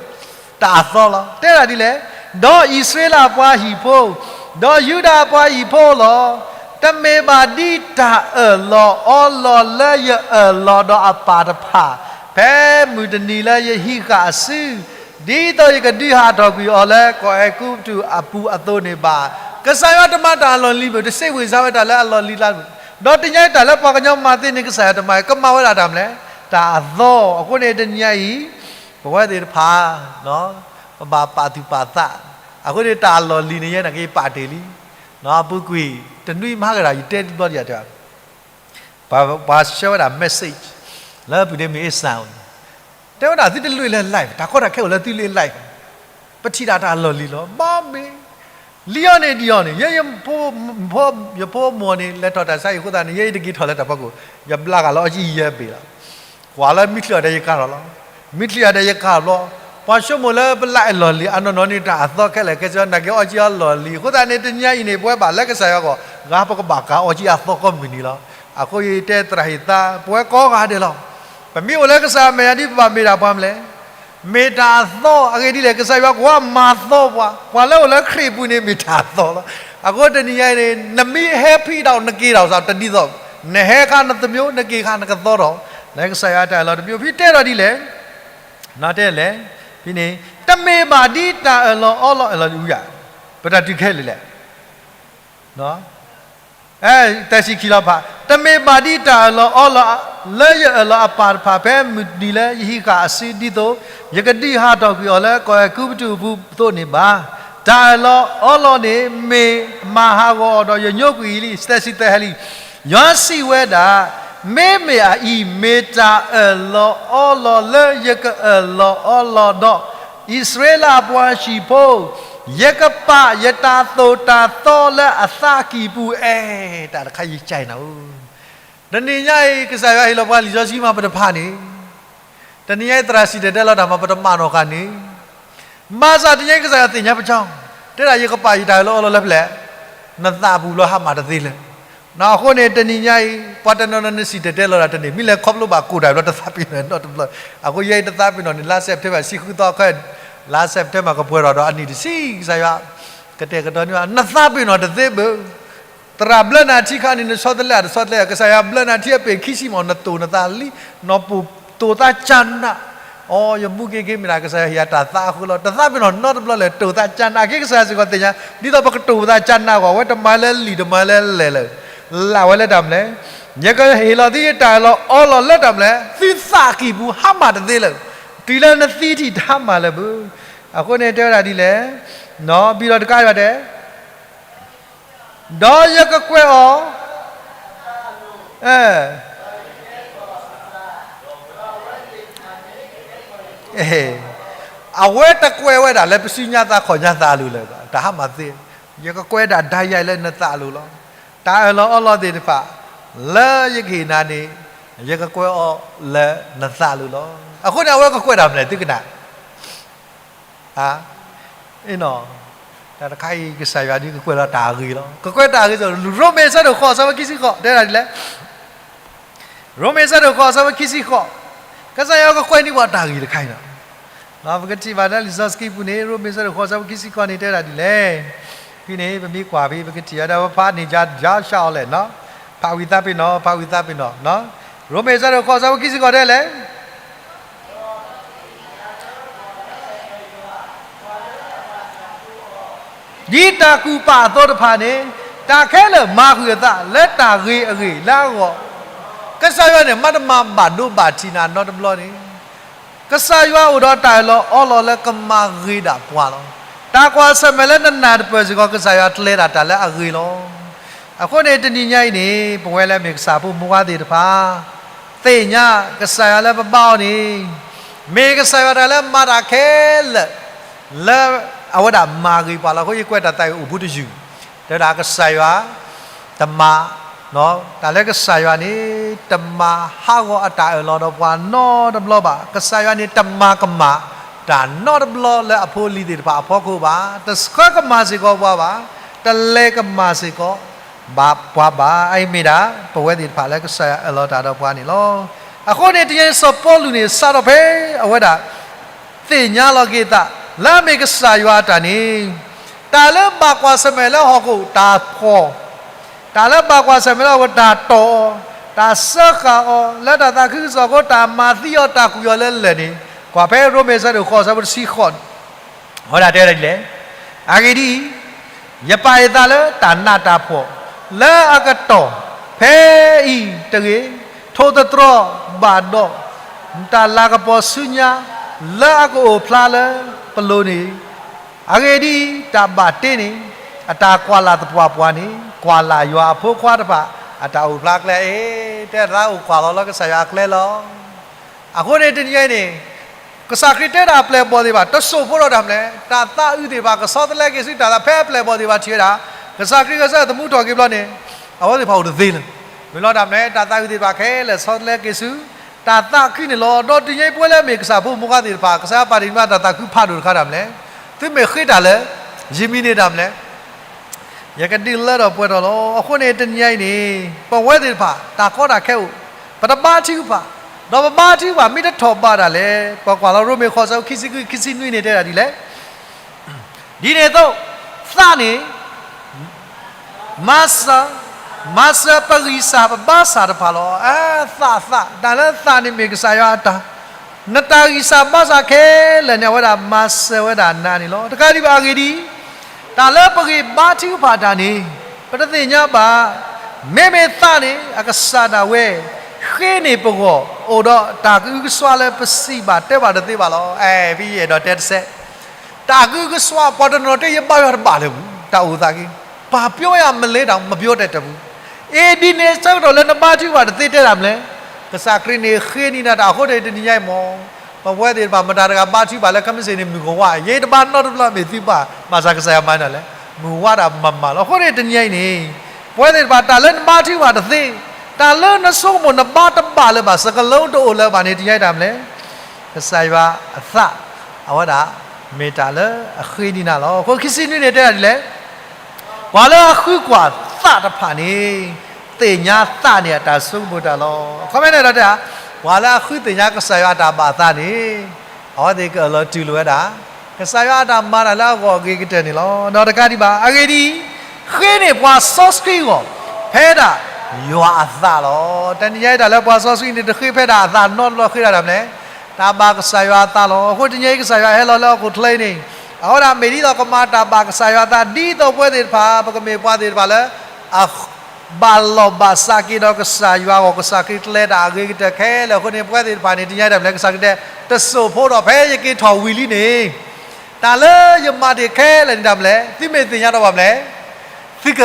တၢ်အသီလီၤ. တဲဒၣ်ဒ်လဲၣ်, ဒီးအံၣ်စရ့လးအပှၤဟံၣ်ဖိ, ဒီးယူဒၤအပှၤဟံၣ်ဖိလီၤ. တမ့ၢ်ဘၣ်ဒ်တၢ်အၢၣ်လီၤအီလီၤလၢယအၢၣ်လီၤဒီးအပၢ်တဖၣ်, ဖဲမုၢ်တနံၤလၢယဟံးဃာ်အစု, ဒ်သိးယကဒုးဟးထီၣ်ကွံာ်အီၤလၢကီၢ်အဲၤကူပတူးအပူၤအသိးန့ၣ်ဘၣ်. ကစၢ်ယွၤတမၤတၢ်အလီၢ်လံၤဘၣ်, တစံးဝံၤစါဝဲတၢ်လၢအလီၢ်လံၤလၢ်ဘၣ်. ဒီးတနံၤညါအံၤတၢ်လၢပှၤကညီမၤသ့န့ၣ် ကစၢ်ယွၤတမၤ, ကမၤဝဲဒၣ်တၢ်မနုၤလဲၣ်, တၢ်အသီ. အဃိန့ၣ် တနံၤညါအံၤ ပဝဲသ့ၣ်တဖၣ် ပဘၣ်ပာ်သူၣ်ပာ်သး, အဃိန့ၣ် တၢ်အလီၢ်လံၤန့ၣ် ယဲနာ်က့ၤပာ်တ့ၢ်လံ, ပူၤကွံာ် တနွံမၤကဒီး ယတဲတဘျီဒံးဧါတဲ, ပှၤဆှၢဝဲဒၣ် message လၢပူၤန့ၣ်မ့ၢ်အ့ၣ်စၢ်အိၣ်န့ၣ်, တဲဝဲဒၣ်သုတလွံၢ်လၢ live, တၢ်ကီတၢ်ခဲအိၣ်လၢသုလွံၢ် live, ပထံၣ်ဒၣ်တၢ်အလီၢ်လံၤလီၤ. ဘၣ်မ့ၢ် လံအီၤန့ၣ်ဒံးအီၤန့ၣ်, ယဲ ယဖိမိၢ်န့ၣ် လဲၤထီၣ်တၢ်ဆါဟံၣ်အဃိသတးန့ၣ် ယဲအံၤတက့ၤထီၣ်လၢတၢ်ဖီခိၣ်, ယဘျါက့ၤလၢအီကၠံယဲဘ့ၣ်လီၤ. ကွၢ်လၢမံချံၣ်အီၤဒီးယကၤထီၣ်လီၤ. မံချံၣ်အီၤဒီးယကၤဘျီ, ပှၤဆိကမိၣ်လၢပလၢအလီၢ်လံၤအနီၢ်နီၢ်န့ၣ် တၢ်အသီခဲလၢာ်ခဲဆ့ နာ်က့ၤအီကၠံအလီၢ်လံၤ. အဃိသတးန့ၣ် တနံၤညါအံၤန့ၣ် ပဝဲဘၣ်လၢကစၢ်ယွၤအဂီၢ်, ဂၤပကဘၣ်ကၤအီကၠံအသီကိးမုၢ်နံၤလီၤ. အဃိယတဲသရၣ်ဟ့ၣ်သါ ပဝဲကိးဂၤဒဲးလီၤ. ပမ့ၢ်အိၣ်လၢကစၢ်အမဲာ်ညါဒ်ပဘၣ်မ့ၢ်ဒၣ်ပှၤမနုၤလဲၣ်, မ့ၢ်တၢ်အသီ. အဂ့ၢ်ဒ်လဲၣ်, ကစၢ်ယွၤကဝါမၤသီပှၤ, ပှၤလၢအိၣ်လၢခရံာ်ပူၤန့ၣ် မ့ၢ်တၢ်အသီလီၤ. အဃိတနံၤညါအံၤန့ၣ် နမ့ၢ်ဟဲဖံးဒီးနက့ၤဒီးစးတဒ်သိး, နဟဲခါနသမံ, နက့ၤခါနကသီဒီး, လၢကစၢ်ယွၤတၢ်အလီၢ်တမံၤ ဖဲတဲဒီးဒ်လဲၣ်, တဲလဲၣ်, ဖဲန့ၣ် တမ့ၢ်ဘၣ်ဒ်တၢ်အၢၣ်လီၤအီလီၤ အၢၣ်လီၤဒ်အံၤ, ပတၢ်တုၤခဲလၢာ်လဲၣ် သၢဆံခံလီၤဖး, တမ့ၢ်ဘၣ်ဒ်တၢ်အၢၣ်လီၤအီလီၤ လၢယအၢၣ်လီၤအပၢ်တဖၣ် ဖဲမုၢ်တနံၤလၢယဟံးဃာ်အစု ဒ်သိးယကဒုးဟးထီၣ်ကွံာ်အီၤလၢကီၢ်အဲၤကူပတူးအပူၤအသိးန့ၣ်ဘၣ်. တၢ်အၢၣ်လီၤအီလီၤန့ၣ် မ့ၢ်မၤဟးဂီၤအီၤဒီးယညိကွံာ်အံၤလံ. သၢဆံသၢဟဲလံ, ယွၤစံးဝဲဒၣ်, မ့မ့ၢ်အအံၤ မ့ၢ်တၢ်အၢၣ်လီၤအီလီၤလၢယကအၢၣ်လီၤအီလီၤဒီး အံၣ်စရ့လးအပှၤဟံၣ်ဖိ, ယကပာ်ယတၢ်သိၣ်တၢ်သီလၢအသးကံၢ်ပူၤအဲၣ်, တၢ်တခါယကနၣ်ဧၢ, တနံၤညါအံၤ ကစၢ်ယွၤဟ့ၣ်လီၤပှၤလံာ်စီဆှံမးပတဖးန့ၣ်, တနံၤညါအံၤသရၣ်စံၣ်တဲၤတဲလီၤတၢ်မးပတမၤနီၣ်ဃာ်န့ၣ်, ဘၣ်ဆၣ်တနံၤညါအံၤကစၢ်ယွၤသ့ၣ်ညါပကီ, တဲဒၣ်ယကပာ်ယတၢ်အၢၣ်လီၤအီလီၤလၢဖဲလဲၣ်, နသးပူၤလီၤဟါမၢ်တသ့လၢၤ အဃိန့ၣ် တနံၤညါအံၤ ပှၤတနီၤနီၤန့ၣ်စံၣ်တဲၤတဲလီၤတၢ်တန့ၢ် မ့ၢ်လဲၤခီဖျိဘၣ်ကိၢ်တၢ်ဘျီတသးပ့ၤနီၣ်နီတဘျီ, အဃိယဲအံၤတသးပ့ၤနီၣ်န့ၣ် လါစဲးပထ့ဘၢၣ်ဆံဃုသီခဲ, လါစဲးပထ့ဘၢၣ်ကပှဲၤထီၣ်ဒီးအနံၣ်တဆံ ကစၢ်ယွၤ ကတဲာ်ကတီၤန့ၢ်ဘၣ် နသးပ့ၤနီၣ်တသ့ဘၣ်, သရၣ်ဘျၢနၤထံခါန့ၣ် နဆီတလဲအတဆီတလဲ, ကစၢ်ယွၤဘျၢနၤထံအပ့ၤခံဆံမး နတိၢ်နသးလံ, နပိာ်တိၢ်သးကနး, အိ ယမူက့ၤက့ၤမ့ၢ်ဒၣ် ကစၢ်ယွၤဟ့ၣ်ယၤတၢ်သးအဃိလီၤ, တသးပ့ၤနီၣ်နီတဘျီလၢၤ တိၢ်သးကနး, အက့ကစၢ်ယွၤစ့ၢ်ကီးသ့ၣ်ညါ, ဒ်သိးပကတိၢ်သးကနးအဂီၢ် အဝဲတမၤလၢလံာ်တမၤလၢလဲၢ်လၢၤ, လၢ်ဝဲလၢတၢ်မနုၤလဲၣ်, ယကဟ့ၣ်လီၤသုယတၢ်အၢၣ်လီၤအီလီၤလၢတၢ်မနုၤလဲၣ်, သုသးကံၢ်ပူၤဟါမၢ်တသ့လၢၤ, တုၤလၢနသံထံၣ်တဟါမၢ်လၢၤဘၣ်, အဃိန့ၣ်တဲဝဲဒၣ်ဒ်လဲၣ်, ဘံဒီးတကးဒံးဘၣ်တဲ ဒီးယကကွဲးအီၤ, အဝဲတကွဲးဝဲဒၣ်လၢပစုညါသးခီၣ်ညါသးအလိၤလၢၤ, တၢ်ဟါမၢ်သ့, ယကကွဲးဒၣ်ဒါယၤလၢနသးအလိၤလီၤ. တၢ်အၢၣ်လီၤအီလီၤသ့ၣ်တဖၣ် လၢယကဟ့ၣ်နၤန့ၣ် ယကကွဲးအီၤလၢနသးအလိၤလီၤ. အဃိန့ၣ် အဝဲကကွဲးတၢ်မနုၤလဲၣ် သုကနၣ်, အ့ၣ်နီၤ, တၢ်တခါအံၤ ကစၢ်ယွၤဒုးကကွဲးလီၤတၢ်အဂ့ၤလီၤ. ကကွဲးတၢ်အဂ့ၤ, ရိမ့ၤအဆၢဒိၣ်ဃိး အဆၢဖိခံဆံဃိး တဲဒၣ်ဒ်လဲၣ်. ရိမ့ၤအဆၢဒိၣ်ဃိး အဆၢဖိခံဆံဃိး, ကစၢ်ယွၤကကွဲးန့ၢ်ပှၤတၢ်ဂ့ၤတခါအံၤလီၤ. ပကထံၣ်ဘၣ်လၢလံာ်စီဆှံပူၤန့ၣ် ရိမ့ၤအဆၢဒိၣ်ဃိး အဆၢဖိခံဆံဃိးန့ၣ် တဲဒၣ်ဒ်လဲၣ်. ဖဲန့ၣ် ပမ့ၢ်ကွၢ်ဖဲ ပကထံၣ်ဝဲဒၣ် ပဖးန့ၣ် ယါရှါအီၤလဲၣ်, ဖးဝံသးပ့ၤနီၣ်, ဖးဝံသးပ့ၤနီၣ်, ရိမ့ၤအဆၢဒိၣ်ဃိး အဆၢဖိခံဆံဃိး တဲလဲၣ်. ဒ်တၢ်ကူၣ်ပာ်အသိးတဖၣ်န့ၣ်, တၢ်ခဲလၢာ်မၤဃုာ်အသးလၢတၢ်ဂ့ၤအဂ့ၢ်လၢအဂီၢ်, ကစၢ်ယွၤန့ၣ် မၤတမၤဘၣ်ဒိဘၣ်ထံးနၤနီတဘျီန့ၣ်, ကစၢ်ယွၤအိၣ်ဒီးတၢ်အၢၣ်လီၤအီလီၤလၢကမၤဂ့ၤဒၣ်ပှၤလီၤ. တၢ်ကွၢ်ဆၢၣ်မဲာ်လၢနနၢ်တပၢၢ်စ့ၢ်ကီး ကစၢ်ယွၤကျဲၤဒၣ်တၢ်လၢအဂ့ၤလီၤ. အဃိန့ၣ် တနံၤညါအံၤန့ၣ် ပဝဲလၢအမ့ၢ်ကစၢ်ဖိမုၣ်ဖိခွါသ့ၣ်တဖၣ် သ့ၣ်ညါကစၢ်ယွၤလၢပဘါအီၤန့ၣ် မ့ၢ်ကစၢ်ယွၤတၢ်လၢမၤတၢ်ခဲလၢာ် လၢအဝဲဒၣ်မၤဂ့ၤပှၤလီၤ. အဃိယကွဲးတၢ်သးဝံၣ်အိၣ်ဘူးတယုၢ်, တဲဝဲဒၣ်ကစၢ်ယွၤ တမၤ, တၢ်လၢကစၢ်ယွၤန့ၣ် တမၤဟးဂီၤအတၢ်အၢၣ်လီၤဒီးပှၤနီတဘျီဘၣ်. ကစၢ်ယွၤန့ၣ် တမၤကမၣ်တၢ်နီတဘျီလၢအဖိအလံၤသ့ၣ်တဖၣ်အဖီခိၣ်ဘၣ်. တဆှၢကမၣ်စ့ၢ်ကီးပှၤဘၣ်, တလဲၤကမၣ်စ့ၢ်ကီး ဘၣ်ပှၤဘၣ်. အအံၤမ့ၢ်ဒၣ် ပဝဲသ့ၣ်တဖၣ်လၢကစၢ်ယွၤအၢၣ်လီၤတၢ်ဒီးပှၤန့ၣ်လီၤ. အဃိန့ၣ် တနံၤညါအံၤ စီၤပီလူးန့ၣ် စးထီၣ်ဖဲအဝဲဒၣ် သ့ၣ်ညါလီၤက့ၤအသး လၢအမ့ၢ်ကစၢ်ယွၤအတၢ်န့ၣ်, တၢ်လၢဘၣ်ကွၢ်ဆၢၣ်မဲာ်လၢဟီၣ်ခိၣ်တၢ်ဖှီၣ်, တၢ်လၢဘၣ်ကွၢ်ဆၢၣ်မဲာ်လၢဟီၣ်ခိၣ်တၢ်တီၢ်အီၤ, တၢ်စၢဃာ်အီၤ လၢတၢ်သးခုကစီၣ်အဃိ တၢ်မၤသံအီၤ တၢ်ကွံာ်အီၤလၢလၢၢ်န့ၣ်, ကွၢ်ဖဲရိမ့ၤအဆၢဒိၣ်ဃိး အဆၢဖိတဆံဃိးန့ၣ် အဝဲဒၣ်တဲဒ်လဲၣ်. အဂ့ၢ်ဒ်အံၤ, ယပာ်ယသးလၢတၢ်နးတၢ်ဖှီၣ် လၢအကတီၢ်ဖဲအံၤတဂ့ၤ, ထိၣ်သတြီၤဘၣ်ဒီး တၢ်လၤကပီၤဆူညါ လၢအကအိၣ်ဖျါလၢပလိၤန့ၣ်, အဂ့ၢ်ဒ်အံၤ, တၢ်ဘၣ်တ့န့ၣ် အတၢ်ကွၢ်လၢ်သပှၢ်ပှၢ်န့ၣ် ကွၢ်လၢ်ယွၤအဖိခွါတဖၣ် အတၢ်အိၣ်ဖျါကျဲအံၤ, တဲသးအိၣ်ကွၢ်လီၤလၢကစၢ်ယွၤအကျဲလီၤ. အဃိန့ၣ် တနံၤညါအံၤန့ၣ် ကစၢ်ခရံာ်တဲတၢ်အပျဲၢ်အဘီၣ်သ့ၣ်တဖၣ် တစိၢ်ဖိဒီးတၢ်မနုၤလဲၣ်, တၢ်သးအုးသ့ၣ်တဖၣ် ကဆီတလဲက့ၤဆူတၢ်သး ဖဲအပျဲၢ်အဘီၣ်သ့ၣ်တဖၣ်ထံၣ်ဝဲဒၣ် ကစၢ်ခရံာ်ဂဲၤဆၢထၢၣ်သမူထီၣ်က့ၤဘျီန့ၣ် အဝဲသ့ၣ်တဖၣ်အိၣ်တသ့လၢၤ. မ့ၢ်လီၤတၢ်မနုၤလဲၣ်, တၢ်သးအုးသ့ၣ်တဖၣ်ခဲလၢာ်ဆီတလဲက့ၤဆူ တၢ်သးခုန့ၣ်လီၤ. ဒီးတနံၤညါအံၤ ပဝဲလၢအမ့ၢ်ကစၢ်ဖိမုၣ်ဖိခွါသ့ၣ်တဖၣ် ကစၢ်ယွၤပာ်တ့ၢ်န့ၢ်ဘၣ်တၢ်သးခုဖးဒိၣ်တခါတၢ်မနုၤလဲၣ်, သုမ့ၢ်ဃ့တၢ်လၢ ယမံၤန့ၢ်တၢ်မနုၤလဲၣ် ယကဒုးလၢထီၣ်ပှဲၤထီၣ်လီၤ. အဃိန့ၣ် တနံၤညါအံၤန့ၣ် ပဝဲသ့ၣ်တဖၣ် တၢ်ကီတၢ်ခဲအိၣ်, ပတဘါထုကဖၣ်, ဒီးပဘါထုကဖၣ်မ့ၢ်တထီၣ်ဘးဒၣ်လဲာ်, ပကွၢ်လီၤရိမ့ၤဃိး ဆၢဖိခံဆံဃု ခံဆံနွံန့ၣ်တဲဒၣ်ဒ်လဲၣ်. ဒ်န့ၣ်အသိး သးန့ၣ် မၤစၢၤ, မၤစၢၤပဂံၢ်စၢ်ပဘါစၢ်တဖၣ်လီၤ. အသးသး, တၢ်လၢသးန့ၣ်မ့ၢ်ကစၢ်ယွၤအတၢ်, နတၢ်ဂံၢ်စၢ်ဘါစၢ်ခဲလၢာ်န့ၣ် အဝဲဒၣ်မၤစၢၤဝဲဒၣ်နၤန့ၣ်လီၤ. တကးဒံးဘၣ်အဂ့ၢ်ဒ်အံၤ, တၢ်လၢပဂံၢ်ဘါထုကဖၣ်တၢ်န့ၣ် ပတသ့ၣ်ညါဘၣ်. မ့မ့ၢ်သးန့ၣ် အကစၢ်ဒၣ်ဝဲ ဃ့န့ၢ်ပဂီၢ် အိၣ်ဒီးတၢ်ကအုကစွါလၢပစံးဘၣ်တဲဘၣ်တသ့ဘၣ်လီၤ. အဲ ဖဲယအဲၣ်ဒိးတဲတစဲး တၢ်ကအုကစွါ ပှၤတနီၤနီၤတဲ ယဘါယွၤတဘၣ်လၢၤပူၤ, တၢ်အိၣ်သးက့ၤ, ပှၤပျီယၤမလဲၤတၢ် မပျီတဲတပူၤ. အ့ဒ်န့ၣ်ဆၢကတီၢ်လၢနဘါထုကဖၣ်တသ့တဲတၢ်မနုၤလဲၣ်, ကစၢ်ခရံာ်န့ၣ်ဃ့န့ၢ်နၤတၢ်အဃိန့ၣ် တနံၤညါအံၤမ့ၢ် ပဝဲသ့ၣ်တဖၣ် မတၤတဂၤဘါထုကဖၣ်လၢခဲမုၢ်ဆ့ၣ်န့ၣ် မုၢ်ကဝါ, ယတဘါနီတဘျီမ့ၢ်သုဘၣ်, ဘၣ်ဆၣ်ကစၢ်ယွၤမၤနၤလဲၣ်, မုၢ်ဝါဒၣ်မၤမၤလီၤ. အဃိန့ၣ် တနံၤညါအံၤန့ၣ် ပဝဲသ့ၣ်တဖၣ် တၢ်လၢနဘါထုကဖၣ်တသ့, တၢ်လၢနဆိကမိၣ်နဘါတဘၣ်လၢၤဘၣ် စကလုတအိၣ်လၢၤဘၣ်န့ၣ် တနံၤညါအံၤတၢ်မနုၤလဲၣ် ကစၢ်ယွၤအသး အဝဲဒၣ် မ့ၢ်တၢ်လၢအဃ့န့ၢ်နၤလီၤ. အဃိခံဆံနွံန့ၣ်တဲဒၣ်ဒ်လဲၣ်, ပှၤလၢအဃုကွၢ်သးတဖၣ်န့ၣ် သ့ၣ်ညါသးန့ၣ်အတၢ်ဆိကမိၣ်တၢ်လီၤ. အခီပညီန့ၣ်ဒီးတဲ, ပှၤလၢအဃုသ့ၣ်ညါကစၢ်ယွၤအတၢ်ဘၣ်အသးန့ၣ် အဝဲသ့ၣ်ကအၢၣ်လီၤတူၢ်လိာ်ဝဲဒၣ် ကစၢ်ယွၤအတၢ်မၤတၢ်လၢအဂီၢ်အဂ့ၤကတၢၢ်န့ၣ်လီၤ. ဒီးတကးဒံးဘၣ် အဂ့ၢ်ဒ်အံၤ, ဃ့န့ၢ်ပှၤစီဆှံအဂီၢ် ဖဲဒၣ်ယွၤအသးလီၤ. တနံၤညါအံၤတၢ်လၢပှၤစီဆှံန့ၣ် တဃ့ဖဲဒၣ်အသးနီတဘျီ ဃ့ဒၣ်တၢ်မနုၤလဲၣ်, တၢ်ဘၣ်ကစၢ်ယွၤအသးလီၤ. အဃိတနံၤညါအံၤ ကစၢ်ယွၤဟဲလီၤလၢဟီၣ်ခိၣ်ချၢအံၤန့ၣ် အဝဲဒၣ်မ့ၢ်ဒ်သိးကမၤတၢ်ဘၣ်ကစၢ်ယွၤအသး ဒ်သိးပဝဲသ့ၣ်တဖၣ် ပကမ့ၢ်ပှၤသ့ၣ်တဖၣ်လၢ အ ဘၣ်လီၢ်ဘၣ်စးက့ၤဒီးကစၢ်ယွၤအဂီၢ် ကစၢ်ခရံာ်ကျဲတၢ်အဂ့ၤကတၢၢ်ခဲလၢာ်အဃိန့ၣ် ပဝဲသ့ၣ်တဖၣ်န့ၣ် တနံၤညါအံၤတၢ်မနုၤလဲၣ် ကစၢ်ခရံာ်တဲ တစိၢ်ဖိဒီးဖဲယက့ၤထီၣ်ဝံၤလံန့ၣ် တၢ်လၢယမၤတ့ၢ်ခဲလၢာ်န့ၣ်တၢ်မနုၤလဲၣ် သုမ့ၢ်သ့ၣ်ညါဒီးဘၣ်မနုၤလဲၣ် သုကသ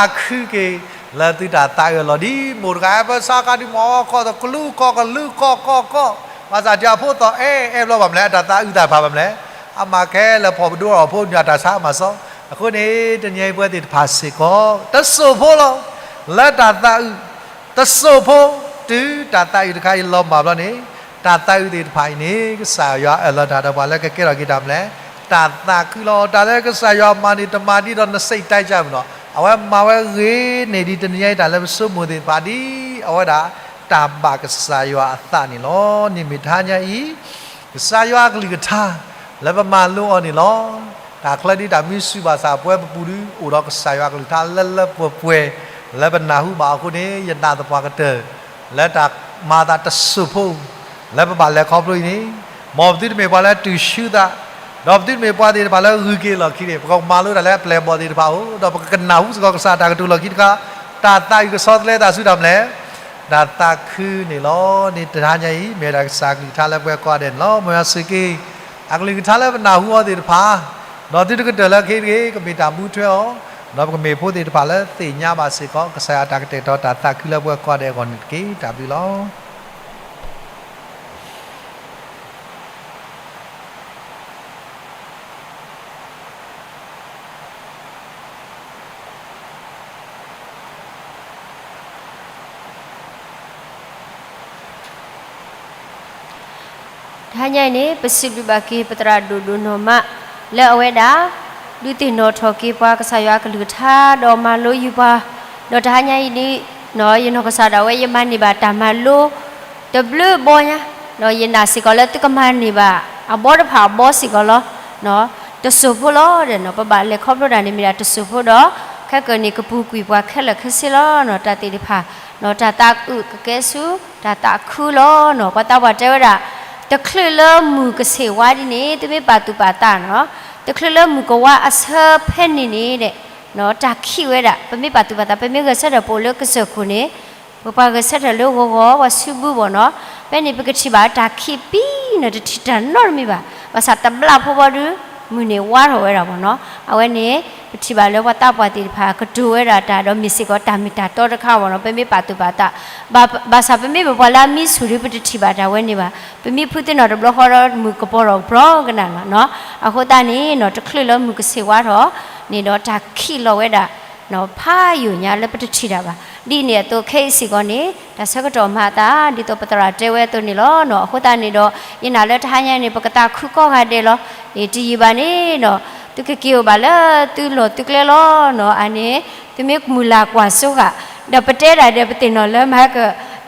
းခုက့ၤလၢသုတၢ်သးအၢၣ်လီၤဒ်မိၢ်တဂၤ ပဆါကဒီးမီၢ်ခီၣ်သကလူခီၣ်ကလူခီၣ်ခီၣ်ခီၣ် ဘၣ်ဆၣ်တၢ်ဖိသီၣ်အဲၣ်အဲၣ်ဘျီဘၣ်မနုၤလဲၣ် အတၢ်သးအုးသးဖးဘၣ်မနုၤလဲၣ် အမၤခဲလၢာ်ဖီၣ်ပဒိၣ်အီၤဖိညၣ်တၢ်ဆါမၤစီ အဃိန့ၣ် တနံၤအံၤပဝဲသ့ၣ်တဖၣ်စ့ၢ်ကီး တစိၢ်ဖိလီၤ လၢတၢ်သးအုး တစိၢ်ဖိတုၤတၢ်သးအုးတခါအံၤလီၤမၢ်ဘျီန့ၣ် တၢ်သးအုးသ့ၣ်တဖၣ်အံၤန့ၣ် ကစၢ်ယွၤအၢၣ်လီၤတၢ်ဒီးပှၤလၢကကဲထီၣ်က့ၤတၢ်မနုၤလဲၣ်, တၢ်သးခုလီၤ. တၢ်လၢကစၢ်ယွၤမၤန့ၣ် တမၤဒ်သိးနစိတ်တိုင်းကြၢးမုၢ်နီၤ, အဝဲမၤဝဲဂ့ၤန့ၢ်ဒံးတနံၤညါအံၤ တၢ်လၢပဆိကမိၣ်သ့ၣ်တဖၣ်ဒ်အဝဲဒၣ် တၢ်ဘၣ်ကစၢ်ယွၤအသးန့ၣ်လီၤ. န့ၣ်မ့ၢ်တဟါညါအံၤ ကစၢ်ယွၤအကလုၢ်ကထါ လၢပမၤလိအီၤန့ၣ်လီၤ. တၢ်ချၢဒ်တၢ်မံဆူၣ်ဘၣ်ဆၣ် ပဝဲပပူၤဒု အိၣ်ဒီးကစၢ်ယွၤအကလုၢ်ကထါလၢလၢပှဲၤပှဲၤ လၢပနၢ်ဟူဘၣ်အဃိန့ၣ် ယနာ်သပှၢ်ကတၢၢ် လၢတၢ်မၤအသးတစိၢ်ဖိ လၢပဘၣ်လဲၤခီဖျိအံၤန့ၣ်, မ်ပသုတမ့ၢ်ပှၤလၢတူၢ်ဆူသး, ဒီးပသုတမ့ၢ်ပှၤသ့ၣ်တဖၣ်လၢဂုၤက့ၤလီၢ်ခံန့ၣ် ပကမၤလိတၢ်လၢအပျဲၢ်အဘီၣ်သ့ၣ်တဖၣ်အအိၣ်, ဒီးပကကနၢ်ဟူစ့ၢ်ကီးကစၢ်တၢ်ကတိၤလီၢ်ခံတခါ, တၢ်သးအုးကဆီတလဲသးဆူတၢ်မနုၤလဲၣ်, တၢ်သးခုန့ၣ်လီၤ. န့ၣ်တဟါညါအံၤ မ့ၢ်ဝဲဒၣ်ကစၢ်အကလုၢ်ကထါလၢပှဲၤကိးဂၤဒဲးန့ၣ်လီၤ. မ်ယွၤဆိၣ်ဂ့ၤက့ၤ အကလုၢ်ကထါလၢပနၢ်ဟူအီၤသ့ၣ်တဖၣ်, ဒီးသုတကတၢၢ်လၢခဲအံၤတဂ့ၤ ကမ့ၢ်တၢ်မူထွဲအီၤ, ဒီးပကမ့ၢ်ဖိသ့ၣ်တဖၣ်လၢသ့ၣ်ညါဘၣ်စ့ၢ်ကီး ကစၢ်ယွၤအတၢ်ကတဲာ်ကတီၤတၢ်သးခုလၢပှဲၤကိးဂၤဒဲးအဂီၢ်န့ၣ်တက့ၢ်. တၢ်ဘျုးလီၤ. တဟါညါအံၤန့ၣ် ပစံးဘျုးဘၣ်က့ၤပသရၣ်ဒိၣ်ဒိၣ်နီၢ်မး လၢအဝဲဒၣ် ဒုးသ့ၣ်နီၣ်ထီၣ်က့ၤပှၤကစၢ်ယွၤအကလုၢ်ကထါ ဒီးမၤလိယုာ်ပှၤ, ဒီးတဟါညါအံၤန့ၣ် ယနီၢ်ကစၢ်ဒၣ်ဝဲ ယမၤန့ၢ်ဘၣ်တၢ်မၤလိ တဘျုးဘီညါ, ဒီးယနာ်စ့ၢ်ကီးလၢသုကမၤန့ၢ်ဘၣ် အဘီတဖၣ်အဘီစ့ၢ်ကီးလီၤ. တစိၢ်ဖိလီၤဒီး ပဘၣ်လဲၤခီဖျိတၢ်န့ၣ်မ့ၢ်ဒၣ်တစိၢ်ဖိဒီး ခဲကနံၣ်န့ၣ် ကပူၤကွံာ်ပှၤခဲလၢာ်ခဲဆ့လီၤ. တၢ်သ့ၣ်တဖၣ် တၢ်သးအုးကကဲဆူ တၢ်သးခုလီၤ. ပှၤသးပှၢ်တဲဝဲဒၣ် တချုးလၢမုၢ်ကဆ့ၣ်ဝါဒ်န့ၣ် သုမ့ၢ်ပာ်သူၣ်ပာ်သးနီၤ, တချုးလၢမုၢ်ကဝါအဆၢဖဲန့ၣ်န့ၣ်ဒီး တၢ်ခံးဝဲဒၣ် ပမ့ၢ်ပာ်သူၣ်ပာ်သး ပမ့ၢ်ဂဲၤဆၢထၢၣ်ပအိၣ်လၢကစၢၢ်ခိၣ်န့ၣ် ပပှၤဂဲၤဆၢထၢၣ်လၢဂီၤဂီၤ ပှၤစုဘူးဘၣ်နီၤ, ဖဲန့ၣ်ပကထံၣ်ဘၣ်တၢ်ခံးပံၤန့ၣ် တထံၣ်တၢ်နီတမံၤဘၣ်. ဘၣ်ဆၣ်တဘျီဖိဘီဒု မုၢ်န့ၣ်ဝါထီၣ်ဝဲဒၣ်ဘၣ်နီၤ. အဝဲန့ၣ် ပထံၣ်ဘၣ်လၢပှၤသးပှၢ်သ့ၣ်တဖၣ် ကတိၤဝဲဒၣ်တၢ်ဒီး မ့ၢ်စ့ၢ်ကီးတၢ်မ့ၢ်တၢ်တီတခါဘၣ်နီၤ, ပမ့ၢ်ပာ်သူၣ်ပာ်သး ဘၣ်ဆၣ်ပမ့ၢ်ပပှၤလၢအမံဆူၣ်ဒု ပတထံၣ်ဘၣ်တၢ်ဝဲန့ၣ်ဘၣ်. ပမံဖုသ့ၣ်နီၣ်တဘျီဃီဒီး မုၢ်ကပီၤထီၣ်ကပြီၤကနၣ်လီၤနီၤ. အဃိသတးန့ၣ် တချုးလၢမုၢ်ကဆ့ၣ်ဝါထီၣ်န့ၣ်ဒီး တၢ်ခံးလီၤဝဲဒၣ် ဖးယိာ်ညါလၢပတထံၣ်တၢ်ဘၣ်. ဒ်န့ၣ်အသိးခဲအံၤစ့ၢ်ကီးန့ၣ် တၢ်ဆၢကတီၢ်မၤအသး ဒ်သိးပသရၣ်တဲဝဲအသိးန့ၣ်လီၤနီၤ. အဃိသတးန့ၣ်ဒီး ယနာ်လၢတဟါညါန့ၣ် ပကသးခုကိးဂၤဒဲးလီၤ. အ့ တယံာ်ဘၣ်န့ၣ်နီၤ သုကက့ၤအိၣ်ဘၣ်လၢသုလီၢ်သုကျဲလီၤနီၤ. အန့ၣ် သုမ့ၢ်မုၢ်လၢ်ကွၢ်စိဃာ် ဒီးပတဲဒၣ်ဒီးပသ့ၣ်နီၣ်လၢမၤက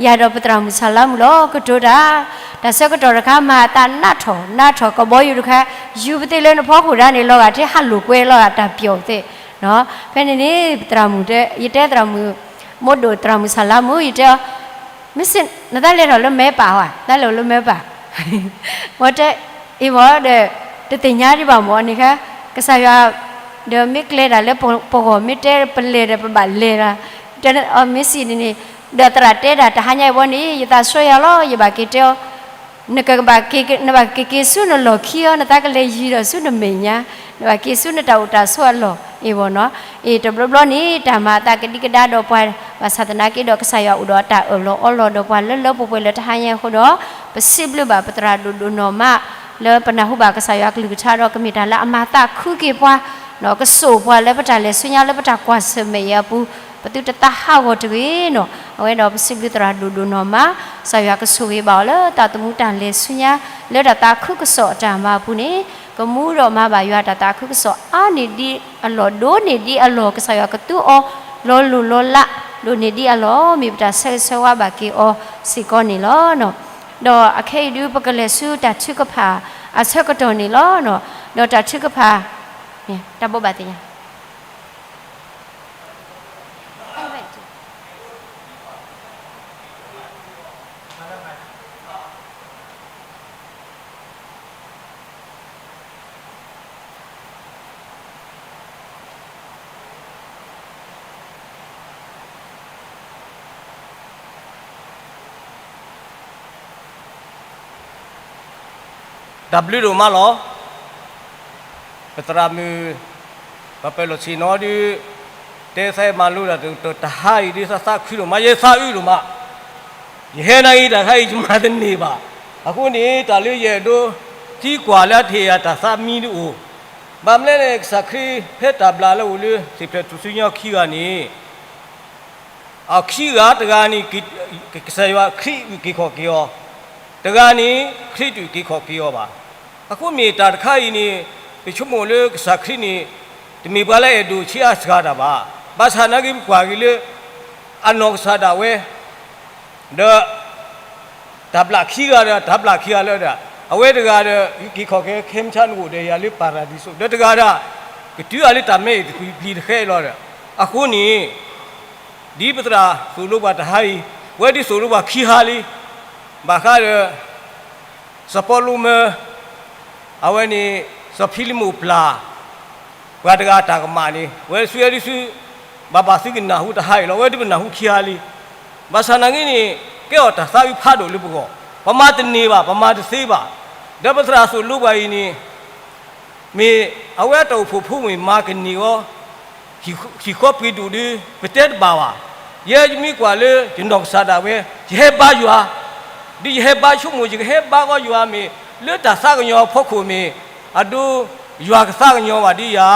ယၤဒီးပသရၣ်မုၣ်ဆၣ်လါမုၣ်လီၤကတိၤတၢ်, တၢ်ဆၢကတီၢ်တခါမၤအသးနးထီၣ် နးထီၣ်ကဘီယူၤတခါ ယူၤပသ့ၣ်လၢနဖီခိၣ်ဒၣ်န့ၣ် လီၤဂာ်ထဲဟးလိာ်ကွဲလီၤဂာ်တၢ်ပျီၣ်သ့ၣ်နီၤ. ဖဲန့ၣ်န့ၣ် ပသရၣ်မုၣ်တဲ ယတဲသရၣ်မုၣ် မိၢ်ဒိၣ်သရၣ်မုၣ်ဆၣ်လါမုၣ် ယတဲအီၤ မ့ၢ်စ့ၢ် နတၢ်လဲၤထီၣ်လၢမဲပာ်ဧါ, တၢ်လဲၤအိၣ်လၢမဲပာ် ဝဲတဲ အ့ၣ်မ့ၢ်ဒီး တသ့ၣ်ညါဒံးဘၣ်မ့ၢ်န့ၣ်ခါ ကစၢ်ယွၤ ဒီးမ့ၢ်ကျဲဒၣ်လၢပဂီၢ် မ့ၢ်တဲပလဲၤဒီးပဘၣ်လဲၤလီၤ. တဲအီၤမ့ၢ်စံးန့ၣ်န့ၣ် ဒီးသရၣ်တဲဒၣ်တဟါညါအံၤဘီန့ၣ် ယသးဆှၢယၤလီၤ ယဘၣ်က့ၤတဲအီၤ နကဘၣ်က့ၤ နဘၣ်က့ၤက့ၤဆူနလီၢ်ခံအီၤ နသးကလဲၤယံၤဒီးဆူနမဲာ်ညါ နဘၣ်က့ၤဆူနတၢ်အိၣ်တၢ်ဆိးအလီၢ် အ့ၣ်မ့ၢ်နီၤ. အ့ၣ် တဘျီဘျီန့ၣ် တၢ်မၤအသးကဒံကဒါဒီးပှၤ ဘၣ်ဆၣ်သနာ်က့ဒီး ကစၢ်ယွၤအိၣ်ဒီးအတၢ်အၢၣ်လီၤအီလီၤဒီးပှၤလၢလၢပှဲၤပှဲၤလၢတဟါညါအံၤအဃိဒီး ပစံးဘျုးဘၣ်ပသရၣ်ဒိၣ်ဒိၣ်နီၢ်မး လၢပနၢ်ဟူဘၣ်ကစၢ်ယွၤကလုၢ်ကထါဒီး ကမ့ၢ်တၢ်လၢအမၤသးခုက့ၤပှၤ ဒီးကစိာ်ပှၤလၢပတၢ်လဲၤဆူညါလၢပတၢ်ကွၢ်ဆၢၣ်မဲာ်အံၤအပူၤ ပသုတသးဟးဂီၤတဂ့ၤနီၤ. အဝဲဒီးပစံးဘျုးသရၣ်ဒိၣ်ဒိၣ်နီၢ်မး ကစၢ်ယွၤကဆိၣ်ဂ့ၤဘၣ်အီၤလၢသးသမူတၢ်လဲၤဆူညါ လၢတၢ်သးခုကစီၣ်အတၢ်မၤအပူၤန့ၣ် ကမူဒီးမၤဘၣ်ယွၤတၢ်သးခုကစီၣ်အါန့ၢ်ဒံးအလီၢ် ဒိၣ်န့ၢ်ဒံးအလီၢ် ကစၢ်ယွၤကသူအီၤ လီၤလိၢ်လီၤလး ဒိၣ်န့ၢ်ဒံးအလီၢ် မ့ၢ်ပတၢ်ဆၢဂ့ၤဆၢဝါဘၣ်က့ၤအီၤစ့ၢ်ကီးန့ၣ်လီၤ. ဒီးအခဲအံၤဒုး ပကလဲၤဆူတၢ်ထုကဖၣ်အဆၢကတီၢ်န့ၣ်လီၤ. ဒီးတၢ်ထုကဖၣ် တၢ်ဘိးဘၣ်သ့ၣ်ညါ တၢ်ဘျုးဒိၣ်မးလီၤ. ပသရၣ်မုၣ် ပပၢၤလီၢ်ဆ့ၣ်နီၤဒုး တဲသးမၤလိတၢ်တဟါအံၤဒုး သးသးခုဒိၣ်မး ယသးအုးဒိၣ်မး ယဟဲနၤအံၤတၢ်ခါအံၤ ယမၤတန့ၢ်ဘၣ်. အဃိန့ၣ် တၢ်လၢယအဲၣ်ဒိးသံကွၢ်လၢအထံၣ်ယၤတၢ်သးမံဒုးအိၣ်, ဘၣ်မနုၤလဲၣ်န့ၣ် ကစၢ်ခရံာ်ဖဲတၢ်ဘျုးလၢအိၣ်လၢ စံၣ်ဖျဲးထူၣ်စုညါခံဂၤန့ၣ် အခံဂၤတဂၤန့ၣ် ကစၢ်ယွၤခရံာ်အုၣ်က့ၤခီၣ်က့ၤအီၤ, တဂၤန့ၣ် ခရံာ်တူၢ်က့ၤခီၣ်က့ၤအီၤဘၣ်. အဃိမ့ၢ်တၢ်တခါအံၤန့ၣ် ပဆိကမိၣ်လၢကစၢ်ခရံာ်န့ၣ် တမ့ၢ်ပှၤလၢအဲၣ်ဒိးဆံးအါစှၤတၢ်ဘၣ်. ဘၣ်ဆၣ်နာ်က့ပကွၢ်က့ၤလၢ အနီၢ်ကစၢ်ဒၣ်ဝဲ ဒီး တၢ်ဘျးခံဂၤဒီး တၢ်ဘျးခံဂၤလၢဒီး အဝဲတဂၤဒီး က့ၤခီၣ်က့ၤခဲမုၢ်ဆါနအိၣ်ဒီးယၤလၢ ပၤရၤဒံစူး ဒီးတဂၤဒီး ကတုၤအလၢတၢ်မဲအံၤတကွံာ်ပျံၤတဃဲလီၤဒီး အဃိန့ၣ် ဒ်ပသရၣ်သိၣ်လိပှၤတဟါအံၤ ဝဲဒ်သိၣ်လိပှၤခံဟါလံ ဘၣ်ဃးဒီး စီၤပီလူးမၢ အဝဲန့ၣ် စီၤဖံလံးမိၣ်ပျၢ် ပှၤတဂၤတၢ်ကမၣ်န့ၣ် ဝဲဆူအဲဒုဆူ ဘၣ်ဘၣ်သုကနၢ်ဟူတဟါအံၤလီၤ. ဝဲဒၣ်ပနၢ်ဟူခံဟါလံ. ဘၣ်ဆၣ်နာ်က့န့ၣ် ကဲအီၤတၢ်သးဝံၣ်ဖးဒိၣ်လၢပဂီၢ်, ပမၤတန့ၢ်ဘၣ်, ပမၤတသ့ဘၣ်. ဒီးပသရၣ်သိၣ်လိပှၤအံၤန့ၣ် မ့ၢ်အဝဲအတၢ်အိၣ်ဖှိၣ်ဖိမ့ၢ်မၤကန့ၢ်အီၤ ဟံၣ်ဃီပှ့ၤဒိၣ်ဒီး ပတဲတဘၣ်ဘၣ်. ယဲယမ့ၢ်ကွၢ်လၢယနီၢ်ကစၢ်ဒၣ်ဝဲ ယဟဲဘါယွၤ, ဒ်ယဟဲဘါဆိကမိၣ် ယကဟဲဘါဃီယွၤမ့ၢ် လၢတၢ်သးကညီၤအဖီခိၣ်မ့ၢ် အဒိ ယွၤကသးကညီၤဘၣ်ဒ်ယၤ,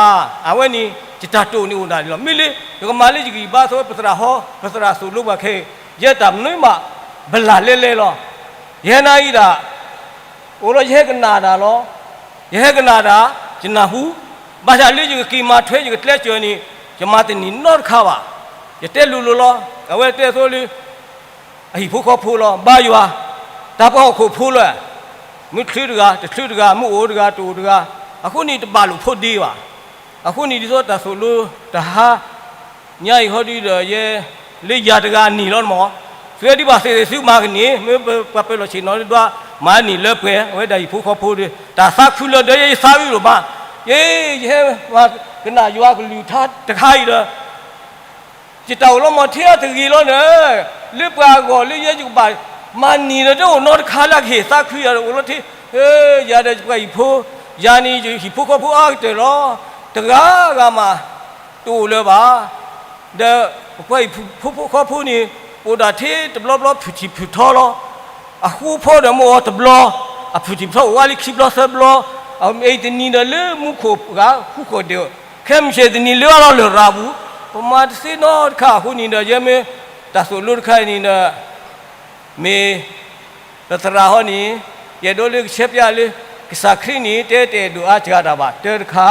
အဝဲန့ၣ် ယတၢ်တိာ်န့ၣ်အိၣ်ဒၣ်န့ၣ်လီၤ. မ့ၢ်လၢ ယကမၤလၢယဂံၢ်ဘါသဝဲ ပသရၣ်ဟီ ပသရၣ်သိၣ်လိပှၤခဲအံၤ ယဲတၢ်မနုၤမး ဘလၢ်လဲလဲလီၤ. ယဟဲနၤအံၤဒၣ် အိၣ်လီၤ ယဟဲကနၣ်တၢ်လီၤ. ယဟဲကနၣ်တၢ် ယနၢ်ဟူ, ဘၣ်ဆၣ်လၢယကက့ၤမၤထွဲ ယကကျဲးစၢးန့ၣ် ယမၤတန့ၢ်နီတခါဘၣ်. ယတဲလိၤလိၤလီၤ. အဝဲတဲအသိးလၢ အဟံၣ်ဖိဃီဖိလီၤ ဘါယွၤ, တၢ်ပှၤဟီၣ်ခိၣ်ဖိလီၤ. မ့ၢ်ချုးတဂၤ တချုးတဂၤ မ့ၢ်အိၣ်တဂၤ တအိၣ်တဂၤ, အဃိန့ၣ်တဘၣ်လိာ်ဖိးဒ့ဘၣ်. အဃိန့ၣ်ဒ်သိးတၢ်သိၣ်လိတဟါ ညါအံၤဟီဒုဒီးယဲ လၢယၤတဂၤအန့ၣ်လီၤမး, သုဝဲဒ်ဘၣ်သ့ၣ်သ့ၣ်သုမၤကန့ၢ် မ့ၢ်ပှၤပၢၤလီၢ်ဆ့ၣ်နီၤဒွး မၤန့ၢ်လၢပှဲၤ အဝဲဒၣ်ဟံၣ်ဖိဃီဖိဒီး တၢ်သးခုလၢဒီးယဲယသးဝံၣ်လိာ်မး, ယဲ ယဟဲမၤကနၣ်ယွၤကလုၢ်ကထါတခါအံၤဒီး ယတၢ်အိၣ်လီၤမီၤထဲအတဂ့ၤလီၤန့ၣ်, လၢပှၤအဂီၢ်လၢယဲယကဘၣ် မၤန့ၢ်ဒီးတအိၣ်နီတခါလၢအကဟ့ၣ်သးခုယၤဒီးအိၣ်လီၤထဲ, ယၤဒီးယပှၤဟံၣ်ဖိ, ယၤန့ၣ်ယဟံၣ်ဖိဃီဖိအါကတၢၢ်လီၤ, တဂၤဂၤမး တအိၣ်လၢၤဘၣ်. ဒီးပပှၤဟံၣ်ဖိဃီဖိန့ၣ် အိၣ်ဒၣ်ထဲတဘျီဘျီဖုၣ်ထံၣ်ဖုၣ်ထီလီၤ. အဃိဖီဒီးမ့ၢ်အီၤတဘျီ, အဖုၣ်ထံၣ်ဖုၣ်ထီအိၣ်ဝဲလၢခံဘျီသၢဘျီ, အမ့ၢ်တနံၤဒီးလၢမူခိၣ်ဂၤဃူဃီၣ်ဒဲး, ခဲမုၢ်ဆ့ၣ်တနံၤလၢအလီၤလၢာ်ရၤပူၤ, ပမၤတသ့နီတခါအဃိန့ၣ်ဒီး ယဲမ့ၢ်တၢ်သိၣ်လိတခါအံၤန့ၣ်ဒီး မ့ၢ် ပသရၣ်ဟီန့ၣ် ယအဲၣ်ဒိးလၢကဆဲးပျးလၢ ကစၢ်ခရံာ်န့ၣ် တဲတအဲၣ်ဒိးအါစှၤတၢ်ဘၣ် တၢတခါ,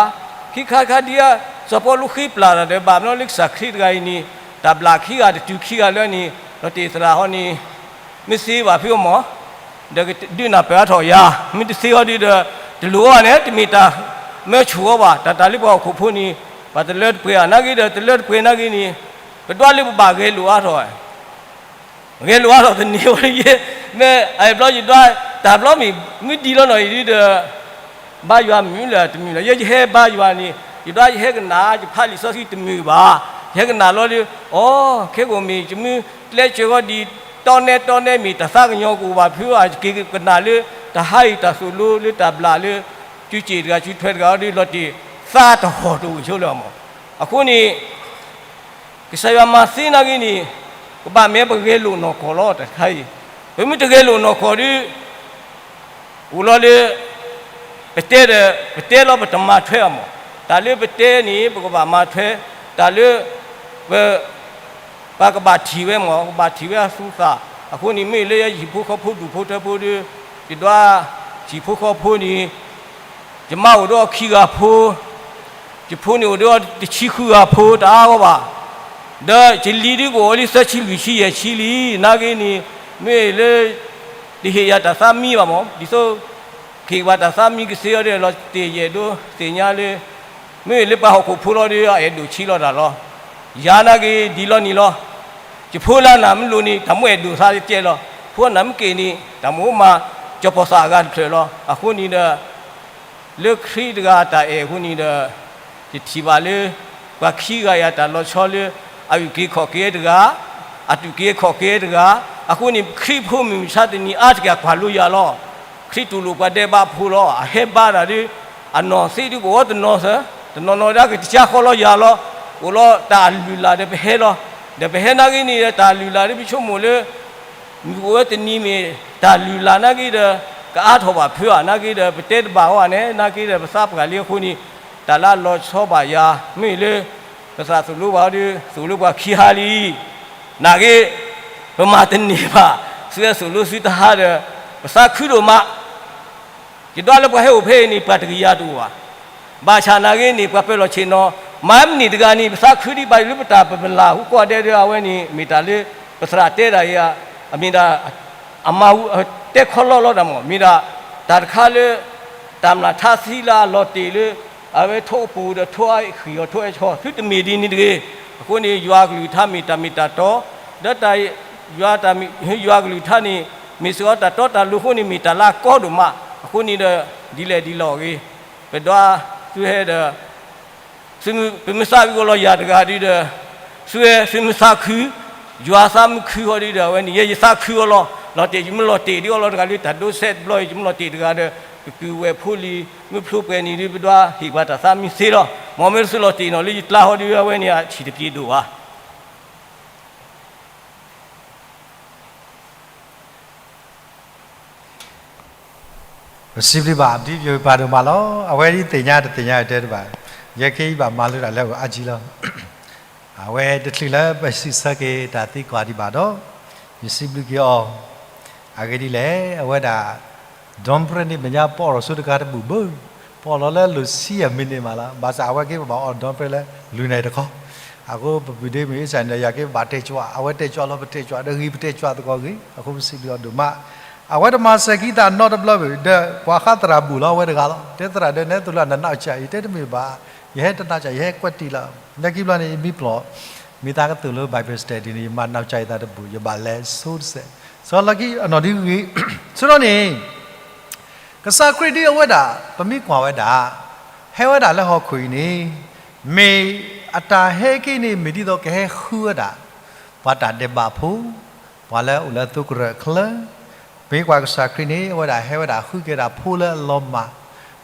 ခံခါတခါဒ်အံၤ စီၤပီလူးဃ့ပျၢ်တၢ်ဒီး ဘၣ်မနုၤလၢကစၢ်ခရံာ်တဂၤအံၤန့ၣ် တၢ်ဘျးခံဂၤတတုၤခံဂၤလၢန့ၣ် ဒီးတ့ၢ်သရၣ်ဟီန့ၣ် မ့ၢ်သ့ဘၣ်ဖုအီမး ဒီးကဒုးနၢ်ပၢၢ်အါထီၣ်ယၤ, မ့ၢ်တသ့ဟီဒုဒီး တလိၣ်အီၤန့ၣ် တမ့ၢ်တၢ်မၢဆိၣ်အီၤဘၣ်, တၢ်တၢ်လၢပှၤဟီၣ်ခိၣ်ဖိန့ၣ် ပှၤတလၢတပှဲၤဧါ, နာ်က့ဒီး တလၢတပှဲၤနာ်က့န့ၣ် ပဒွးလၢပဘၣ်ဂဲၤလိာ်အါထီၣ် ဂဲၤလိာ်အါထီၣ်တန့ၢ်ဝဲယဲ, မ့ၢ်အဘျီယဒွး တၢ်ဘျီမ့ၢ် မ့ၢ်ဒ်လီၤနီၤအံၤဒုဒီး ဘါယွၤမုာ်လၢတမုာ်လီၤ, ယဲယဟဲဘါယွၤန့ၣ် ယဒွးယဟဲကနၣ် ယဖးလံာ်စီဆှံတမုာ်ဘၣ်, ယဟဲကနၣ်လီၤဒီး အိ ခဲကိာ်မ့ၢ် ယမ့ၢ်ကျဲးစၢးဃီဒ် တီနဲတီနဲမ့ၢ်တၢ်သးကညီၤကအိၣ်ဘၣ်ဖုဧါ, ယက့ၤကနၣ်လၢ တဟါအံၤတၢ်သိၣ်လိလၢတၢ်ဘျးလၢ စုစ့ၣ်တဂၤစုထွဲတဂၤအီၤဒု လီၤတ့ၢ်သးတဟီၣ်တအိၣ်ဆိလၢအမး, အဃိန့ၣ် ကစၢ်ယွၤမၤသ့နာ်က့န့ၣ် ကဘၣ်မ့ၢ်ပဂဲၤလိာ်နီၢ်ကီၢ်လီၤ တၢ်တခါအံၤ, ပမ့ၢ်တဂဲၤလိာ်နီၢ်ကီၢ်ဒု အိၣ်လီၤလၢ ပတဲဒီး ပတဲလီၤပတမၤထွဲအမး, တၢ်လၢပတဲန့ၣ် ပကဘၣ်မၤထွဲ, တၢ်လၢ ပ ပကဘၣ်ထံၣ်ဝဲမး ကဘၣ်ထံၣ်ဝဲအသူသၣ်, အဃိန့ၣ်မ့ၢ်လၢယဟံၣ်ဖိဃီဖိဒူၣ်ဖိထၢဖိဒီး ယဒွး ဟံၣ်ဖိဃီဖိန့ၣ် ယမါအိၣ်ဒီးအီၤခံဂၤဖိ, ယဖိန့ၣ်အိၣ်ဒီးအီၤတဆံဃုဂၤဖိ တအါဂီၢ်ဘၣ်, ဒီးယလံၤဒုကအိၣ်လံသၢဆံလွံၢ်ဆံယဲၢ်ဆံလံ, နာ်က့န့ၣ် မ့ၢ်လၢ တဟ့ၣ်ယၤတၢ်သးမံဘၣ်မး, ဒ်သိး ကဟ့ၣ်ဘၣ်တၢ်သးမံကသ့အီၤဒီး လီၤတ့ၢ်ယအဲၣ်ဒိးသ့ၣ်ညါလၢ မ့ၢ်လၢပှၤဟီၣ်ခိၣ်ဖိလီၤဒီး အအဲၣ်ဒိးဆံးလီၤတၢ်လီၤ, ယၤနာ်က့ဒ်လီၤန့ၣ်လီၤ, ယဖိလၢနၤမ့ၢ်လိၣ်န့ၣ် တၢ်မိၣ်အဲၣ်ဒိးသးတကဲလီၤ, ဖိနၤမ့ၢ်က့ၤန့ၣ် တၢ်မိၣ်မၤ ကၠီၤပီၣ်သးအဂၤတဖျၢၣ်လီၤ, အဃိန့ၣ်ဒီး လၢခရံာ်တဂၤတၢ်အဲၣ်အဃိန့ၣ်ဒီး ယထံၣ်ဘၣ်လၢ ပှၤခံဂၤအံၤအတၢ်လီၤဆီလၢ အအုၣ်က့ၤခီၣ်က့ၤတဂၤ, အတူၢ်က့ၤခီၣ်က့ၤတဂၤ, အဃိန့ၣ် ခရံာ်ဖိမုၢ်မဆါတနံၤအါတက့ၢ်ကွၢ်လိယၤလီၤ, ခရံာ်တူၢ်လိာ်ပှၤဒဲးဘးဖိလီၤ, အဟဲဘါတၢ်ဒီး အနီၢ်သ့ဒုကအိၣ်တနီၤသၢ, တနီၤနီၤဒၣ်ကတၢၢ်ဃီလီၤယၤလီၤ, အိၣ်လီၤတၢ်အလုၢ်အလၢ်ဒီးပဟဲလီၤ, ဒီးပဟဲနာ်က့န့ၣ်ဒီး တၢ်လုၢ်လၢ်ဒီးပဆိကမိၣ်လၢ မုၢ်အိၣ်ဝဲတနံၤမ့ၢ် တၢ်လုၢ်လၢ်နာ်က့ဒီး ကအါထီၣ်ဘၣ်ဖုဧါ, နာ်က့ဒီး ပတဲတဘၣ်အီၤန့ၣ် နာ်က့ဒီး ပသးပှၢ်လံအဃိန့ၣ် တၢ်လၢအလီၤဆီဘၣ်ယၤ မ့ၢ်လၢ ပသးသိၣ်လိပှၤဒီး သိၣ်လိပှၤခံဟါလံ, နာ်က့ ပမၤတန့ၢ်ဘၣ်, သုဝဲသိၣ်လိသုတဟါဒီး ပသးခုဒိၣ်မး, ယဒွးလၢပှၤဟဲအိၣ်ဖဲအံၤန့ၣ် ပှၤတကယၤတအိၣ်ဘၣ်. ဘၣ်ဆၣ်နာ်ဂ့ၤန့ၣ် ပှၤပၢၤလီၢ်ဆ့ၣ်နီၤ, မၤမနံၣ်တဂၤန့ၣ် ပသးခုဒ်ဘၣ်လၢပတၢ်ပလၢ် ဟူကွၢ်ဒဲဒၣ်အဝဲန့ၣ် မ့ၢ်တၢ်လၢ ပသရၣ်တဲဒၣ်အံၤ, အမ့ၢ်ဒၣ် အမၤဟူ တဲခီလီလီၤဒၣ်မး, မ့ၢ်ဒၣ် တၢ်တခါလၢ တၢ်မျၢ်ထါသံလၢအလီၤတ့ၢ်လၢ အဝဲထိၣ်အပူၤဒီးထိၣ်အဃံၢ်အီၤထိၣ်အဲၣ်ဆီၣ် သုတမ့ၢ်ဒ်န့ၣ်တဂ့ၤ. အဃိန့ၣ် ယွၤကလုၢ်ကထါမ့ၢ်တၢ်မ့ၢ်တၢ်တီ, ဒီးတၢ် ယွၤတၢ်မ့ၢ် ယွၤကလုၢ်ကထါန့ၣ် မ့ၢ်စ့ၢ်ကီးတၢ်တီတၢ်လိၤအဃိန့ၣ် မ့ၢ်တၢ်လၢအကီဒိၣ်မး. အဃိန့ၣ်ဒီး ဒ်လဲၣ်ဒ်လဲၣ်အဂ့ၤ, ပဒွးသုဟဲဒီး သုမုၢ်သးဝံၤအီၤလီၤယၤတဂၤဒုဒီး, သုဟဲ သုမုၢ်သးခု, ယွၤသးမုၢ်ခုဃီဒုဒီး အဝဲန့ၣ် ယဲယသးခုအီၤလီၤ. လီၤတဲာ် ယမ့ၢ်လီၤတဲာ်ဒ်အီၤလီၤတဂၤလၢတၢ်ဒိးစဲးတဘျီအံၤ ယမ့ၢ်လီၤတဲာ်တဂၤဒီး ကကုၢ်ဝဲၢ်ဖိလံၤ မုၢ်ဖျိပှဲၤနံၤဒု ပဒွးဟ့ၣ်ပှၤတၢ်သးမံသ့လီၤ. မ်မ့ၢ်တသုလီၤတဲာ်နီၤလၢယကျါဃီဒု အဝဲန့ၣ်အဆံၣ်တက့ၤဒိၣ်ဘၣ်. ပစံးဘျုးဘၣ် ဒ်ပပာ်ဒိၣ်မးလီၤ. အဝဲဒ်သ့ၣ်ညါတသ့ၣ်ညါတဲတဘၣ်, ယဲခဲအံၤဘၣ်မၤလိတၢ်လၢအဂီၢ်အါကံလီၤ. အဝဲတချုးလၢပစံးဆၢက့ၤတၢ်သံကွၢ်ဒံးဘၣ်ဒီး, ယစံးဘျုးက့ၤအီၤ, အဂ့ၢ်ဒ်လဲၣ်, အဝဲဒၣ် ဒီပြ့န့ၣ် မဲာ်ညါပအီၣ်လီၤဆိတဂၤတဘူၣ်ဘၣ်, ပအီၣ်လီၤလၢအလိၤဆံယဲၢ်မံးနံးမးလီၤ. ဘၣ်ဆၣ်အဝဲက့ၤပဘၣ်အီၣ်ဒီပြ့လၢ လွံၢ်နၣ်ရံၣ်တခီ, အဃိပပုၢ်ဒ့မုၣ်အ့ၣ်စၢ်န့ၣ်ဒီး ယၤက့ၤပဘၣ်တဲာ်ကွၢ်, အဝဲတဲာ်ကွၢ်လီၤ ပတဲာ်ကွၢ်, ဒီးဂ့ၤပတဲာ်ကွၢ်သကိးဂ့ၤ, အဃိပစံးဘျုးအီၤဒိၣ်မး. အဝဲတမၤစၢၤကံသးနီတဘျီဘၣ်, ဒီးပှၤဃါသရၣ်ဘူၣ်လီၤ အဝဲတဂၤလီၤ. တဲသရၣ်ဒီးနဲသိးလၢနနီၢ်ကစၢ်အံၤ, တဲတမ့ၢ်ဘၣ်, ယဟဲတနီၢ်ကစၢ် ယဟဲကွၢ်တံၢ်လီၤ. လၢခံဘျီန့ၣ် ယမံပျီၢ် မ့ၢ်သးကသိၣ်လိ Bible study န့ၣ် ယမၤနီၢ်ကစၢ်ယသးတဘူၣ်, ယဘၣ်လဲၤဆိတစဲး, စီၤလီၢ်ခံအနီၢ်ဒုဂ့ၤ, ဆိထီၣ်န့ၣ် ကစၢ်ခရံာ်ဒ်အဝဲဒၣ် ပမ့ၢ်ကွၢ်ဝဲဒၣ် ဟဲဝဲဒၣ်လၢဟီၣ်ခိၣ်အံၤန့ၣ်, မ့ၢ်အတၢ်ဟဲက့ၤန့ၣ် မ့ၢ်ဒ်သိးကဟဲဃုဝဲဒၣ် ပှၤတၢ်ဒဲးဘးဖိ, ပှၤလၢအိၣ်လၢသိကရၢၢ်အချၢ, မ့ၢ်ကွၢ်ကစၢ်ခရံာ်န့ၣ် အဝဲဒၣ်ဟဲဝဲဒၣ်ဃုက့ၤဒၣ်ဖိလၢအလီၤမၢ်,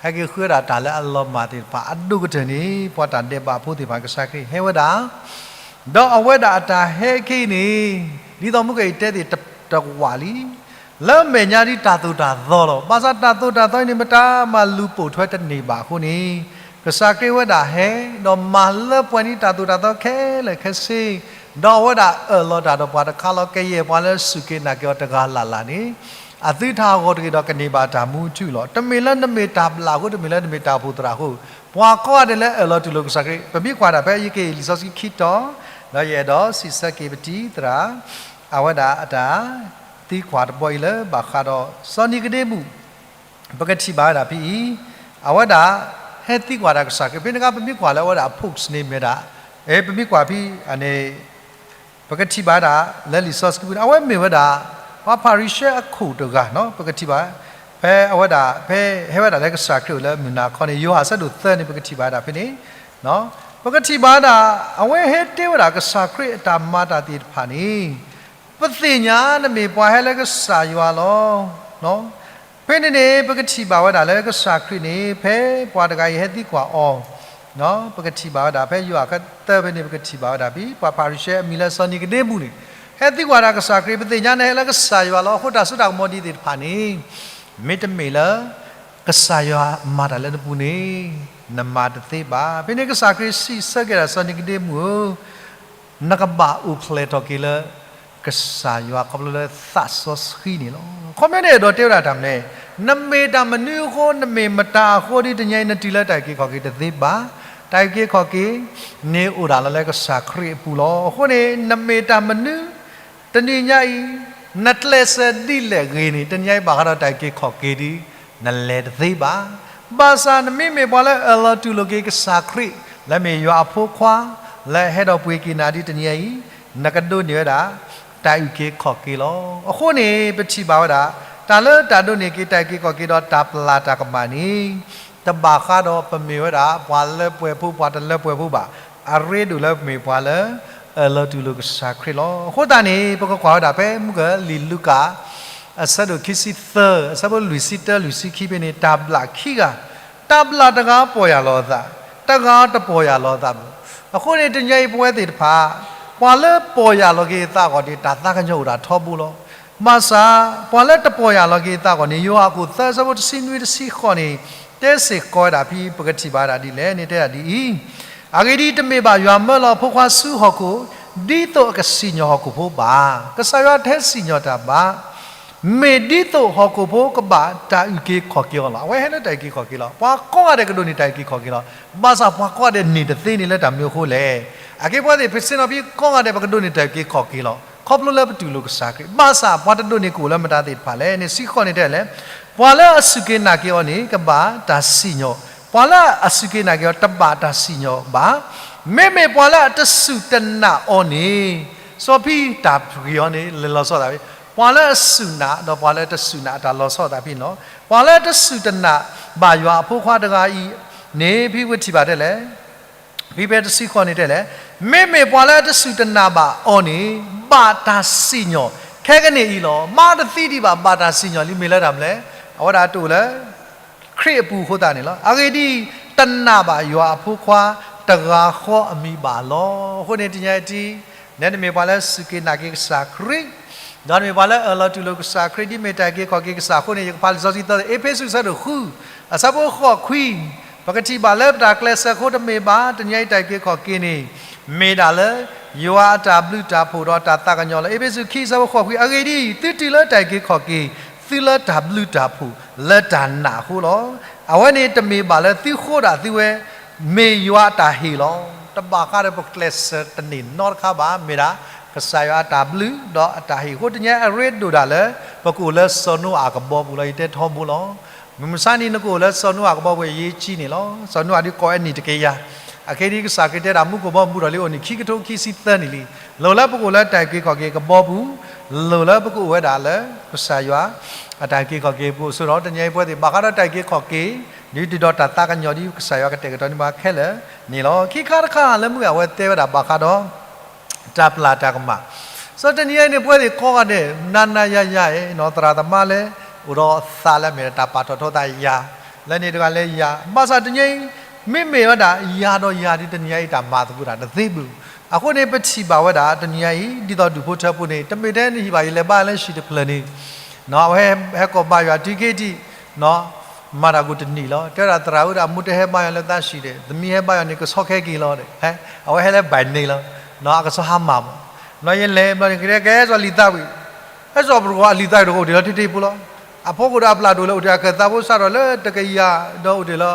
ဟဲက့ၤဃုဝဲဒၣ်တၢ်လၢအလီၤမၢ်သ့ၣ်တဖၣ်, အဒိၣ်ကတၢၢ်န့ၣ် ပှၤတၢ်ဒဲးဘးဖိသ့ၣ်တဖၣ် ကစၢ်ခရံာ်ဟဲဝဲဒၣ် ဒီးအဝဲဒၣ်အတၢ်ဟဲက့ၤန့ၣ် ဒ်သိးမုၢ်ကအံၤတဲသ့ၣ်တဝးလံ, လၢအမဲာ်ညါဒ်တၢ်သိၣ်တၢ်သီလီၤ. ဘၣ်ဆၣ်တၢ်သိၣ်တၢ်သီအံၤန့ၣ် မတၤမၤလူၤပိာ်ထွဲတန့ၢ်ဘၣ်အဃိန့ၣ်, ကစၢ်ခရံာ်ဝဲဒၣ်ဟဲ, ဒီးမၤလၢပှဲၤန့ၢ်တၢ်သိၣ်တၢ်သီခဲလၢာ်ခဲဆ့, ဒီးအဝဲဒၣ်အၢၣ်လီၤတၢ်ဒီးပှၤတခါလီၤ. ကယဲၢ်ပှၤလၢစူၢ်က့ၤနာ်က့ၤအီၤတဂၤလၢ်လၢ်န့ၣ်, အသုတဟးဂီၤတဂ့ၤဒီးကန့ၢ်ဘၣ်တၢ်မူထူလီၤ. တမ့ၢ်လၢနမ့ၢ်တၢ်ဘျၣ်အဃိ, တမ့ၢ်လၢနမ့ၢ်တၢ်အိၣ်ဖှိၣ်သရၣ်အဃိ, ပှၤကိးဂၤဒဲးလၢအၢၣ်လီၤတူၢ်လိာ်ကစၢ်ခရံာ်, ပမ့ၢ်ကွၢ်ဒၣ်ဖဲယက့ၤလံာ်စီဆှံခံတီၤ, ဒီးယအဲၣ်ဒိးစံးဆၢက့ၤပတံၤသရၣ်, အဝဲဒၣ်အတၢ်သံကွၢ်တဘီအံၤလၢဘၣ်ဃးဒီး စီၤနံၤကဒ့မူး, ပကထံၣ်ဘၣ်ဝဲဒၣ်ဖဲအံၤ, အဝဲဒၣ် ဟဲသံကွၢ်ဒၣ်ကစၢ်ခရံာ်, ဖဲန့ၣ်အခါ ပမ့ၢ်ကွၢ်လၢအဝဲဒၣ် post န့ၣ်မ့ၢ်ဒၣ်, ပမ့ၢ်ကွၢ်ဖဲအန့ၣ် ပကထံၣ်ဘၣ်ဝဲဒၣ် လၢလံာ်စီဆှံပူၤန့ၣ် အဝဲမ့ၢ်ဝဲဒၣ် ပှၤဖၤရံၤၡဲအခိၣ်တဂၤ, ပကထံၣ်ဘၣ်, ဖဲအဝဲဒၣ် ဖဲဟဲဝဲဒၣ်လၢကစၢ်ခရံာ်အိၣ်လၢမုၢ်နၤခီန့ၣ် ယိၤဟၣ်အဆၢဒိၣ်သၢန့ၣ် ပကထံၣ်ဘၣ်ဝဲဒၣ်ဖဲန့ၣ်, ပကထံၣ်ဘၣ်ဝဲဒၣ် အဝဲဟဲတဲဝဲဒၣ်ကစၢ်ခရံာ်အတၢ်မၤတၢ်သ့ၣ်တဖၣ်န့ၣ်, ပသ့ၣ်ညါနမ့ၢ်ပှၤဟဲလၢကစၢ်ယွၤလီၤ. ဖဲန့ၣ်န့ၣ် ပကထံၣ်ဘၣ်ဝဲဒၣ်လၢကစၢ်ခရံာ်န့ၣ် ဖဲပှၤတဂၤအံၤဟဲသံကွၢ်အီၤ, ပကထံၣ်ဘၣ်ဝဲဒၣ် ဖဲယိၤဟၣ်သၢဖဲန့ၣ် ပကထံၣ်ဘၣ်ဝဲဒၣ်ဖဲ ပှၤဖၤရံၤၡဲအမံၤလၢစီၤနံၤကဒ့မူးန့ၣ် ဟဲသံကွၢ်ဒၣ်ကစၢ်ခရံာ်, ပသ့ၣ်ညါနဟဲလၢကစၢ်ယွၤလီၤ. အဃိတၢ်စိတၢ်ကမီၤဒ်သ့ၣ်တဖၣ်န့ၣ် မ့တမ့ၢ်လၢ ကစၢ်ယွၤမၤတၢ်လၢနပူၤန့ၣ် နမၤတသ့ဘၣ်. ဖဲန့ၣ်ကစၢ်ခရံာ်စံးဆၢက့ၤဒၣ်စီၤနံၤကဒ့မူးဧၢ, နကဘၣ်အိၣ်ဖျဲၣ်ထီၣ်က့ၤလၢ ကစၢ်ယွၤခီဖျိလၢသးစီဆှံန့ၣ်လီၤ. ခီပညီန့ၣ် အဲၣ်ဒိးတဲဝဲဒၣ်တၢ်မနုၤလဲၣ်, နမ့ၢ်တၢ်မနုၤအဃိ နမ့ၢ်မတၤအဃိ ဒ်တနံၤအံၤနတုၤလၢတၢ်အုၣ်က့ၤခီၣ်က့ၤတသ့ဘၣ်. တၢ်အုၣ်က့ၤခီၣ်က့ၤန့ၣ်အိၣ်ဒၣ်လီၤလၢကစၢ်ခရံာ်အပူၤလီၤ. အဃိန့ၣ် နမ့ၢ်တၢ်မနုၤ တနံၤညါအံၤ နကျဲးစၢးဒ်လဲၣ်ဂ့ၤန့ၣ် တနံၤညါအံၤဘၣ်ဃးဒီးတၢ်အုၣ်က့ၤခီၣ်က့ၤဒီး နလဲၤတသ့ဘၣ်. ဘၣ်ဆၣ်နမ့မ့ၢ်ပှၤလၢအၢၣ်လီၤတူၢ်လိာ်က့ၤကစၢ်ခရံာ် လၢမ့ၢ်ယွၤအဖိခွါ လၢအဟဲဒီးပှ့ၤက့ၤနၤဒ်တနံၤအံၤ နကဒိးန့ၢ်ဝဲဒၣ် တၢ်အုၣ်က့ၤခီၣ်က့ၤလီၤ. အဃိန့ၣ် ပထံၣ်ဘၣ်ဝဲဒၣ် တၢ်လၢတၢ်ဒိးန့ၢ်က့ၤတၢ်အုၣ်က့ၤခီၣ်က့ၤဒီးတၢ်ပျၢ်တၢ်ကမၣ်န့ၣ် တဘၣ်ဃးဒီးပမ့ၢ်ဝဲဒၣ် ပှၤလၢပှဲၤဖိ ပှၤတလၢပှဲၤဖိဘၣ်. အရ့ဒိၣ်လၢပမ့ၢ်ပှၤလၢ အၢၣ်လီၤတူၢ်လိာ်ကစၢ်ခရံာ်လီၤ. အဃိသတးန့ၣ် ပကကွၢ်ဝဲဒၣ်ဖဲမုၢ်ကလံာ်လူၤကၣ် အဆၢဒိၣ်ခံဆံသၢ အဆၢဖိလွံၢ်ဆံတၢ လွံၢ်ဆံခံဖဲန့ၣ် တၢ်ဘျၣ်ခံဂၤ, တၢ်ဘျၣ်တဂၤပီၢ်ယၢ်လီၤအသး, တဂၤတပီၢ်ယၢ်လီၤအသးဘၣ်. အဃိန့ၣ် တနံၤအံၤပဝဲသ့ၣ်တဖၣ် ပှၤလၢပီၢ်ယၢ်လီၤက့ၤအသးအဂီၢ်န့ၣ် တၢ်သးကညီၤအိၣ်ဒၣ်ထီဘိလီၤ. ဘၣ်ဆၣ် ပှၤလၢတပီၢ်ယၢ်လီၤက့ၤအသးအဂီၢ်န့ၣ် ယိၤဟၣ်ခိၣ်သၢ အဆၢဖိတဆံနွံ တဆံဃိးန့ၣ် တဲစ့ၢ်ကီးဝဲဒၣ်ဖဲ ပကထံၣ်ဘၣ်ဝဲဒၣ်ဒ်လဲၣ်န့ၣ် တဲဒၣ်ဒ်အံၤ, အဂ့ၢ်ဒ်အံၤ, တမ့ၢ်ဘၣ်ယွၤမၢလီၤအဖိခွါဆူဟီၣ်ခိၣ် ဒ်သိးအကစံၣ်ညီၣ်ဟီၣ်ခိၣ်ဖိဘၣ်. ကစၢ်ယွၤတဟဲစံၣ်ညီၣ်တၢ်ဘၣ်. မ့ၢ်ဒ်သိးဟီၣ်ခိၣ်ဖိကဘၣ်တၢ်အုၣ်က့ၤခီၣ်က့ၤအီၤလီၤ. အဝဲဟဲလၢတၢ်အုၣ်က့ၤခီၣ်က့ၤလီၤ. ပှၤကိးဂၤဒဲးကဒိးန့ၢ်တၢ်အုၣ်က့ၤခီၣ်က့ၤလီၤ. ဘၣ်ဆၣ်ပှၤကိးဂၤဒဲးန့ၢ်တသ့န့ၣ်လၢတၢ်မနုၤအဃိလဲၣ်. အက့ၤပဝဲသ့ၣ် ပဆ့ၣ်နီၤဖံကိးဂၤဒဲး ပကဒိးန့ၢ်တၢ်အုၣ်က့ၤခီၣ်က့ၤလီၤ. ခီဖျိလၢပတူၢ်လိာ်ကစၢ်ခရံာ်. ဘၣ်ဆၣ်ပှၤတဒိးန့ၢ်ကအိၣ်လၢမတၤသ့ၣ်တဖၣ်လဲၣ်န့ၣ် တဆံဃိးန့ၣ်တဲလဲၣ်, ပှၤလၢအစူၢ်က့ၤနာ်က့ၤအီၤန့ၣ် ကဘၣ်တၢ်စံၣ်ညီၣ်, ပှၤလၢအစူၢ်က့ၤနာ်က့ၤအီၤ တဘၣ်တၢ်စံၣ်ညီၣ်ဘၣ်. မ့မ့ၢ်ပှၤလၢအတစူၢ်တနာ်အီၤန့ၣ် စီၤပီတၢ်ပှ့ၤအီၤန့ၣ် လဲၤလီၤဆီသးဖဲ, ပှၤလၢအစူၢ်နာ် ဒီးပှၤလၢတစူၢ်နာ် အတၢ်လီၤဆီသးဖဲန့ၣ်လီၤ. ပှၤလၢတစူၢ်တနာ်ဘၣ်ယွၤအဖိခွါတဂၤအံၤန့ၣ် ဖဲပထံၣ်ဘၣ်တဲလဲၣ်, ဖဲပတဆံဃိးန့ၣ်တဲလဲၣ်, မ့မ့ၢ်ပှၤလၢအတစူၢ်တနာ်ဘၣ်အီၤန့ၣ် ဘၣ်တၢ်စံၣ်ညီၣ် ခဲကနံၣ်အံၤလီၤ. မၤတသံဒံးဘၣ် ဘၣ်တၢ်စံၣ်ညီၣ်လံ မ့ၢ်လၢတၢ်မနုၤလဲၣ်. အဝဲဒၣ်တအိၣ်လၢ ခရံာ်အပူၤအဃိသတးန့ၣ်လီၤ. အဂ့ၢ်ဒ်အံၤ, တနာ်ဘၣ်ယွၤအဖိခွါတဂၤဃီအမံၤဘၣ်လီၤ. အဃိန့ၣ်တနံၤအံၤထံ, နတမ့ၢ်ပှၤလၢစူၢ်က့ၤနာ်က့ၤကစၢ်ခရံာ်, ဒီးနမ့ၢ်ပှၤလၢအၢၣ်လီၤတူၢ်လိာ်ကစၢ်ခရံာ် ဒ်မ့ၢ်တၢ်အုၣ်က့ၤခီၣ်က့ၤကစၢ်အဃိန့ၣ် ယကဖးလံာ်စီဆှံသၢ အ့းဖ့းစူး အဆၢဒိၣ်ဃု အဆၢဖိဃိးခွံ, ပကထံၣ်ဘၣ်လၢပတၢ်ကျဲးစၢးအဃိတမ့ၢ်ဘၣ်. တနံၤအံၤတၢ်အုၣ်က့ၤခီၣ်က့ၤန့ၣ် မ့ၢ်ဒၣ်လၢ ယွၤအတၢ်ဘျုးတၢ်ဖှိၣ်ဒီးတၢ်သးကညီၤလီၤ. အ့းဖ့းစူး ခံ အဆၢဖိဃိးခွံ, အဂ့ၢ်ဒ်အံၤ, သုတုၤလၢတၢ်အုၣ်က့ၤခီၣ်က့ၤ သုလၢတၢ်ဘျုးတၢ်ဖှိၣ်လၢတၢ်နာ်အဃိလီၤ. အဝဲန့ၣ်တမ့ၢ်ဘၣ်လၢသုဃိဒၣ်သုဝဲ, မ့ၢ်ယွၤအတၢ်ဟ့ၣ်လီၤ. တဘၣ်ဃးဒီးပကျဲးစၢးတန့ၢ်နီတခါဘၣ်, မ့ၢ်ဒၣ် ကစၢ်ယွၤအတၢ်ဘျုးဒီးအတၢ်ဟ့ၣ်အဃိ တနံၤအံၤအရ့ဒိၣ်ဒၣ်လၢ ပကအိၣ်လၢစီၤနိအၤအကဘီပူၤလီၤ. ယတဲထီဘိလီၤ. မုၢ်မဆါနံၤနကအိၣ်လၢစီၤနိအၤအကဘီပူၤ အရေးကြီးန့ၣ်လီၤ. စီၤနိအၤဒ်ကိးဝဲနံၣ်တကယၤ, အခဲအံၤဒ်ကစၢ်ခရံာ်တဲဒၣ် မူခိၣ်ဘီမုၢ်ဒီးလံ အိၣ်နံၣ်ခံကထိခံဆံသၢနံၣ်လံ. လိၣ်လၢပကအိၣ်လၢတၢ်အုၣ်က့ၤခီၣ်က့ၤကဘီပူၤ, လိၣ်လၢပကအိၣ်ဝဲဒၣ်လၢ ကစၢ်ယွၤအတၢ်အုၣ်က့ၤခီၣ်က့ၤပူၤအဃိဒီး တနံၤအံၤပဝဲသ့ၣ်ဘၣ်ဃးဒီးတၢ်အုၣ်က့ၤခီၣ်က့ၤ ဒ်တုၤဒီးတၢ်သးကညီၤဒ်ကစၢ်ယွၤကတဲာ်ကတီၤန့ၢ်ပှၤခဲလၢာ်န့ၣ်လီၤ. ခံခါတခါလၢမုၢ်ဂၤအဝဲတဲဝဲဒၣ်ဘၣ်ဃးဒီး တၢ်ပျၢ်တၢ်ကမၣ်. စီၤတနံၤအံၤန့ၣ် ပဝဲသ့ၣ်ကိးဂၤဒဲး နၤနၤယၤယၤ, သရၣ်သမါလၢ အိၣ်ဒီးသးလၢအမ့ၢ်တၢ်ပာ်ထီၣ်ထီသးယၤ, လၢန့ၣ်တဂၤလၢယၤ, ဘၣ်ဆၣ်တနံၤအံၤ မ့မ့ၢ်ဝဲဒၣ်ယၤဒီးယၤဒ်တနံၤအံၤတၢ်မၤသကိးတၢ်တသ့ဘၣ်. အဃိန့ၣ် ပထံၣ်ဘၣ်ဝဲဒၣ်တနံၤအံၤ ဒ်သိးဒူၣ်ဖိထၢဖိန့ၣ် တမ့ၢ်ထဲန့ၣ်ဟံၣ်ဘၣ် ယလဲၤဘါလၢဟံၣ်တဖျၢၣ်န့ၣ် အဝဲဟဲကိးဘါယွၤတုၤခဲအံၤထံး မၤတၢ်ကိၣ်တနံၣ်လီၤ. တဲဝဲဒၣ်သရၣ်ဝဲဒၣ် မိၢ်တဲဟဲဘါယွၤလၢသးဆံးဒီး သမံဟဲဘါယွၤန့ၣ် ကဆီခဲက့ၤလီၤဒီး အဝဲဟဲလၢဘၣ်န့ၣ်လီၤ. အကဆီဟါမၢ်မး, ယလဲၤဘျီန့ၣ် ကတဲကဲစီၤလံာ်သးဝံၣ်, ဟဲစီၤပတြီၤအလံာ်သးဝံၣ်တအိၣ်ဒံးလီၤ ထံထံဖိလီၤ. အဖီခိၣ်ဒီးအပျၢ်တအိၣ်လၢ အိၣ်တ့ၢ်အကသးဖိစးထီၣ်လၢတကယၤဒီးအိၣ်တ့ၢ်လီၤ.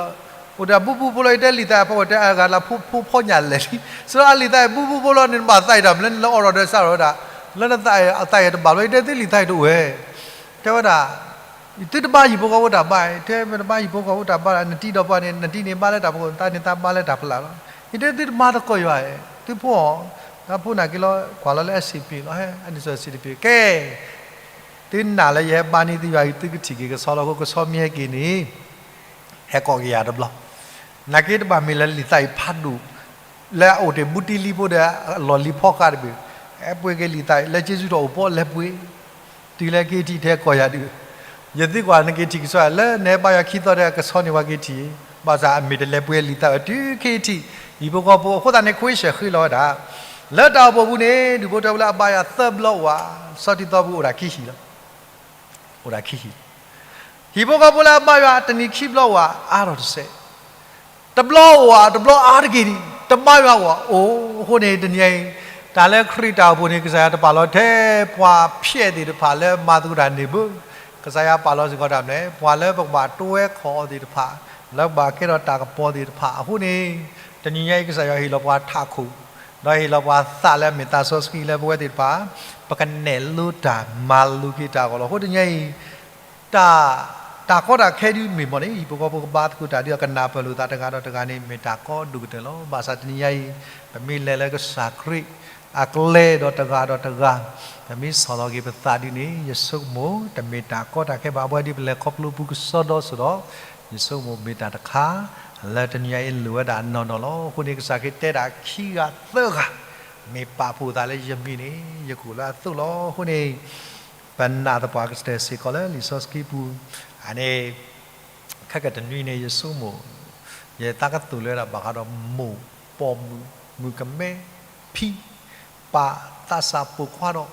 အိၣ်တ့ၢ်အဘူဘူဖိလီၤ ယတဲလံာ်သးအဖီခိၣ်တဲအဂၤလၢဖိဖီညၣ်လဲၣ်လံ. စးထီၣ်အလံာ်သးအံၤဘူဘူဖိလီၤန့ၣ် နဘၣ်သးအံၤတၢ်မနုၤလဲၣ် နလၢအီၣ်ထီၣ်ဒီးစးထီၣ်ဝဲဒၣ် လၢနသးအံၤတဘၣ်ဘျီ ယတဲသုလံာ်သးအံၤတအိၣ်ဝဲ တဲဝဲဒၣ် သုတဘါဟံၣ်ဖိဃီဖိတၢ်ဘါ, တဲမ့ၢ်တဘါဟံၣ်ဖိဃီဖိတၢ်ဘါဒီး နတံၤဒီးပှၤန့ၣ် နတံၤန့ၣ်ဘါလၢတၢ်ဖီခိၣ် သးန့ၣ်သးဘါလၢတၢ်ဖီလာ်လီၤ. ယတဲသုတမၤသကိးယွၤ, သုဖိအီၤ, သးဖိနာ်က့ၤလီၤ ကွၢ်လီၤလၢ S C P လီၤ ဟဲ အဒ်သိး S C P ကဲ သုနာ်လၢယဟဲဘါန့ၢ်သုယွၤအံၤ သုကထံၣ်က့ၤကဆီလီၤ. အဃိကဆီမ့ၢ်ဟဲက့ၤန့ၣ် ဟဲကိးက့ၤယၤတဘျီ နာ်က့တဘၣ်မ့ၢ်လၢလံာ်သးအံၤဖးဒိၣ် လၢအအိၣ်တ့ၢ်ဘူးတံၢ်လံဖိဒီး အလီၢ်လံၤဖီဃာ်တဘ့ၣ်, ဟဲပှ့ၤက့ၤလံာ်သးအံၤ လၢက့ၤဆူထီၣ်အိၣ်ပီၣ်လဲၤပှ့ၤ, တုၤလၢက့ၤထံၣ်ထဲကိးယၤဒုး, ယသံကွၢ်နက့ၤထံၣ်ကဆီ လၢနဟဲဘါယွၤခံသီဒီးကဆီန့ၣ် ပှၤက့ၤထံၣ်, ဘၣ်ဆၣ်အမ့ၢ်တလဲၤပှ့ၤလံာ်သးဝဲတုၤက့ၤထံၣ်, ဟံၣ်ဖိဃီဖိ အဃိသတးန့ၣ် question ဃ့လီၤဝဲဒၣ်, လၢတၢ်အိၣ်ဖှိၣ်ပူၤန့ၣ် ဒူၣ်ဖိထၢဖိလၢအဘါယွၤသၢဘျီအိၣ်ဧါ, ဆီတံၢ်သီပူၤအိၣ်ဒၣ်ခံဟံၣ်လီၤ အိၣ်ဒၣ်ခံဟံၣ်, ဟံၣ်ဖိဃီဖိလၢအဘါယွၤတနံၤခံဘျီအိၣ်ဧါ, အါထီၣ်တစဲး, တဘျီအိၣ်ဧါ, တဘျီအါတက့ၢ်ဒံး, တဘါယွၤအိၣ်ဧါ, အဃိန့ၣ် တနံၤအံၤ တၢ်လၢခရံာ်တၢ်အိၣ်ဖှိၣ်န့ၣ် ကစၢ်ယွၤတပာ်လီၤထဲပှၤဖျဲးသ့ၣ်တဖၣ်လၢမၤသကိးတၢ်န့ၣ်ဘၣ်, ကစၢ်ယွၤပာ်လီၤစ့ၢ်ကီးတၢ်မနုၤလဲၣ်, ပှၤလၢပကဘၣ်တွဲခီၣ်အီၤသ့ၣ်တဖၣ်, လၢပကဘၣ်ကဲထီၣ်တၢ်ကပီၤသ့ၣ်တဖၣ်, အဃိန့ၣ် တနံၤညါအံၤ ကစၢ်ယွၤဟ့ၣ်လီၤပှၤထးခိၣ် ဒီးဟ့ၣ်လီၤပှၤသးလၢအမ့ၢ်သးစီဆှံလၢပဝဲသ့ၣ်တဖၣ် ပကနဲၣ်လိတၢ်မၤလိက့ၤတၢ်အဂီၢ်လီၤ. အဃိတနံၤညါအံၤ တၢ် တၢ်ကီတၢ်ခဲဒုးမ့ၢ်မ့ၢ်န့ၣ် ဟံၣ်ဖိဃီဖိကဘါသကိးတၢ်ဒီး ကနၢ်ပၢၢ်လိာ်သးတဂၤဒီးတဂၤန့ၣ် မ့ၢ်တၢ်ကီဒိၣ်ကတၢၢ်လီၤ. ဘၣ်ဆၣ်တနံၤညါအံၤ ပမ့ၢ်လဲၤလၢကစၢ်ခရံာ်အကျဲဒီးတဂၤဒီးတဂၤ ပမ့ၢ်ဆီၣ်လီၤက့ၤပသးဒ်န့ၣ် ယဆိကမိၣ် တမ့ၢ်တၢ်ကီတၢ်ခဲဘၣ်. အဝဲဒ်ပလဲၤခီဖျိပူၤကစီဒီဆိဒီး ယဆိကမိၣ်မ့ၢ်တၢ်တခါ လၢတနံၤညါအံၤလိၣ်ဝဲဒၣ်နီၢ်နီၢ်လီၤ. အဃိန့ၣ် ကစၢ်ခရံာ်တဲဒၣ်ခံဂၤသၢဂၤ မ့ၢ်ပာ်ဖှိၣ်သးလၢယမံၤန့ၣ် ယကအိၣ်လၢအသိးလီၤ. အဃိန့ၣ် ပနာ်သပှၢ်ကတၢၢ်စ့ၢ်ကီးလၢလံာ်စီဆှံပူၤ အန့ၣ် ခဲကတနွံန့ၣ် ယဆိကမိၣ် ယသးကသူၣ်လၢဒၣ်ဘၣ်ဃးဒီးမိၢ် ပိာ်မုၣ် မုၣ်ကမဲ ဖံ ပၢ် သးစၢ် ပိာ်ခွါဒီး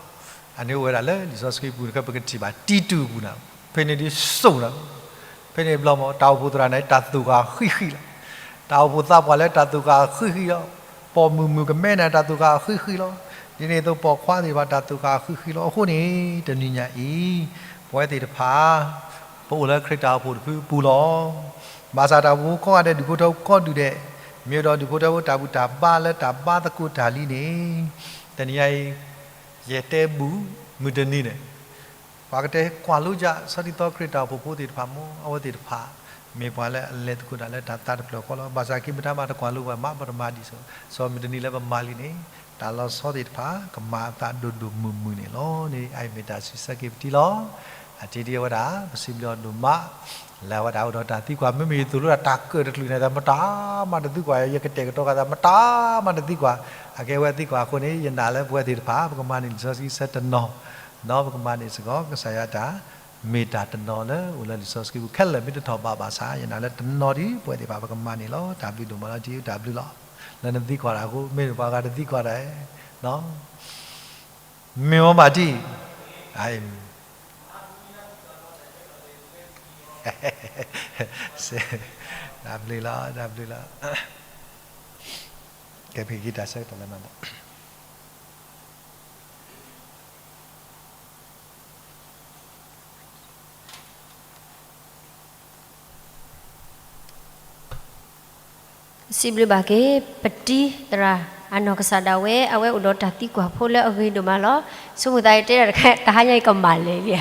အန့ၣ်အိၣ်ဝဲဒၣ်လၢလံာ်စီဆှံပူၤန့ၣ် ပကထံၣ်ဘၣ် တံတူးပူၤန့ၣ် ဖဲန့ၣ်ဒ်စိၣ်န့ၣ် ဖဲန့ၣ်ဘျီမ့ၢ် တၢ်အိၣ်ဖှိၣ်သရၣ်န့ၣ် တၢ်သူၣ်ဂ့ၤဃံးဃံးလီၤ. တၢ်အိၣ်ဖှိၣ်သးပှၢ်လၢတၢ်သူၣ်ဂ့ၤဃံးဃံးလီၤ. ပိာ်မုၣ်မုၣ်ကမဲန့ၣ် တၢ်သူၣ်ဂ့ၤဃံးဃံးလီၤ. ဒ်န့ၣ်အသိးပိာ်ခွါသ့ၣ်တဖၣ် တၢ်သူၣ်ဂ့ၤဃံးဃံးလီၤ. အဃိန့ၣ် တနံၤညါအံၤ ပဝဲသ့ၣ်တဖၣ် ပအိၣ်လၢခရံာ်တၢ်အိၣ်ဖှိၣ်တဖုပူၤလီၤ. ဘၣ်ဆၣ်တၢ်အိၣ်ဖှိၣ်ကိးဂၤဒဲး ဒုးဖိထၢဖိကိးဒူၣ်ဒဲး, မ့ၢ်ဒီးဒုးဖိထၢဖိတၢ်ဘူၣ်တၢ်ဘါလၢတၢ်ဘါသကိးတၢ်လံန့ၣ်, တနံၤအံၤ ယတဲဘူၣ်မုၢ်တနံၤန့ၣ် ပှၤကတဲကွၢ်လိကၠၢ် ဆီဒံၣ်သီခရံာ်တၢ်အိၣ်ဖှိၣ်ဖိသ့ၣ်တဖၣ်မ့ၢ် အဝဲသ့ၣ်တဖၣ် မ့ၢ်ပှၤလၢအလဲၤသကိးတၢ်လၢတၢ်သးတဖျၢၣ်ဃီလီၤ. ဘၣ်ဆၣ်က့ၤမတၤမးတကွၢ်လိပှၤမး ပတမၤဒ်သိး စီၤမုၢ်တနံၤလၢပမၤလံန့ၣ် တၢ်လီၤဆီသ့ၣ်တဖၣ် ကမၤအသးဒိၣ်ဒိၣ်မုၢ်မုၢ်န့ၣ်လီၤန့ၣ် အအံၤမ့ၢ်တၢ်စံးဆၢက့ၤပတံၢ်လီၤ. အတံၤဒ်အဝဲဒၣ် ပစံးဘျုးအီၤဒိၣ်မး လၢအဝဲဒၣ်အိၣ်ဒီးတၢ်သံကွၢ် မ့မ့ၢ်ယသိၣ်လိတၢ်တၢ်ကၢၣ်တချုးန့ၣ် တၢ်မတၤမးတသံကွၢ် ယကတဲာ်ကတီၤဃာ်သး မတၤမးတသံကွၢ် အကဲဝဲသံကွၢ်အဃိန့ၣ် ယနာ်လၢပဝဲသ့ၣ်တဖၣ် ပကမၤန့ၢ်လံာ်စီဆှံဆၢတနီၤ ဒီးပကမၤန့ၢ်စ့ၢ်ကီး ကစၢ်ယွၤတၢ် မ့ၢ်တၢ်တနီၤလၢအိၣ်လၢလံာ်စီဆှံပူၤ ခဲလၢာ်မ့ၢ်တထီၣ်ဘးဘၣ်ဆၣ် ယနာ်လၢတနီၤဒ် ပဝဲသ့ၣ်တဖၣ် ပကမၤန့ၢ်လီၤ. တၢ်ဘျုးဒိၣ်မးလီၤ တံၤ တၢ်ဘျုးလီၤ. လၢနသံကွၢ်တၢ်အဃိ မ့ၢ်ပှၤဂၤတသံကွၢ်တၢ် မ့ၢ်မ့ၢ်ဘၣ်တံၤ တၢ်ဘျုးလီၤ တၢ်ဘျုးလီၤ ကဲ ပက့ၤတၢ်ဆၢကတီၢ်လၢနၤလီၤ. စံးဘျုးဘၣ်က့ၤ ပတံၤသရၣ် အနီၢ်ကစၢ်ဒၣ်ဝဲ အဝဲအိၣ်ဒီးတၢ်သံကွၢ်ဖိလၢအဂ့ၤဒိၣ်မးလီၤ. ဆိကမိၣ်သးယတဲဒၣ်တခါ တဟါညါအံၤကမၣ်လဲၣ်လံ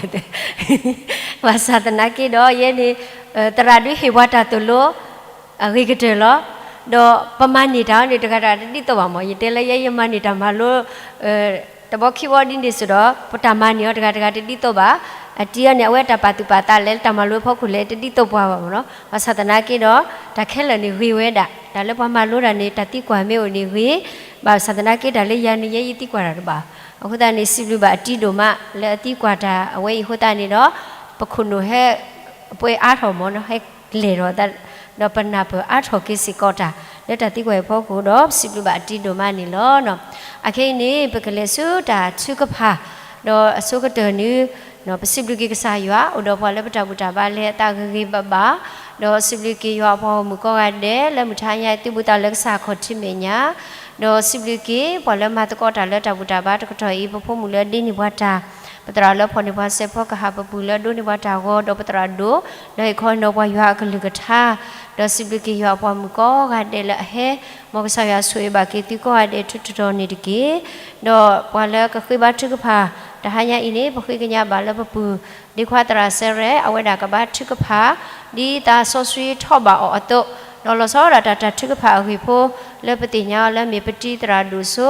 ဘၣ်ဆၣ်သနာ်က့ဒီး ယဲန့ၣ် သရၣ်ဒုးဟ့ၣ်ပှၤတၢ်သိၣ်လိ အဂ့ၤကတၢၢ်လီၤ. ဒီးပမၤန့ၢ်တၢ်အီၤန့ၣ် တဂၤတဂၤတဒ်သိးဘၣ်မး ယတဲလၢယဲယမၤန့ၢ်တၢ်မၤလိ တဘီခံဘီဒ်န့ၣ်စ့ၢ်ဒီး ပတၢ်မၤန့ၢ်အီၤတဂၤတဂၤတဒ်သိးဘၣ်. အတံၤအီၤန့ၣ် အဝဲတၢ်ပာ်သူၣ်ပာ်သးလဲၣ် တၢ်မၤလိအဖီခိၣ်လဲၣ် တဒ်သိးပှၤဘၣ်မးနီၤ. ဘၣ်ဆၣ်သနာ်က့ဒီး တၢ်ခဲလၢာ်န့ၣ်ဂ့ၤဝဲဒၣ် တၢ်လၢပှၤမၤလိတၢ်န့ၣ် တၢ်သံကွၢ်မ့ၢ်အိၣ်န့ၣ်ဂ့ၤ, ဘၣ်ဆၣ်သနာ်က့တၢ်လၢယၤန့ၣ် ယဲယသံကွၢ်တၢ်တဘၣ်. အဃိသတးန့ၣ် စံးဘျုးဘၣ်အတံၤဒိၣ်မး လၢအသံကွၢ်တၢ်အဝဲအံၤအဃိသတးန့ၣ်ဒီး ပခိၣ်နူာ်ဟဲ ပှဲၤအါထီၣ်မးနီၤ ဟဲလဲၢ်ထီၣ် ဒီးပနၢ်ပၢၢ်အါထီၣ်က့ၤစ့ၢ်ကီးတၢ် လၢတၢ်သံကွၢ်အံၤအဖီခိၣ်ဒီး စံးဘျုးဘၣ်အတံၤဒိၣ်မးန့ၣ်လီၤ. အခဲအံၤန့ၣ် ပကလဲၤဆူတၢ်ထုကဖၣ် ဒီးအဆိကတၢၢ်န့ၣ် ပစံးဘျုးက့ၤကစၢ်ယွၤ အိၣ်ဒီးပှၤလၢပတၢ်ဘူၣ်တၢ်ဘါလၢအသးဂ့ၤဂ့ၤဘၣ်ဘၣ်, ဒီးစံးဘျုးက့ၤယွၤအပှၤဂီၢ်မုၢ်ကိးဂၤဒဲး လၢမုၢ်ထါညါသုဘူးသးလၢကစၢ်ခီၣ်ထံးမဲာ်ညါ, ဒီးစံးဘျုးက့ၤ ပှၤလၢမၤသကိးတၢ်လၢတၢ်ဘူၣ်တၢ်ဘါတကတီၢ်အံၤ ပဖိမုၣ်လၢဒ့န့ၢ်ပှၤတၢ် ပသရၣ်လၢဖီၣ်န့ၢ်ပှၤစဲးဖီ ကဟၣ်ပပူၤလၢဒိးန့ၢ်ပှၤတၢ်ဂီၤ ဒီးပသရၣ်ဒိၣ် လၢဟ့ၣ်ခီနီၤပှၤယွၤအကလုၢ်ကထါ, ဒီးစံးဘျုးက့ၤယွၤအပှၤမုၣ်ကိးဂၤဒဲးလၢအဟဲ မ်ကစၢ်ယွၤဆိၣ်ဂ့ၤဘၣ်က့ၤသုကိးဂၤဒဲးထုးထုးထီၣ်န့ၣ်တက့ၢ်. ဒီးပှၤလၢကဃ့ဘါထုကဖၣ် တဟါညါအံၤန့ၣ် ပဃ့ကညးဘၣ်လၢပပုၢ် ဒ့ခွါသရၣ်စဲရဲၣ် အဝဲဒၣ်ကဘါထုကဖၣ် ဒ်သးစီဆှံထီၣ်ဘၣ်အီၤအသိး, ဒီးလီၤဆီဒၣ်တၢ် တၢ်ထုကဖၣ်အဂ့ၢ်ဖိ လၢပသ့ၣ်ညါအီၤလၢမ့ၢ်ပတံၤသရၣ်ဒိၣ်စိ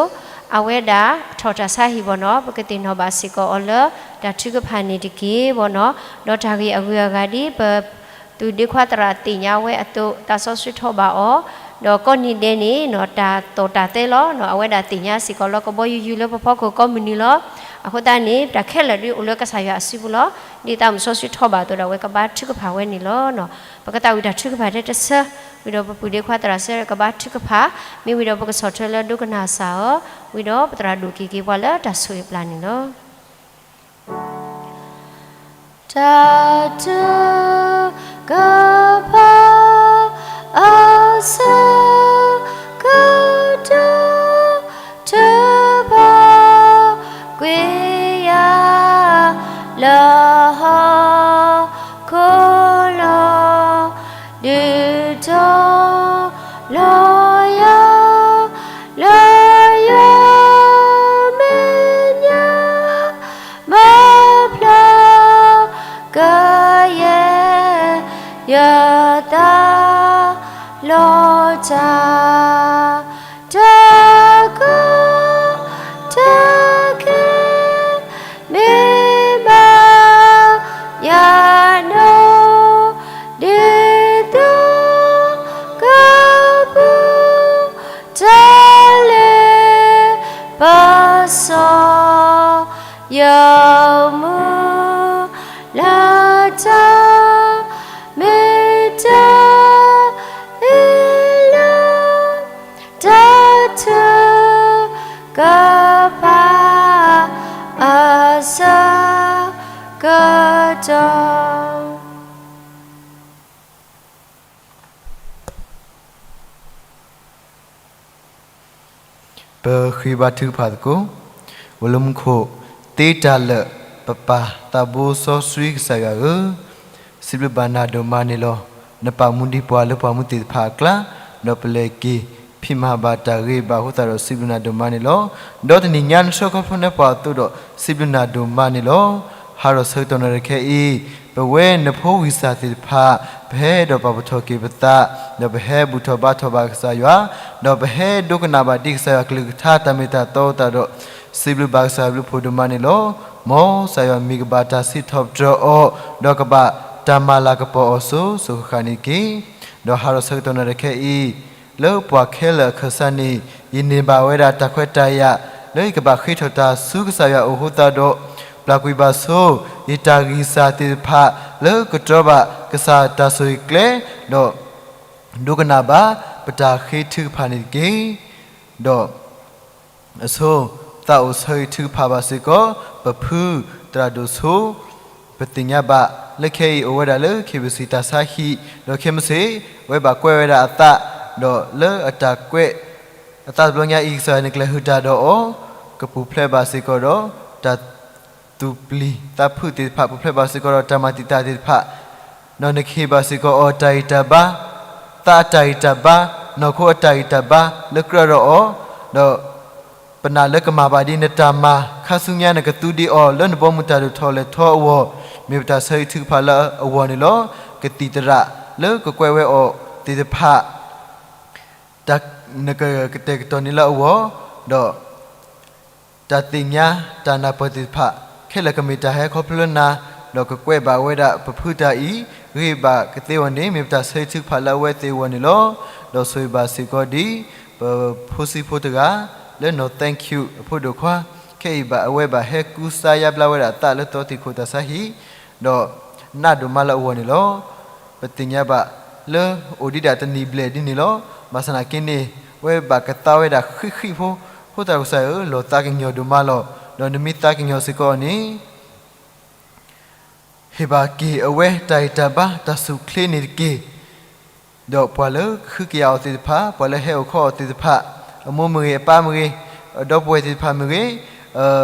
အဝဲဒၣ်ထီၣ်တၢ်ဆါဟံၣ်ဘၣ်နီၤ ပကသ့ၣ်နီၣ်ဘၣ်စ့ၢ်ကီးအီၤလၢ တၢ်ထုကဖၣ်န့ၣ်တက့ၢ်ဘၣ်နီၤ. ဒီးတၢ်ဂ့ၢ်အဂုၤအဂၤဒ်ပ သုးဒ့ခွါသရၣ်သ့ၣ်ညါဝဲအသိး သးစီဆှံထီၣ်ဘၣ်အီၤ, ဒီးကိးနံၤဒဲးန့ၣ်နီၤ တၢ်သိၣ်တၢ်သဲလီၤနီၤ အဝဲဒၣ်သ့ၣ်ညါစ့ၢ်ကီးလၢကဘီယူၤယူၤလၢပဖီခိၣ်ကိးမုၢ်နံၤလီၤ. အဃိသတးန့ၣ် တၢ်ခဲလၢာ်ဒ်အိၣ်လၢကစၢ်ယွၤအစုပူၤလီၤ. ဒ်သးမုၣ်စီဆှံထီၣ်ဘၣ်အသိးဒီး အဝဲကဘါထုကဖၣ်ဝဲန့ၣ်လီၤ. ပကသးဝံၣ်တၢ်ထုကဖၣ်ထဲတဆၢ, ဝံၤဒီးပပုၢ်ဒ့ခွါသရၣ်စဲရဲၣ်ကဘါထုကဖၣ်, မ့ၢ်ဝံၤဒီးပကဆီၣ်ထွဲလၢဒိကနၣ်စၢ်အီၤ, ဝံၤဒီးပသရၣ်ဒိၣ်က့ၤက့ၤပှၤလၢတၢ်ဆိၣ်ဂ့ၤပျၢ်န့ၣ်လီၤ. တၢ်ထုကဖၣ်အဆၢကတီၢ် ထုကဖၣ်ကွံာ်ယၤလၢဟီၣ်ခိၣ်လီၤ. ဒုးတီၤလီၤယၤလၢယွၤမဲာ်ညါ ဘၣ်ဖျါကယဲၢ်ယသးလီၤတၢ် တၢ်ကီတၢ်ခဲ မ့ၢ်ဘၣ်ယၤနီၤ ဒ်သိးကပူၤ တၢ်လၢပစီၤ ယမူ လၢတၢ်မ့ၢ်တၢ်အ့ၣ်လၢ တၢ်ထုကဖၣ်အဆၢကတီၢ် ပဃ့ဘါထုကဖၣ်သကိး, အိၣ်လၢမူခိၣ်သ့တၢ်လၢာ် ပပၢ်သးဘိစီဆှံကစၢ်ယွၤဧၢ, စံးဘျုးဘၣ်နၤဒိၣ်မးန့ၣ်လီၤ. နပာ်မူဒံးပှၤလၢပှၤမူသ့ၣ်တဖၣ်အကျါ, ဒီးပလဲၤက့ၤဖံးမၤဘၣ်တၢ်ဂ့ၤဘၣ်အဃိသတးဒီး စံးဘျုးနၤဒိၣ်မးန့ၣ်လီၤ. ဒီးတနံၤညါနဆှၢခီဖျိန့ၢ်ပှၤအသိးဒီး စံးဘျုးနၤဒိၣ်မးန့ၣ်လီၤ. ဟးထီၣ်ဆၢကတီၢ်နံၤခဲအံၤ, ပဝဲနဖိဝံၢ်စၢ်သ့ၣ်တဖၣ်, ပဟဲဒီးပာ်ပထီၣ်က့ၤပသး, ဒီးပဟဲဘူၣ်ထီၣ်ဘါထီၣ်ဘၣ်ကစၢ်ယွၤ, ဒီးပဟဲဒိကနၣ်ဘၣ်ဒံးကစၢ်ယွၤကလုၢ်ကထါတၢ်မ့ၢ်တၢ်တီအသးဒီး, စံးဘျုးဘၣ်ကစၢ်ယွၤဘျုးဖှိၣ်ဒိၣ်မးန့ၣ်လီၤ. မ်ကစၢ်ယွၤမ့ၢ်ကဘၣ်တၢ်စံးထီၣ်ပတြၢၤအီၤ, ဒီးကဘၣ်တၢ်မၤလၤကပီၤအီၤစိၤစိၤဃၣ်ဃၣ်န့ၣ်တက့ၢ်. ဒီးဟးထီၣ်ဆၢကတီၢ်နံၤခဲအံၤ, လၢပှၤခဲလၢာ်အခၢၣ်စးန့ၣ်, ယန့ၢ်ဘၣ်ဝဲဒၣ်တၢ်ခွဲးတၢ်ယာ်, လၢယကဘၣ်ဃ့ထီၣ်တၢ်ဆူကစၢ်ယွၤအအိၣ်အဃိသတးဒီး, ပျၢ်ကွံာ်ဘၣ်ဆိ, ယတၢ်ဂံၢ်စၢ်သ့ၣ်တဖၣ်, လၢကတြီဘၣ်ကစၢ်တၢ်ဆိၣ်ဂ့ၤကျဲ, ဒီးဒိကနၣ်ဘၣ်ပတၢ်ဃ့ထုကဖၣ်န့ၣ်တက့ၢ်. ဒီး အဆိ, သးအိၣ်ဆၢဂ့ၤထုကဖၣ်ဘၣ်စ့ၢ်ကီး, ပဖုသရၣ်ဒိၣ်ဆိ, ပသ့ၣ်ညါဘၣ်လၢခဲအံၤအိၣ်ဝဲဒၣ်လၢ ခ့ၣ်ဘစံၣ် တၢ်ဆါဟံၣ်, ဒီးခဲမုၢ်ဆ့ၣ်, ဝဲဘၣ်ကွဲးဝဲဒၣ်အသး, ဒီးလၢအတၢ်ကွဲး အသးတဘျီညါအံၤ ကစၢ်ယွၤန့ၣ်ကလဲၤဟုၣ်တၢ်ဒီးအီၤ, ကပူၤဖျဲးဘၣ်စ့ၢ်ကီးဒီး တၢ်သူၣ်ပျံၤသးဖုးသ့ၣ်တဖၣ်, ပူၤဖျဲးဘၣ်စ့ၢ်ကီးဒီးတၢ်မၤတံာ်တာ်သ့ၣ်တဖၣ်, ဒီးနကဟ့ၣ်ဘၣ်စ့ၢ်ကီးအီၤတၢ်ဂံၢ်တၢ်ဘါ, သးအတၢ်ဂံၢ်တၢ်ဘါ, နီၢ်ခိအတၢ်ဂံၢ်တၢ်ဘါလၢကြၢးဒီးအီၤ, ဒီး ပနာ်လၢကမၤဘၣ်ဒ်နတၢ်မၤ, ခါဆူညါနကသူဒံးအီၤလၢနဘီမုၢ်တၢ်ဒိၣ်ထီၣ်လဲၢ်ထီၣ်အဂီၢ်, မ့ၢ်ပတၢ်ဆၢဂ့ၤထုကဖၣ်လၢအဂီၢ်န့ၣ်လီၤ. ကသံၣ်သရၣ်လၢကကွဲးဝဲအီၤသ့ၣ်တဖၣ် နကကတဲာ်ကတီၤန့ၢ်လၢအဂီၢ်, ဒီး တၢ်သ့ၣ်ညါတၢ်နၢ်ပၢၢ်သ့ၣ်တဖၣ်, ခဲလၢာ်ကမ့ၢ်တၢ်ဟဲခီဖျိလၢနၤ, ဒီးကကွဲးဘၣ်ဝဲဒၣ်ပဖုတၢ်အံၤ, ဂ့ၤဘၣ်ကသ့အဂီၢ်န့ၣ် မ့ၢ်ပတၢ်ဆၢဂ့ၤထုကဖၣ်လၢအဝဲသ့ၣ်အဂီၢ်န့ၣ်လီၤ. ဒီးဆိၣ်ဂ့ၤဘၣ်စ့ၢ်ကီးဒ် ပဖိဆံးဖိတဂၤ လၢနီၢ် thank you အဖိဒိၣ်ခွါ, ခဲအံၤဘၣ်အဝဲဘၣ်ဟဲကူစါယါဘျါဝဲဒၣ်အသးလၢ သီသံၣ်ခိၣ်တၢ်ဆါဟံၣ်, ဒီး နးဒိၣ်မးလၢအဂီၢ်န့ၣ်လီၤ. ပသ့ၣ်ညါဘၣ်လၢအိၣ်ဒံးဒၣ်တနံၣ်ဘျဲၣ်ဒ်န့ၣ်လီၤ. ဘၣ်ဆၣ်သနာ်က့န့ၣ်, ဝဲဘၣ်ကသါဝဲဒၣ်ဃံးဃံးဖိ, အဃိသတးကစၢ်ဧၢ, လီၤသးကညီၤဒိၣ်မးလီၤ. ဒီးနမ့ၢ်သးကညီၤစ့ၢ်ကီးအီၤန့ၣ် ဟ့ၣ်ဘၣ်က့ၤအဝဲတၢ်ဂံၢ်တၢ်ဘါတၢ်ဆူၣ်ချ့န့ၣ်တက့ၢ်. ဒီးပှၤလၢကဃုကယာ်အီၤသ့ၣ်တဖၣ်, ပှၤလၢဟဲအိၣ်ခီအီၤသ့ၣ်တဖၣ်, အမိၢ်မ့ၢ်ဂ့ၤ, အပၢ်မ့ၢ်ဂ့ၤ, အဒီပုၢ်ဝဲၢ်သ့ၣ်တဖၣ်မ့ၢ်ဂ့ၤ,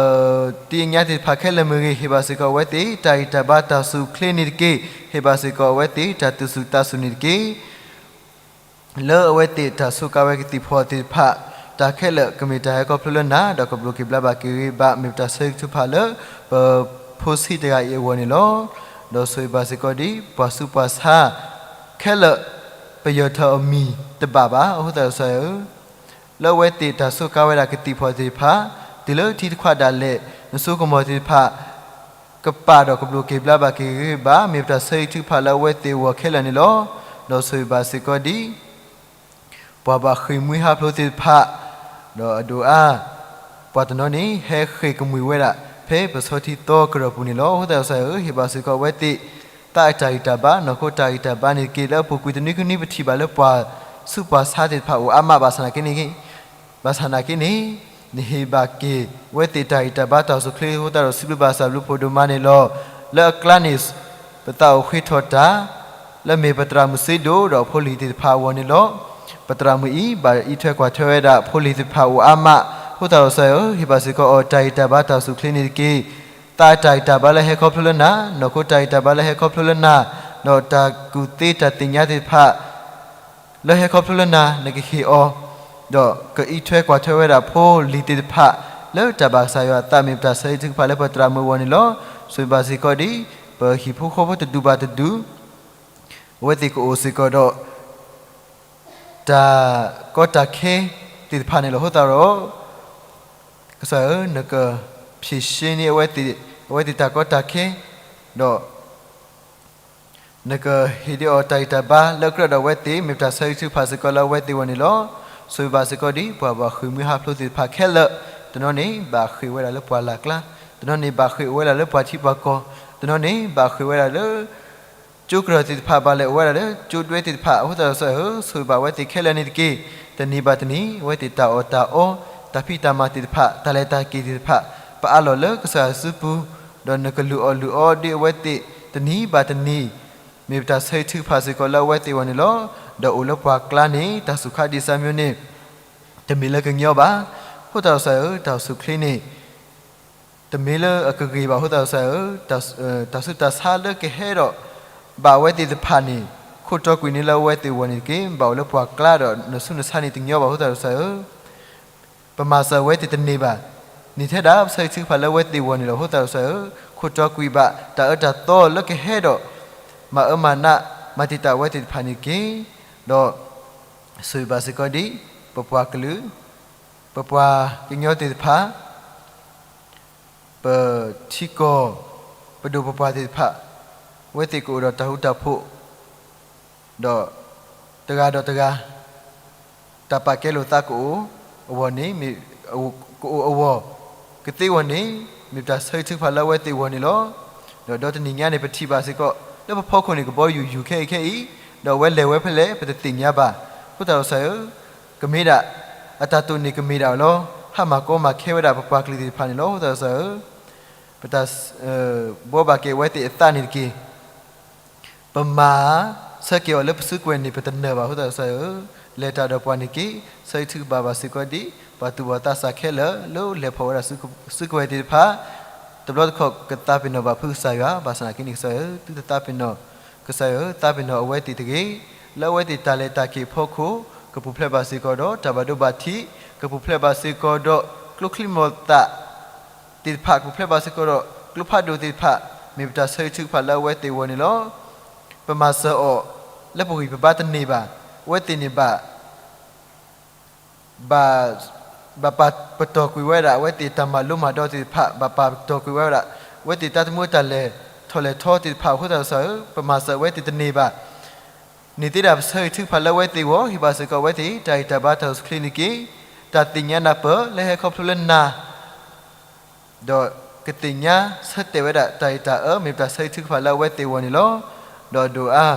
တံၤအညါသ့ၣ်တဖၣ်ခဲလၢာ်မ့ၢ်ဂ့ၤ, ဟ့ၣ်ဘၣ်စ့ၢ်ကီးအဝဲသ့ၣ်တၢ်ဂံၢ်တၢ်ဘါတၢ်ဆူၣ်ချ့န့ၣ်တက့ၢ်. ဟ့ၣ်ဘၣ်စ့ၢ်ကီးအဝဲသ့ၣ်တၢ်သူၣ်စူၤသးစူၤန့ၣ်တက့ၢ်. လၢအဝဲသ့ၣ်တၢ်စူးကါဝဲကသံၣ်ဖီၣ်သ့ၣ်တဖၣ်, တၢ်ခဲလၢာ်ကမ့ၢ်တၢ်ဟဲခီဖျိလၢနၤ, ဒီးကဘျိးက့ၤဘျါဘၣ်က့ၤဂ့ၤဘၣ်, မ့ၢ်ပတၢ်ဆၢဂ့ၤထုကဖၣ်လၢ ပဖိဆံးတဂၤအံၤအဂီၢ်န့ၣ်လီၤ. ဒီးဆိၣ်ဂ့ၤဘၣ်စ့ၢ်ကီးဒ် ပှၤဆူးပှၤဆါ ခဲလၢာ် ပယီၤထၢၣ်အမံၤတဘၣ်ဘၣ်, အဃိသတးကစၢ်ယွၤဧၢ, လၢအဝဲသ့ၣ်တၢ်စူးကါဝဲဒၣ်ကသံၣ်ဖီၣ်သ့ၣ်တဖၣ်, တုၤလၢထံတခွးဒၣ်လဲာ်, နစိကမီၤသ့ၣ်တဖၣ် ကပာ်ဒီးကဘျိးက့ၤဘျါဘၣ်က့ၤဂ့ၤဘၣ်, မ့ၢ်ပတၢ်ဆၢဂ့ၤထုကဖၣ်လၢအဝဲသ့ၣ်အဂီၢ်ခဲလၢာ်န့ၣ်လီၤ. ဒီးဆိၣ်ဂ့ၤဘၣ်စ့ၢ်ကီးဒ် ပှၤဘၣ်ဃ့ၢ်မှံဟးဖျိးသ့ၣ်တဖၣ်, ဒီးအဒိၣ်အါ, ပှၤတနီၤန့ၣ် ဟဲဃ့ၢ်ကမှံၤဝဲဒၣ် ဖဲပဆီထံသီကရၢၢ်ပူၤန့ၣ်လီၤ. အဃိသတးကစၢ်ယွၤဧၢ, ဟ့ၣ်ဘၣ်စ့ၢ်ကီးအဝဲသ့ၣ် သးအတၢ်ဂံၢ်တၢ်ဘါ, နီၢ်ခိတၢ်ဂံၢ်တၢ်ဘါန့ၣ်တက့ၢ်. လၢအပူၤကွံာ်တနွံခံနွံပထံၣ်ဘၣ်လၢပှၤဆူးပှၤဆါသ့ၣ်တဖၣ်အိၣ်အါမးဘၣ်ဆၣ်သနာ်က့န့ၣ်, ဘၣ်ဆၣ်သနာ်က့န့ၣ်, နဟ့ၣ်ဘၣ်က့ၤအဝဲသ့ၣ်တၢ်ဂံၢ်တၢ်ဘါတၢ်အိၣ်ဆူၣ်ချ့အဃိသတးဒီး စံးဘျုးဘၣ်ကစၢ်ဘျုးဖှိၣ်ဒိၣ်မးန့ၣ်လီၤ. လၢအကျါန့ၣ် ပသးအိၣ်ဃ့ထီၣ်တၢ် လၢအမ့ၢ်ပသရၣ်မုၣ်စ့ဒိၣ်ဒီးအဖိလံၤသ့ၣ်တဖၣ်အဂီၢ်န့ၣ်လီၤ. ပသရၣ်မုၣ်အံၤ ဘၣ်အံးထွဲကွၢ်ထွဲဝဲဒၣ်ဖိလံၤသ့ၣ်တဖၣ်အိၣ်အါမး, အဃိသတးကစၢ်ယွၤဧၢ, ဟ့ၣ်ဘၣ်စ့ၢ်ကီးအီၤတၢ်ဂံၢ်တၢ်ဘါတၢ်အိၣ်ဆူၣ်ချ့န့ၣ်တက့ၢ်. သးအတၢ်ဂံၢ်တၢ်ဘါလၢဟဲခီဖျိလၢနၤ, နီၢ်ခိတၢ်ဂံၢ်တၢ်ဘါလၢဟဲခီဖျိလၢနၤ, ဒီးတၢ်ကူၣ်သ့တၢ်သ့ၣ်ညါသ့ၣ်တဖၣ် လၢဟဲခီဖျိလၢနၤ နကဟ့ၣ်အီၤ, ဒီးကအံးထွဲကွၢ်ထွဲဝဲဒၣ်ဖိလံၤသ့ၣ်တဖၣ် လၢတၢ်ဘၣ်ကစၢ်ယွၤအသး မ့ၢ်ပတၢ်ဆၢဂ့ၤထုကဖၣ်လၢပသရၣ်မုၣ်အဂီၢ်န့ၣ်လီၤ. ဆိၣ်ဂ့ၤဘၣ်စ့ၢ်ကီးဒ် ပဟံၣ်ဖိဃီဖိတဒူၣ်ဘၣ်တဒူၣ် အဝဲသ့ၣ်ကအိၣ်စ့ၢ်ကီးဒီး တၢ်ကီတၢ်ခဲသ့ၣ်တဖၣ်န့ၣ်လီၤ. အဃိသတးဒီး ကစၢ်ဧၢ, နကဖြေရှင်းန့ၢ်အဝဲသ့ၣ်, အဝဲသ့ၣ်တၢ်ကီတၢ်ခဲ, ဒီး နကဟ့ၣ်ဒံးအီၤတၢ်ဂံၢ်တၢ်ဘါလၢအကြၢးဒီးအဝဲသ့ၣ်, မ့ၢ်ပတၢ်ဆၢဂ့ၤထုကဖၣ်စ့ၢ်ကီးလၢအဝဲသ့ၣ်အဂီၢ်န့ၣ်လီၤ. ဆိၣ်ဂ့ၤဘၣ်စ့ၢ်ကီးဒ် ပှၤဘၣ်ဃ့ၢ်မှံဟးဖျိးသ့ၣ်တဖၣ်ခဲလၢာ်, တနီၤန့ၣ်ဘၣ်ဃ့ၢ်ဝဲဒၣ်လၢပှၢ်လၢ်ကျါ, တနီၤန့ၣ်ဘၣ်ဃ့ၢ်ဝဲဒၣ်လၢပှၤထံပှၤကီၢ်, တနီၤန့ၣ်ဘၣ်ဃ့ၢ်ဝဲဒၣ်လၢ ကၠိကရၢၢ်သ့ၣ်တဖၣ်, ဘၣ်လဲၤအိၣ်ဝဲဒၣ်လၢကၠိဒွဲသ့ၣ်တဖၣ်, အဃိသတးကစၢ်ဧၢ, ဆိၣ်ဂ့ၤဘၣ်အဝဲသ့ၣ်ခဲလၢာ်န့ၣ်တက့ၢ်. တနံၤဘၣ်တနံၤ အဝဲသ့ၣ်တၢ်အီၣ်တၢ်အီ, တၢ်ဖံးတၢ်မၤသ့ၣ်တဖၣ်, တၢ်လဲၤတၢ်က့ၤသ့ၣ်တဖၣ်, ပအးလီၤလၢကစၢ်ယွၤစုပူၤ, ဒီးနကလုၢ်အီၣ်လုၢ်အီဒ်အဝဲသ့ၣ် တနံၤဘၣ်တနံၤ, မ့ၢ်ပတၢ်ဆၢဂ့ၤထုကဖၣ်စ့ၢ်ကီးလၢအဝဲသ့ၣ်အဂီၢ်န့ၣ်လီၤ. ဒီးအိၣ်လၢပှၤကျါန့ၣ် တၢ်စူၢ်ခါဒံးစၢ်မိန့ၣ် တမ့ၢ်လၢကညီဘၣ်. အဃိသတးကစၢ်ဧၢ, တၢ်အိၣ်ဆူၣ်ချ့န့ၣ် တမ့ၢ်လၢအကဂ့ၤဘၣ်အဃိသတးဒီးကစၢ်ဧၢ, တၢ်ဆူးတၢ်ဆါလၢကဟဲဒီး ဘၣ်အဝဲသ့ၣ်တဖၣ်န့ၣ် ခိၣ်တီကွံာ်န့ၢ်လၢအဝဲသ့ၣ်အဂီၢ်န့ၣ်တက့ၢ်. ဘၣ်အိၣ်လၢပှၤကျါဒီးနၢၤဆူနၢၤဆါန့ၣ်တညီဘၣ်အဃိသတးဒီးကစၢ်ဧၢ, ပမၤစၢၤအဝဲသ့ၣ်တန့ၢ်ဘၣ်. န့ၢ်ထဲဒၣ်ပဆၢဂ့ၤထုကဖၣ်လၢအဝဲသ့ၣ်အဂီၢ်န့ၣ်လီၤ. အဃိသတးဒီးကစၢ်ဧၢ, ခိၣ်တီကွံာ်ဘၣ်တၢ်အၢတၢ်သီလၢကဟဲဒီး မၤအၢမၤနး မၤတံာ်တာ်အဝဲသ့ၣ်တဖၣ်န့ၣ်တက့ၢ်. ဒီး ဆိၣ်ဂ့ၤဘၣ်စ့ၢ်ကီးဒ် ပပှၤကလုာ် ပပှၤကညီသ့ၣ်တဖၣ် ပထံကီၢ် ပဒိၣ်ပပှၢ်သ့ၣ်တဖၣ် အဝဲသ့ၣ်ကအိၣ်ဒီးတၢ်ဃူတၢ်ဖိး ဒီးတဂၤဒီးတဂၤ တၢ်ပာ်ကဲလိာ်သးကအိၣ်အဂီၢ်န့ၣ် ကအိၣ်အဂီၢ် ကသ့အဂီၢ်န့ၣ် မ့ၢ်ပတၢ်ဆၢဂ့ၤထုကဖၣ်လၢအဝဲသ့ၣ်အဂီၢ်န့ၣ်လီၤ. ဒီးဒီတနံၤညါန့ၣ် ပထံၣ်ဘၣ်စ့ၢ်ကီး လၢပဖီခိၣ်န့ၣ် ကဘီယူၤယူၤခဲအံၤခဲအံၤ ဒီးအဝဲလဲၤဝဲဖဲလဲၣ် ပတသ့ၣ်ညါဘၣ်. အဃိသတးဒီးကစၢ်ဧၢ, ကမ့ၢ်ဒၣ် အတၢ်တိာ်န့ၢ်ကမ့ၢ်ဒၣ်အီၤလီၤ. ဟးမၤကီမၤခဲဝဲဒၣ်ပပှၤကလုာ်သ့ၣ်တဖၣ်န့ၣ်လီၤ. အဃိသတးဒီးကစၢ်ဧၢ, ပတၢ် ဘှီဘၣ်က့ၤအဝဲသ့ၣ်အသးန့ၣ်တက့ၢ်. ပမၤဆၢက့ၤအီၤလၢပစုကဝဲၤန့ၣ် ပတနၢၤဘၣ်အဃိသတးဒီးကစၢ်ဧၢ, လဲၤတၢ်ဒီးပှၤန့ၣ်တက့ၢ်. ဆၢဂ့ၤထုကဖၣ်ဘၣ်စ့ၢ်ကီးဒ် ပှၤသူၣ်ဘီၣ်သးစၢ်ခဲလၢာ် လၢလဲၤဖီၣ်ဝဲဒၣ်စုကဝဲၤသ့ၣ်တဖၣ် တဘျီတခီၣ်ကသးပ့ၤနီၣ်ဘၣ်ဖုကစၢ်ယွၤ, ဘၣ်ဆၣ်သနာ်က့န့ၣ် ကစၢ်ဧၢ, သုတသးပ့ၤနီၣ် ကစၢ်ဧၢ, သးပ့ၤနီၣ်အဝဲသ့ၣ်တဂ့ၤ, လၢအဝဲသ့ၣ်တၢ်လဲၤတၢ်က့ၤအဖီခိၣ် ကပူၤဖျဲးဘၣ်စ့ၢ်ကီးဒီး တၢ်ဘၣ်ဒိဘၣ်ထံး, ကပူၤဖျဲးဘၣ်စ့ၢ်ကီးဒီး ကျိချံမျိာ်သၣ် သ့ၣ်တဖၣ် ကပူၤဖျဲးဘၣ်စ့ၢ်ကီးဒီး ကျိဖးဒိၣ်သ့ၣ်တဖၣ် မ့ၢ်ပတၢ်ဆၢဂ့ၤထုကဖၣ်လၢအဝဲသ့ၣ်အဂီၢ်န့ၣ်လီၤ. ပမၤစၢၤအီၤ လၢပဂံၢ်ပဘါတန့ၢ်ဘၣ်, အဝဲသ့ၣ်န့ၣ်ဘၣ် ဘၣ် ဘၣ်ပာ်ပတီၢ်ကွံာ်ဝဲဒၣ် အဝဲသ့ၣ်တၢ်မၤလိမၤဒိးသ့ၣ်တဖၣ်, ဘၣ်ပာ်ပတီၢ်ကွံာ်ဝဲဒၣ် အဝဲသ့ၣ်တၢ်သမူတၢ်လဲၤထီၣ်လဲၤထီသ့ၣ်တဖၣ်အဃိသတးဒီးကစၢ်ဧၢ, ပမၤစၢၤအဝဲသ့ၣ်တန့ၢ်ဘၣ်. န့ၢ်သ့ဒၣ်ပဆၢဂ့ၤထုကဖၣ်လၢအဝဲသ့ၣ်အဂီၢ်, ဟ့ၣ်ဘၣ်စ့ၢ်ကီးအဝဲသ့ၣ် တၢ်ဂံၢ်တၢ်ဘါတၢ်အိၣ်ဆူၣ်အိၣ်ချ့န့ၣ်တက့ၢ်. တၢ်သ့ၣ်ညါနၢ်ပၢၢ်လၢဟဲခီဖျိလၢနၤ ဒီးကသ့ၣ်ညါဆၢတဲာ်ဝဲဒၣ်တၢ်အံၤတၢ်အၢ မ့ၢ်ပတၢ်ဆၢဂ့ၤထုကဖၣ်လၢအဝဲသ့ၣ်အဂီၢ်န့ၣ်လီၤ. ဒီးဒိၣ်အါ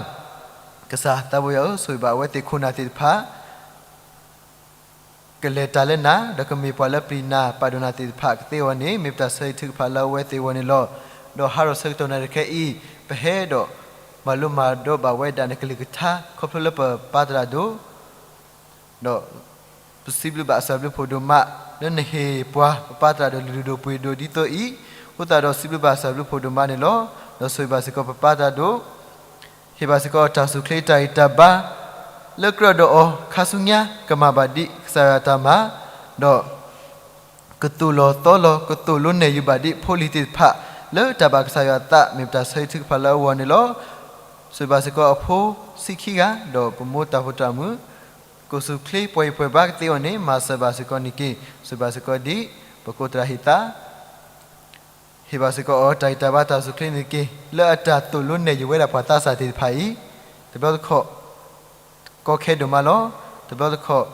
ကစၢ်သးဘိယွၤဧၢ, ဆိၣ်ဂ့ၤဘၣ်အဝဲသ့ၣ်ခိၣ်နၢ်သ့ၣ်တဖၣ် ကလဲၤတၢ်လၢနၤ ဒီးကမ့ၢ်ပှၤလၢပျံၤနၤ ပာ်ဒိၣ်နၤသ့ၣ်တဖၣ်ကသ့အဂီၢ်န့ၣ် မ့ၢ်ပတၢ်ဆၢဂ့ၤထုကဖၣ်လၢအဝဲသ့ၣ်အဂီၢ်န့ၣ်လီၤ. ဒီးဟးထီၣ်ဆၢကတီၢ်နၣ်ရံၣ်ခဲအံၤ ပဟဲဒီးမၤလိမၤဒိးဘၣ်ဝဲဒၣ်နကလုၢ်ကထါ ခီဖျိလၢပပၢ်သရၣ်ဒိၣ် ဒီးပစံးဘျုးဘၣ်ကစၢ်ဘျုးဖှိၣ်ဒိၣ်မး လၢနဟ့ၣ်ပှၤပပၢ်သရၣ်ဒိၣ် လုၢ်ဒိၣ်ပှ့ၤဒိၣ်ဒ်သိးအံၤ, အဃိသတးဒီးစံးဘျုးဘၣ်ကစၢ်ဘျုးဖှိၣ်ဒိၣ်မးန့ၣ်လီၤ. ဒီးဆိၣ်ဂ့ၤဘၣ်စ့ၢ်ကီးပပၢ်သရၣ်ဒိၣ် ဟ့ၣ်ဘၣ်စ့ၢ်ကီးတၢ်အိၣ်ဆူၣ်အိၣ်ချ့တၢ်ဂံၢ်တၢ်ဘါ လၢကြၢးဒီးအီၤ ခါဆူညါ ကမၤဘၣ်ဒ်ကစၢ်ယွၤတၢ်မၤ, ဒီး ကသိၣ်လီၤသီလီၤ ကသိၣ်လိနဲၣ်ယုာ်ဘၣ်ဒ်ဖိလံၤသ့ၣ်တဖၣ် လၢတၢ်ဘၣ်ကစၢ်ယွၤအသး မ့ၢ်ပတၢ်ဆၢဂ့ၤထုကဖၣ်လၢအဂီၢ်န့ၣ်လီၤ. ဆိၣ်ဂ့ၤဘၣ်စ့ၢ်ကီးအဖိဆံခံဂၤ ဒီးပမိၢ်တၢ်ဖိတၢ်မုၣ် ကအိၣ်ဆူၣ်အိၣ်ချ့ပှဲၤပှဲၤဘါကသ့အဂီၢ်န့ၣ် မၤစၢၤဘၣ်စ့ၢ်ကီးန့ၣ်တက့ၢ်. ဆိၣ်ဂ့ၤဘၣ်စ့ၢ်ကီးဒ် ပကိးသရၣ်ဟ့ၣ်သး ဟ့ၣ်ဘၣ်စ့ၢ်ကီးအီၤ တၢ်ဂံၢ်တၢ်ဘါတၢ်အိၣ်ဆူၣ်အိၣ်ချ့န့ၣ်တက့ၢ်. လၢအတၢ်သိၣ်လိနဲၣ်ယုာ်ဝဲဒၣ်ပှၤသးစၢ်သ့ၣ်တဖၣ်အံၤ တဘျီတခီၣ် ကီခဲဒိၣ်မးလီၤ. တဘျီတခီၣ်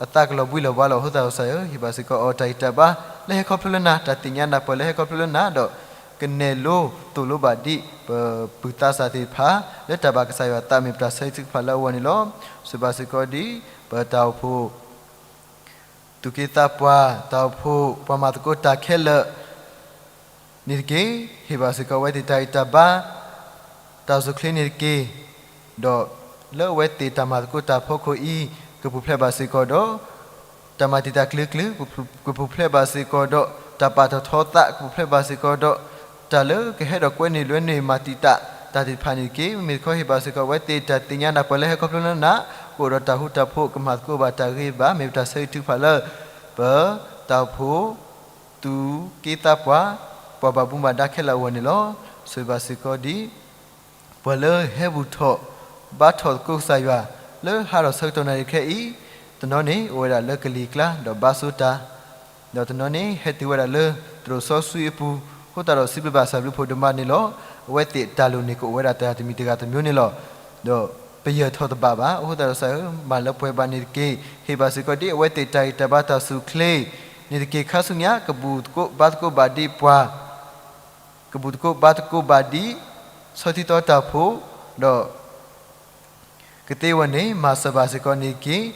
အသးကလီၤဘှံးလီၤဘှါလီၤ. အဃိသတးဒီးကစၢ်ယွၤဧၢ, ဟ့ၣ်ဘၣ်စ့ၢ်ကီးအီၤ တၢ်ဂံၢ်တၢ်ဘါ လၢဟဲခီဖျိလၢနၤ, တၢ်သ့ၣ်ညါနၢ်ပၢၢ်လၢဟဲခီဖျိလၢနၤ ဒီးကနဲၣ်လိသိၣ်လိဘၣ်ဒ် ပပုၢ်သးစၢ်သ့ၣ်တဖၣ် လၢတၢ်ဘၣ်ကစၢ်ယွၤအသး မ့ၢ်ပတၢ်ဆၢဂ့ၤထုကဖၣ်လၢအဂီၢ်န့ၣ်လီၤ. ဆိၣ်ဂ့ၤဘၣ်စ့ၢ်ကီးဒ် ပတၢ်အိၣ်ဖှိၣ် သူၣ်က့သးပှၢ် တၢ်အိၣ်ဖှိၣ် ပှၤမၤသကိးတၢ်ခဲလၢာ် န့ၣ်တက့ၢ်. ဟ့ၣ်ဘၣ်စ့ၢ်ကီးအဝဲသ့ၣ်တၢ်ဂံၢ်တၢ်ဘါ တၢ်အိၣ်ဆူၣ်အိၣ်ချ့န့ၣ်တက့ၢ်. ဒီးလၢအဝဲသ့ၣ်တၢ်မၤသကိးတၢ်ဖီခိၣ်အံၤ ကပူၤဖျဲးဘၣ်စ့ၢ်ကီးဒီး တၢ်မၤတံာ်တာ်ကလုာ်ကလုာ် ကပူၤဖျဲးဘၣ်စ့ၢ်ကီးဒီး တၢ်ပာ်ထီၣ်ထီသး ကပူၤဖျဲးဘၣ်စ့ၢ်ကီးဒီး တၢ်လၢကဟဲဒီးကွဲန့ၢ်လွဲန့ၢ်မၤတံာ်တာ်တၢ်သ့ၣ်တဖၣ်န့ၣ်တက့ၢ်. မ့မ့ၢ်တခီ ဟ့ၣ်ဘၣ်စ့ၢ်ကီးအဝဲသ့ၣ်တၢ်သ့ၣ်ညါနၢ်ပၢၢ်လၢဟဲခီဖျိလၢနၤ ကအိၣ်ဒီးတၢ်ဃူတၢ်ဖိး ကမၤသကိးဘၣ်တၢ်ဂ့ၤဘၣ် မ့ၢ်ပတၢ်ဆၢဂ့ၤထုကဖၣ်လၢ ပတၢ်အိၣ်ဖှိၣ် သူၣ်က့သးပှၢ် ပှၤဘၣ်မူဘၣ်ဒါခဲလၢာ်အဂီၢ်န့ၣ်လီၤ. ဆိၣ်ဂ့ၤဘၣ်စ့ၢ်ကီးဒ် ပှၤလၢဟဲဘူၣ်ထီၣ် ဘါထီၣ်သကိးကစၢ်ယွၤ လၢဟးထီၣ်ဆၢကတီၢ်နၣ်ရံၣ်ခဲအံၤ တနီၤန့ၣ် အိၣ်ဝဲဒၣ်လၢကလံၤကျါ ဒီးဘါစိတၢ် ဒီးတနီၤန့ၣ် ဟဲတုၤဝဲဒၣ်လၢသရိာ်စီဆှံအပူၤ အဃိသတးဒီးစံးဘျုးဘၣ်ကစၢ်ဘျုးဖှိၣ်ဒိၣ်မးန့ၣ်လီၤ. အဝဲသ့ၣ်တၢ်လိၣ်န့ၣ်ကအိၣ်ဝဲဒၣ်တၢ်တမံၤတဂၤတမံၤန့ၣ်လီၤ. ဒီးပယၢၢ်ထီၣ်တဘၣ်ဘၣ်. အဃိသတးဒီးကစၢ်ဧၢ, မၤလၢပှဲၤဘၣ်န့ၣ်တက့ၢ်. ဟ့ၣ်ဘၣ်စ့ၢ်ကီးဒ်အဝဲသ့ၣ်တၢ်ဂံၢ်တၢ်ဘါတၢ်အိၣ်ဆူၣ်အိၣ်ချ့န့ၣ်တက့ၢ်. ခါဆူညါ ကဘူၣ်သကိးဘါသကိးဘၣ်ဒ်ပှၤ ကဘူၣ်သကိးဘါသကိးဘၣ်ဒ် ဆီထံသီတၢ်အိၣ်ဖှိၣ် ဒီး ကသ့အဂီၢ်န့ၣ် မၤစၢၤဘၣ်စ့ၢ်ကီးန့ၣ်တက့ၢ်.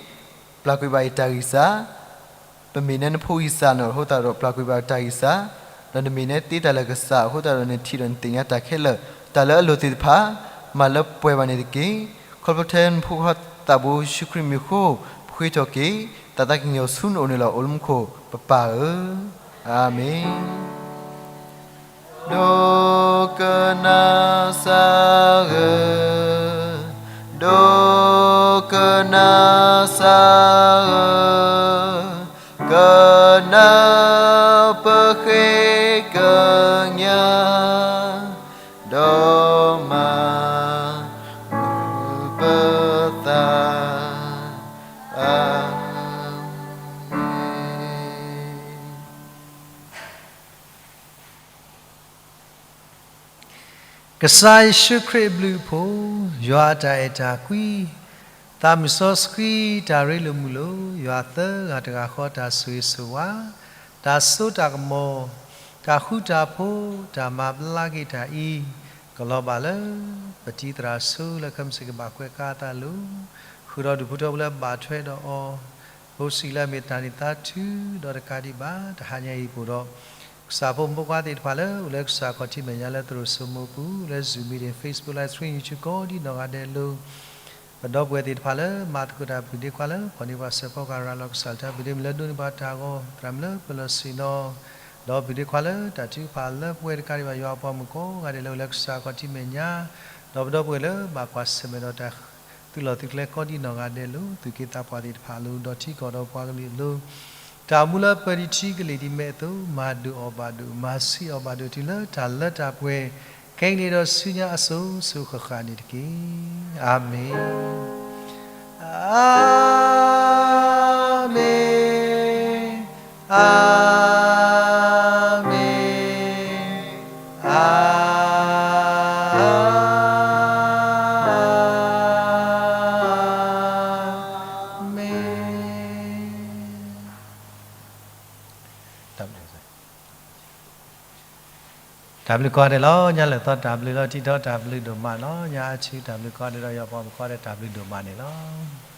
ပျၢ်ကွံာ်ဘၣ်အံၤတၢ်ဂံၢ်စၢ်, ပမ့ၢ်နဲနဖိဂံၢ်စၢ်နီၣ်အဃိသတးဒီး ပျၢ်ကွံာ်ဘၣ်တၢ်ဂံၢ်စၢ်, ဒီးနမ့ၢ်နဲသ့တၢ်လၢာ်ကစၢ်အဃိသတးဒီး နထံၣ်ဒီးနသ့ၣ်ညါတၢ်ခဲလၢာ်, တၢ်လၢအလိၤသ့ၣ်တဖၣ် မၤလၢပှဲၤဘၣ်န့ၣ်တက့ၢ်. ခီဖျိထဲနဖိခွါသးဘိယ့ၣ်ၡူးခရံာ်မံၤအဃိ ပဃ့ထီၣ်က့ၤ တၢ်သးကညီၤဆူနအိၣ်န့ၣ်လီၤ. အိၣ်လၢမူခိၣ်ပပၢ်ဧၢ, အၤမ့ၣ်. ဒိကနၣ်စၢ်ဧၢ, ဒိကနၣ်စၢ်ဧၢ, ကနၢ်ပဃ့ကညး, ဒီးမၤပသး, အၤမ့ၣ်. ကစၢ်ယ့ၣ်ၡူးခရံာ်အဘျုးအဖှိၣ်, ယွၤအတၢ်အဲၣ်တၢ်ကွံ, သးမုၢ်စီဆှံတၢ်ရ့လိာ်မုာ်လိာ်, ယွၤသၢဂၤတဂၤဃီတၢ်ဆိၣ်ဂ့ၤဆိၣ်ဝါ, တၢ်စိတၢ်ကမီၤ, တၢ်ဃူတၢ်ဖိး, တၢ်မၤဘျါက့ၤတၢ်အံၤ, ကလီၤဘၣ်လၢ ပတံၤသရၣ်ဆိလၢခဲမုၢ်ဆ့ၣ်ကဘၣ်ကွဲးကါသးလိၤ, ဃုာ်ဒီးဒူၣ်ဖိထၢဖိလၢဘၣ်ထွဲဒီးအီၤ, ဖိဆံးလၢအမ့ၢ်တၢ်န့ၢ်သါထု, ဒီးတကးဒံးဘၣ် တဟါညါအံၤအပူၤဒီး ကစၢ်ဖိမုၣ်ဖိခွါသ့ၣ်တဖၣ်လၢ အိၣ်လၢကစၢ်ခီၣ်ထံးမဲာ်ညါလၢသရိာ်စိမိးပူၤ, လၢ Zoom meeting, Facebook live stream, YouTube ကိးဒံနီၢ်ဂၤဒဲးအလိၤ, ပဒီပုၢ်ဝဲၢ်သ့ၣ်တဖၣ်လၢ မၤသကိးတၢ်ဘုၣ်ဒ့ခွါလၢ ပှၤန့ၢ်ပှၤစဲးဖီကၤရၤလီၤကစၢ်လၢတၢ်ဘုၣ်ဒ့မုၢ်လၢဒိးန့ၢ်ပှၤတၢ်ဂီၤသရၣ်မုၣ်လၢပလီၢ်ဆ့ၣ်နီၤ, ဒီးဘုၣ်ဒ့ခွါလၢတၢ်ထုကဖၣ်လၢပဝဲတကးဒံးဘၣ် ယွၤအပှၤမုၣ်ကိးဂၤဒဲးလၢအိၣ်လၢကစၢ်ခီၣ်ထံးမဲာ်ညါ, ဒီးပဒီပုၢ်ဝဲၢ်လၢဘၣ်ကွၢ်ဆၢၣ်မဲာ်ဒီးတၢ် သုးလီၢ်သုးကျဲကိးဒံနီၢ်ဂၤဒဲးအလိၤ, သုးက့သးပှၢ်သ့ၣ်တဖၣ်အလိၤ, ဒီးထံကီၢ်ဒီးပှၤကလုာ်အလိၤ, တၢ်အိၣ်မူလၢပှဲၤဒံးထံကလံၤဒံးမဲာ်အသိး မၤဒိၣ်အီၣ်ဘၣ်ဒိၣ်, မၤဆံးအီၣ်ဘၣ်ဒိၣ်တုၤလၢတၢ်လၢတၢ်ပှဲၤ, ခဲအံၤန့ၣ်ဒီးဆူညါအစိၤစိၤဃၣ်ဃၣ်န့ၣ်တက့ၢ်. အၤမ့ၣ်, အၤမ့ၣ်, အၤမ့ၣ်, အၤမ့ၣ်. တၢ်ဘျုးကိးဂၤဒဲးလီၤ. ညါလၢာ်သီတၢ်ဘျုးလီၤ. ထံထီၣ်တၢ်ဘျုးဒိၣ်မးလီၤ. ညါအါဆူတၢ်ဘျုးကိးဂၤဒဲးဒီး ယွၤပှၤမုၣ်ကိးဂၤဒဲး တၢ်ဘျုးဒိၣ်မးန့ၣ်လီၤ.